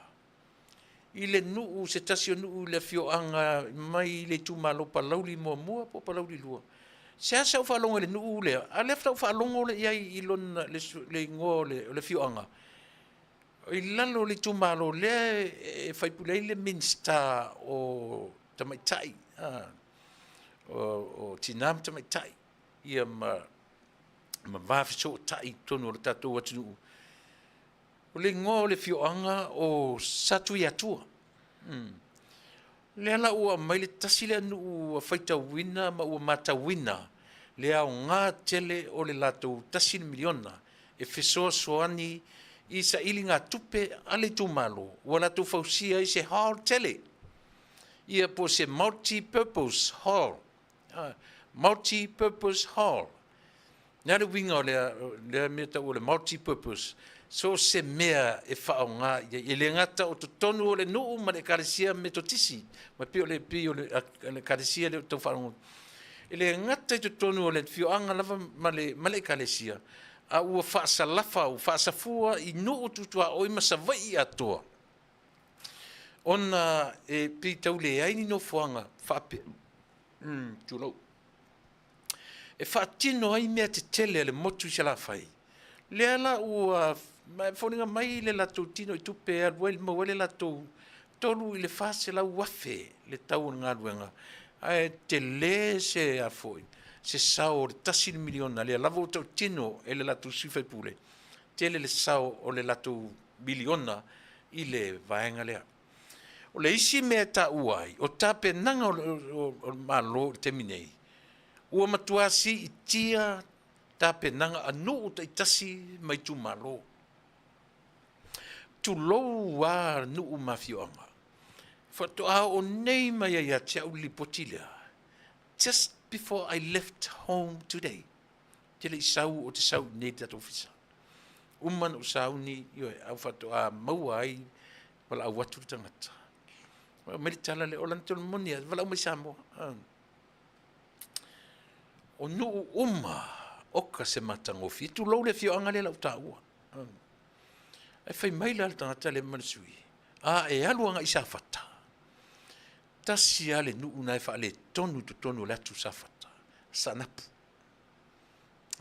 i le nuu, se tasi o nuu i le afioaga mai le itumalo o Palauli 1 po o Palauli 2, seasea ou faalogo i le nuu lea, a o lea faatoa ou faalogo lea i ai i lona, le igoa o le afioaga, i lalo o le itumalo lea e faipule ai le Minisita o Tamaitai, o Tina ma Tamaitai, ia ma va fesootai i totonu o le tatou atunuu. O le igoa o le afioaga o Satuiatua. Lea la ua aumai le tasi lea nuu ua faitauina ma ua matauina le aoga tele o le latou $1 miliona e fesoasoani i sailigatupe a le itumalo ua latou fausia ai se hall tele, ia po o se multi purpose hall. Multi purpose hall. O le a le uiga o lea mea e tau o le multi purpose? So o se mea e faaaoga i ai, e le gata o totonu o le nuu ma le Ekalesia Metotisi, ma pei o le Ekalesia lea ou te tau faalogologo, e le gata i totonu o le afioaga lava ma le Ekalesia, a ua faasalafa, ua faasafua i nuu tu tuaoi ma Savaii atoa, ona e pei e tau leai ni nofoaga faapea, tulou, e faatino ai mea tetele a le motu i Salafai, lea la ua foliga mai le latou tinoitupe e alu ai maua ai le latou 3 i le 400,000 le tau o le galuega, ae tele se a foi se sao o le $1 miliona lea lava ua tautino e le latou sui usufono, tele le sao o le latou miliona i le vaega lea. O le isi mea e taua ai, o tapenaga o le Malo i le taimi nei, ua matua siitia tapenaga a nuu taitasi ma itumalo. Tulou lava nuu ma afioaga, faatoa oo nei mai lava ia te au le lipoti lea, just before I left home today, ou te le i sau ou te sau i inei i le tatou ofisa. Uma ona ou sauni, ioe, ae faatoa maua ai, valaau atu le tagata. Aumai le tala lea, o lana tala moni lava, valaau mai Samoa. O nuu uma, oka se matagofie, tulou le afioaga lea o le a ou taua. Ae fai mai la le tagata lea ma le sui, a e alu agai i Safata, tasi lava le nuu lena e faaletonu i totonu o le atu Safata, Saanapu.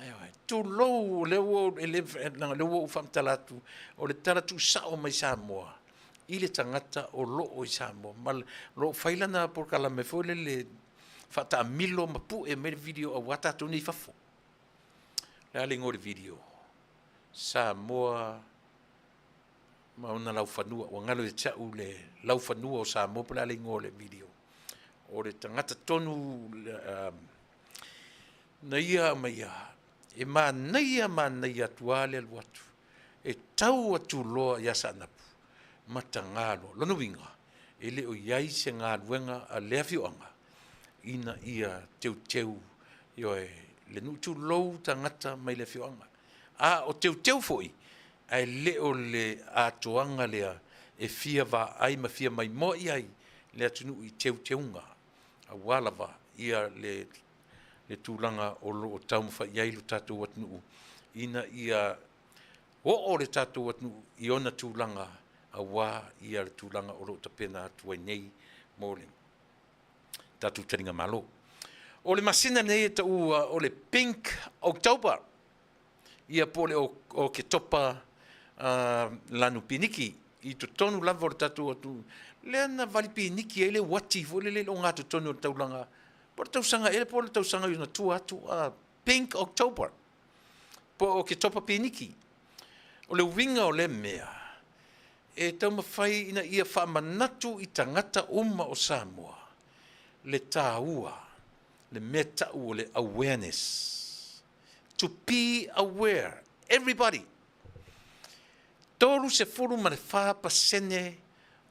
Ioe, tulou, o lea ua, e le, leaga o lea ua ou faamatala atu, o le tala tuusao mai Samoa i le tagata o lo o i Samoa, ma o lo o fai lana polokalame foi lele faataamilo ma pue mai le video aua tatou nei i fafo. O le a le igoa o le video? Samoa ma ona laufanua, ua galo ia te au le laufanua o Samoa po o le a le igoa o le video. O le tagata tonu na ia aumaia, e manaia manaia atu lava le alu atu, e tau atu loa ia Saanapu, mataga loa. Lona uiga, e le o i ai se galuega a lea afioaga ina ia teuteu, ioe, le nuu, tulou tagata mai le afioaga. A o teuteu foi, ae le o le atoaga lea e fia vaai ma fia maimoa i ai le atunuu i teuteuga, aua lava ia le tulaga o lo o taumafai i ai lo tatou atunuu ina ia oo le tatou atunuu i ona tulaga aua ia le tulaga o lo o tapena atu ai nei mo le tatou taligamalo. O le masina lenei e taua o le Pink October, ia po o le Oketopa lanu piniki i totonu lava o le tatou atunuu, lea na vali piniki ai le uati foi lele i le ogatotonu o le taulaga, po o le tausaga ea po o le tausaga i ona tua atu, Pink October, po o Oketopa piniki. O le uiga o lea mea, e taumafai ina ia faamanatu i tagata uma o Samoa le taua, le mea tau o le awareness. To be aware, everybody. 34%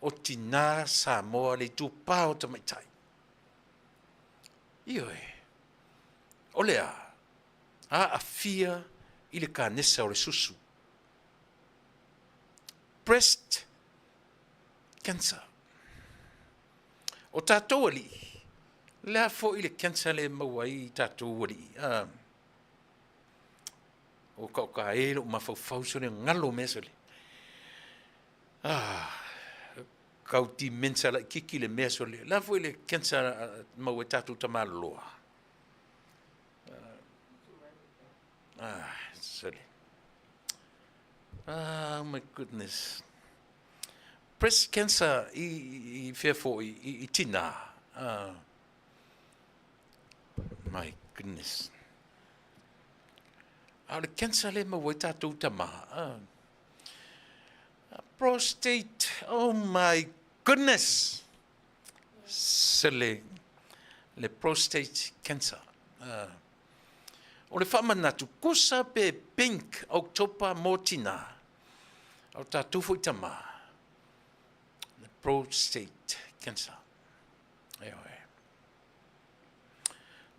o tina Samoa le itupa o tamaitai. Ioe. O le a? Aafia i le kanesa o le susu. Breast cancer. O tatou alii, le a foi le cancer lea e maua ai i tatou alii? Ah, o ka e lou mafaufau sole galo mea sole. Ah, kau dementia laitiiti le mea sole. Le a foi le cancer maua ai tatou tamaloloa? Ah, sole. Ah, my goodness. Breast cancer i, i fea foi, i, i tinā. Ah, my goodness. A o le cancer lea maua ai tatou tamā. Ah. Prostate, oh my goodness! Se le, le prostate cancer. O le faamanatu, kusa pe pink October mo tinā, a o tatou foi tamā, le prostate cancer. Ioe.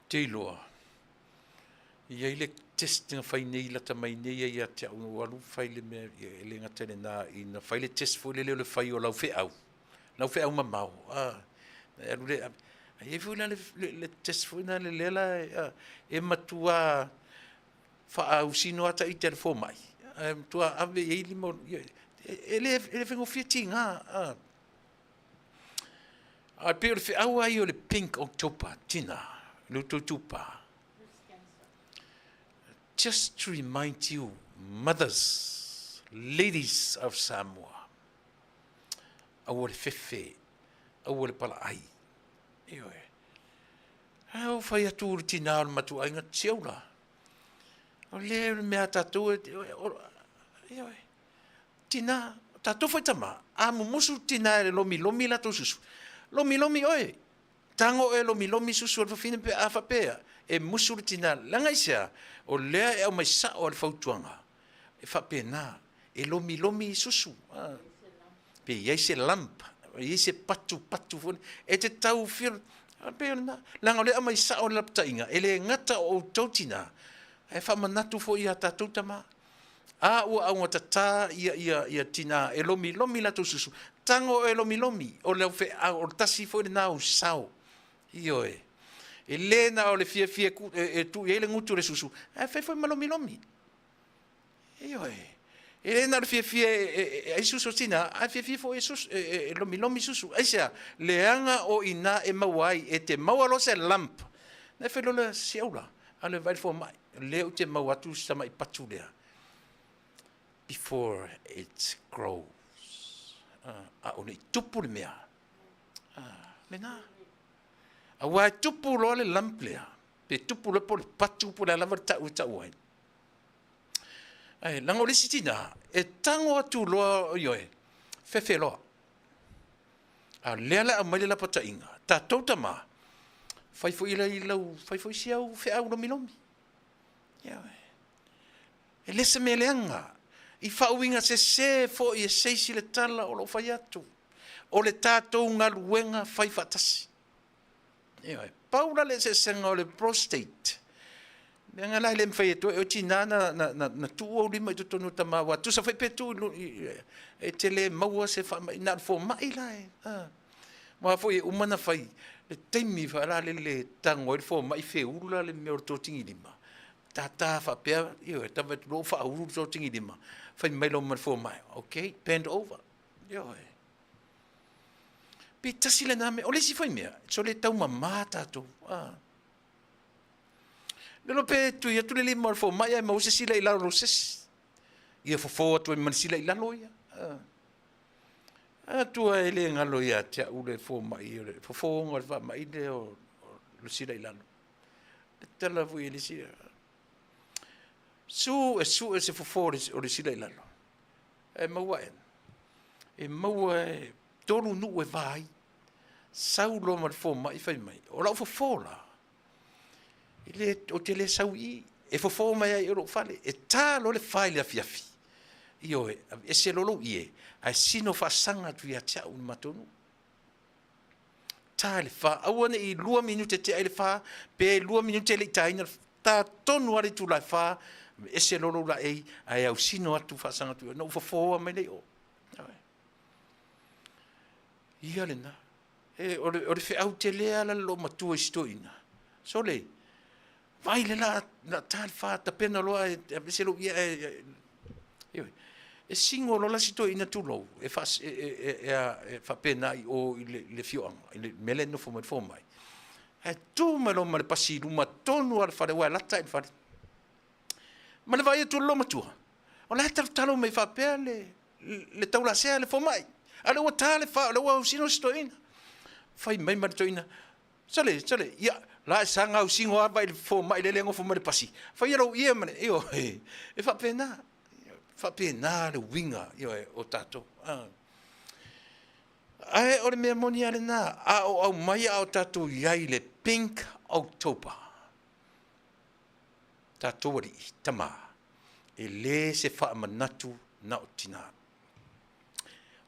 Te iloa, e i ai le test na fai nei lata mai nei ai ia te au, ua alu fai le mea, e le gata i lena, ina fai le test foi lele o le fai o lau feau, lau feau mamao, a, e alu le, e i ai foi la le, le, le test foi na le lea la, a, e matua faausino ata ita i le fomai, ae matua ave i ai lima, e le, e le faigofie tiga, a. Ae pei o le feau lava ia o le Pink October, tina, le outou itupa. Just to remind you, mothers, ladies of Samoa, aua le fefe, aua le palaai. Ioe. A o fai atu le tina o le matuaiga, tiau la. O le mea a tatou, ioe. Tina, tatou foi tama, a mumusu tina e lomilomi latou susu, lomilomi oe, tago oe e lomilomi susu o le fafine pe a faapea e musu le tina, leaga aisea? O lea e aumai sao lava le fautuaga, e faapena, e lomilomi susu, pe i ai se lump, pe i ai se patupatu foi, e te tau feel, pei o lena, leaga o lea e aumai sao le lapataiga, e le gata o outou tina, ae faamanatu foi ia tatou tama. A ua augatata ia, ia, ia tina e lomilomi latou susu, tago e lomilomi, o le feau, o le tasi foi lena o sao. Ioe. E le na o le fiafia e, e, e tuu i ai le gutu o le susu, ae fai foi ma lomilomi. Ioe. E le na o le fiafia e, e, e, ai susu o tina, ae fiafia foi e, susu, e, e, e lomilomi susu. Aisea, leaga o ina e maua ai, e te maua loa se lump. Na e fai loa le siaula, a le vai le fomai. Lea ou te maua atu si tamai patu lea before it grows. A o ne i tupu le mea. Lena. Aua e tupu loa le lump lea, pe tupu loa po o le patu po o le a lava le tau e tau ai. Ae, leaga o le isi tina, e tago atu loa, ioe, fefe loa. A o lea la e aumai le lapataiga, tatou tama, fai foi i lau, fai foi si au feau lomilomi. Ioe. E le se mea leaga, i faauiga sese foi e seisi le tala o lo o fai atu. O le tatou galuega fai faatasi. Ioe. Pau la le eseesega o le prostate, leaga la e le mafai atu ai oe tina na, na, na, na tuu ou lima i totonu o tama, aua tusa foi pe tuu i, e te le maua se faamai, na o le fomai la e, a. Aua foi e uma na fai, le taimi faalalele e tago ai le fomai feula le mea o le totigilima, tata faapea, ioe, tava atu loa ua faaulu le totigilima, fai mai loa ma le fomai, okay, bend over, ioe. Pe tasi lena mea. O le isi foi mea, sole taumama tatou. Ah. Lelo pe tui atu le lima o le fomai ae maua se sila i lalo o se isi. Ia fofo atu ai ma le sila i lalo ia. Ah. Atua e le galo ia te au le fomai, o le fofoga o le faamai lea o le sila i lalo. Le tala foi e le sila. Su e su e se fofo o le sila i lalo. E maua e. E maua e tolu nuu e va ai. Sau loa ma le fomai fai mai, o lau fofo la, e le, ou te le sau i i, e fofo mai ai i lou fale, e ta loa le fa i le afiafi. Ioe, ese loa lou ie, ae sino faasaga atu ia te au i le matou nuu. Ta i le fa, aua ne i lua minute tea i le fa, pe lua minute e le i taina le ta tonu lava le itula e fa, ese loa lou laei, ae ausino atu faasaga atu, ona ou fofoa mai lea i o. Ia lena. E, o le, o le feau tele lava la le loomatua i si toeaina. Sole, vaai le la, la ta le fa, tapena loa e aveese lou ia e, e, e singo loa la si toeaina tulou, e, fa, e, e, e, e faapena i o i le, le fioaga, i le mea lea e nofo mai le fomai. Ae tu mai loa ma le pasi i luma tonu lava o le fale, aua e lata i le fale. Ma le vaai atu o le loomatua, o la e talotalo mai faapea le, le taulasea le fomai, a o lea ua ta le fa, o lea ua ausino si toeaina. Fai mai ma le toeaina, sole, sole, ia, la e saga ausino lava i le fomai lea e nofo mai le pasi, faia lou ie ma le, ioe, e faapena, faapena le uiga, ioe, o tatou. Ae o le mea moni lava lena, a o aumai a o tatou i ai i le Pink October, tatou alii, tama, e le se faamanatu na o tina.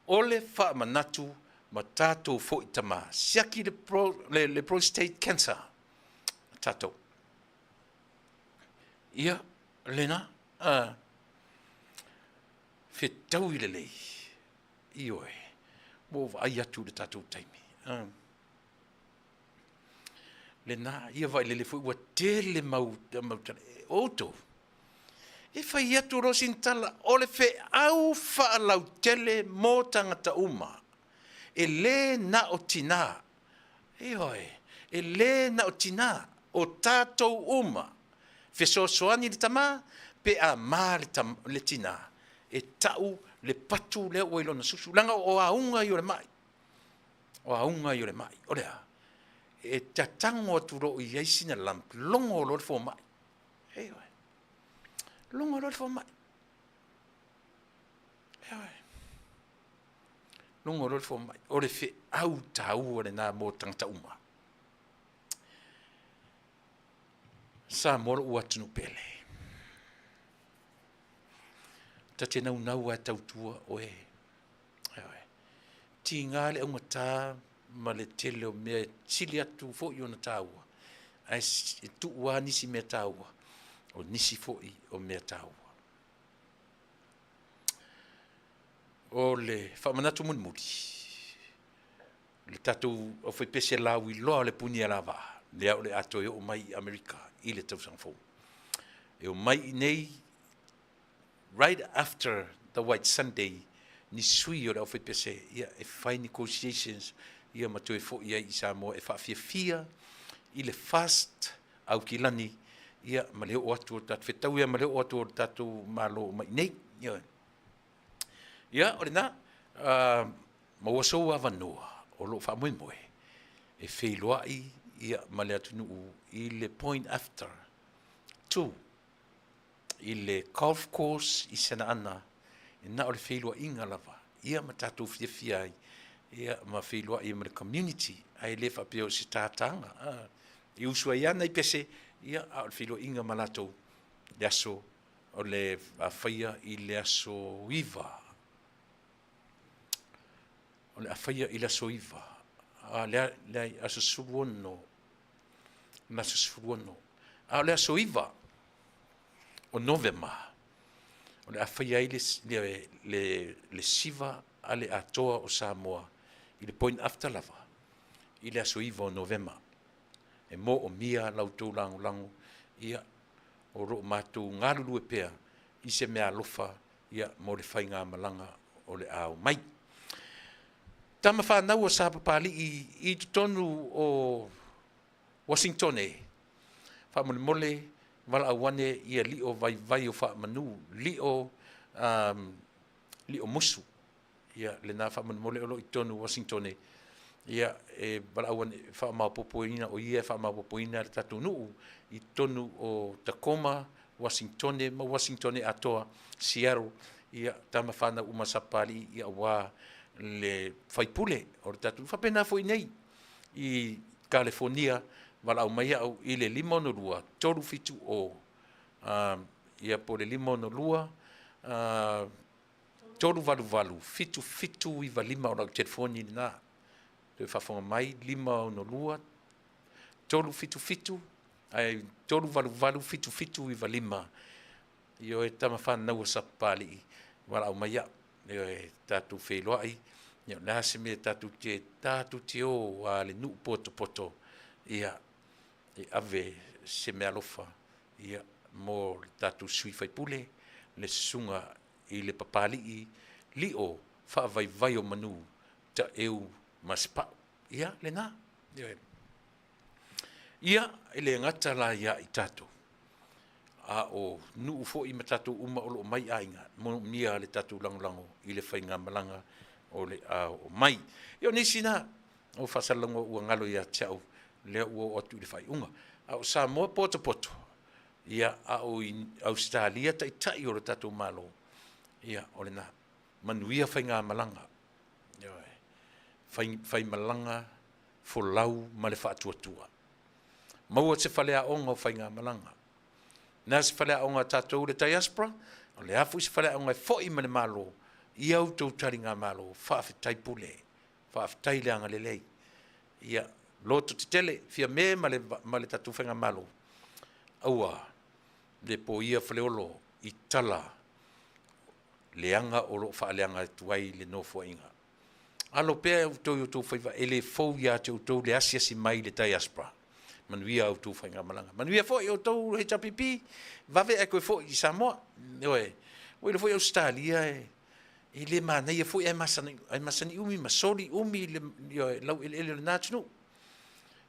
O le faamanatu ma tatou foi tama, siaki le, pro, le, le prostate cancer tatou. Ia, lena, fetaui lelei, ioe, ua ou vaai atu i le tatou taimi. Lena, ia vailele foi ua tele mau, mau tala. Outou, e fai atu loa sina tala, o le feau faalautele mo tagata uma, e lē na o tinā, ioe, e lē na o tinā, o tatou uma, fesoasoani le tamā pe a ma le, tam, le tinā, e ta'u le patu lea ua i lona susu, leaga o auga ia o le ma'i. O auga ia o le ma'i, o le a? E tatago atu loa o i ai sina lump, logo loa le fomai. Ioe. Logo loa le fomai. Ioe. Logo loa le fomai. O le feau taua lena mo tagata uma. Samoa lou atunuu pele. Ta te naunau lava e tautua oe. Ioe. Tiga le augata ma le tele o mea e sili atu foi ona taua, ae e tuu lava nisi mea taua, o nisi foi o mea taua. O le faamanatu mulimuli, le tatou aufaipese lauiloa o le Punialavaa, lea o le a toe oo mai i Amerika i le tausaga fou. E omai i nei right after the White Sunday ni sui o le aufaipese ia e fai negotiations ia ma toe foi ai i Samoa e faafiafia i le fast Aukilani ia ma le oo atu o le tatou fetau ia ma le oo atu o le tatou Malo mai nei. Ia, ia o lena, maua sou avanoa o lo o faamoemoe e feiloai ia ma le atunuu i le point after two i le golf course i Sanaana, e na o le feiloaiga lava ia ma tatou fiafia ai ia ma feiloai ai ma le community, ae le faapea o se tātāga. E usu ai lava nai pese, ia, a o le feiloaiga ma latou le aso o le faia i le aso 9. O le a faia i le aso 9, a le, le aso 16, le aso 16. A o le aso 9 o Novema, o le a faia ai le, le, le, le siva a le Atoa o Samoa i le point after lava i le aso 9 o Novema. E moomia la outou lagolago, ia, o lo o matou galulue pea i se meaalofa ia mo le faigamalaga o le a omai. Tama fanau a Sapapalii i totonu o Wasingtone, faamolemole valaau ane ia lio vaivai o faamanu, lio, um, lio musu. Ia lena faamolemole o lo o i totonu o Wasingtone, ia e valaau ane faamaopopoina, o ia e faamaopopoina le tatou nuu i totonu o Tacoma, Wasingtone ma Wasingtone atoa, Seattle, ia tama fanau uma a Sapapalii, ia aua le faipule o le tatou faapena foi nei i Kalefonia, valaau mai au i le 562 370 ia po o le 562 388 7795 o lau telefoni lena. Toe faafofoga mai, 562 377 ae 388 7795. Ioe, tama fanau a Sapapalii, valaau mai au. Ioe, tatou feiloai, ia o le a se mea tatou te, tatou te o lava i le nuu potopoto, ia, e ave se meaalofa, ia, mo le tatou sui usufono, le susuga i le Papalii Lio Faavaivaiomanu Taeu Masepau. Ia, lena. Ioe. Ia, e le gata la ia i tatou, a o nuu foi ma tatou uma o lo o mai aiga, e moomia le tatou lagolago i le faigamalaga o le a oo mai. Ia o nisi na o faasalalauga ua galo ia te au, lea ua oo atu i le faaiuga. A o Samoa potopoto, ia, a o i Ausetalia taitai o le tatou Malo, ia o lena. Manuia faigamalaga, ioe, faimalaga folau ma le faatuatua. Maua se faleaoga o faigamalaga. O le a se faleaoga a tatou le diaspora? O le a foi se faleaoga e foi mai le Malo i a outou taligamalo, faafetai pule, faafetai le agalelei. Ia lototetele, Fiame ma le, ma le tatou faigamalo, aua le poia Faleolo i tala leaga o lo o faaleaga atu ai le Nofoaiga. Alo pea outou i outou faiva, e le fou ia te outou le asiasi mai i le diaspora. Manuia a outou faigamalaga. Manuia foi outou HRPP, vave ae toe foi i Samoa. Ioe, ua iloa foi Ausetalia e, e le manaia foi ae masani, ae masani umi ma soli umi le, ioe, laueleele o lena atunuu.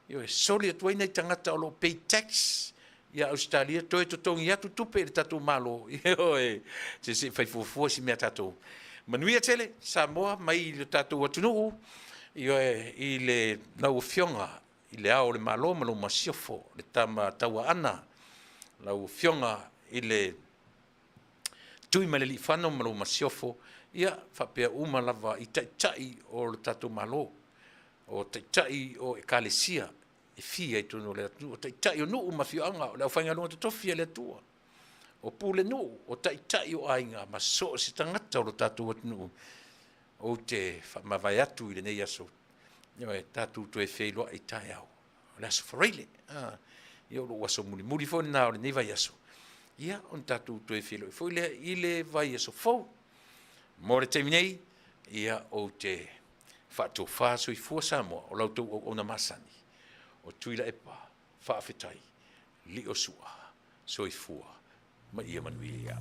Ioe, soli atu ai nai tagata o lo o pay tax ia Ausetalia toe totogi atu tupe i le tatou Malo. Ioe, se se i fai fuafua si mea tatou. Manuia tele Samoa mai le tatou atunuu, ioe, i le lau Afioga i le Ao o le Malo ma lau Masiofo, le Tama Tauaana, lau Afioga i le Tuimalealiifano ma lou Masiofo, ia faapea uma lava i taitai o le tatou Malo, o taitai o Ekalesia e fia i totonu o le atunuu, o taitai o nuu ma afioaga, o le aufaigaluega totofi a le Atua, o pulenuu, o taitai o aiga ma so o se tagata o lo tatou atunuu. Ou te faamavae atu i lenei aso, ioe, tatou toe feiloai taeao, o le aso Faraile, ia o lou aso mulimuli foi lena o lenei vaiaso, ia ona tatou toe feiloai foi lea i le vaiaso fou. Mo le taimi nei, ia ou te faatofa soifua Samoa, o la outou auauna masani, o Tuilaepa, faafetai, lio sua, soifua ma ia manuia.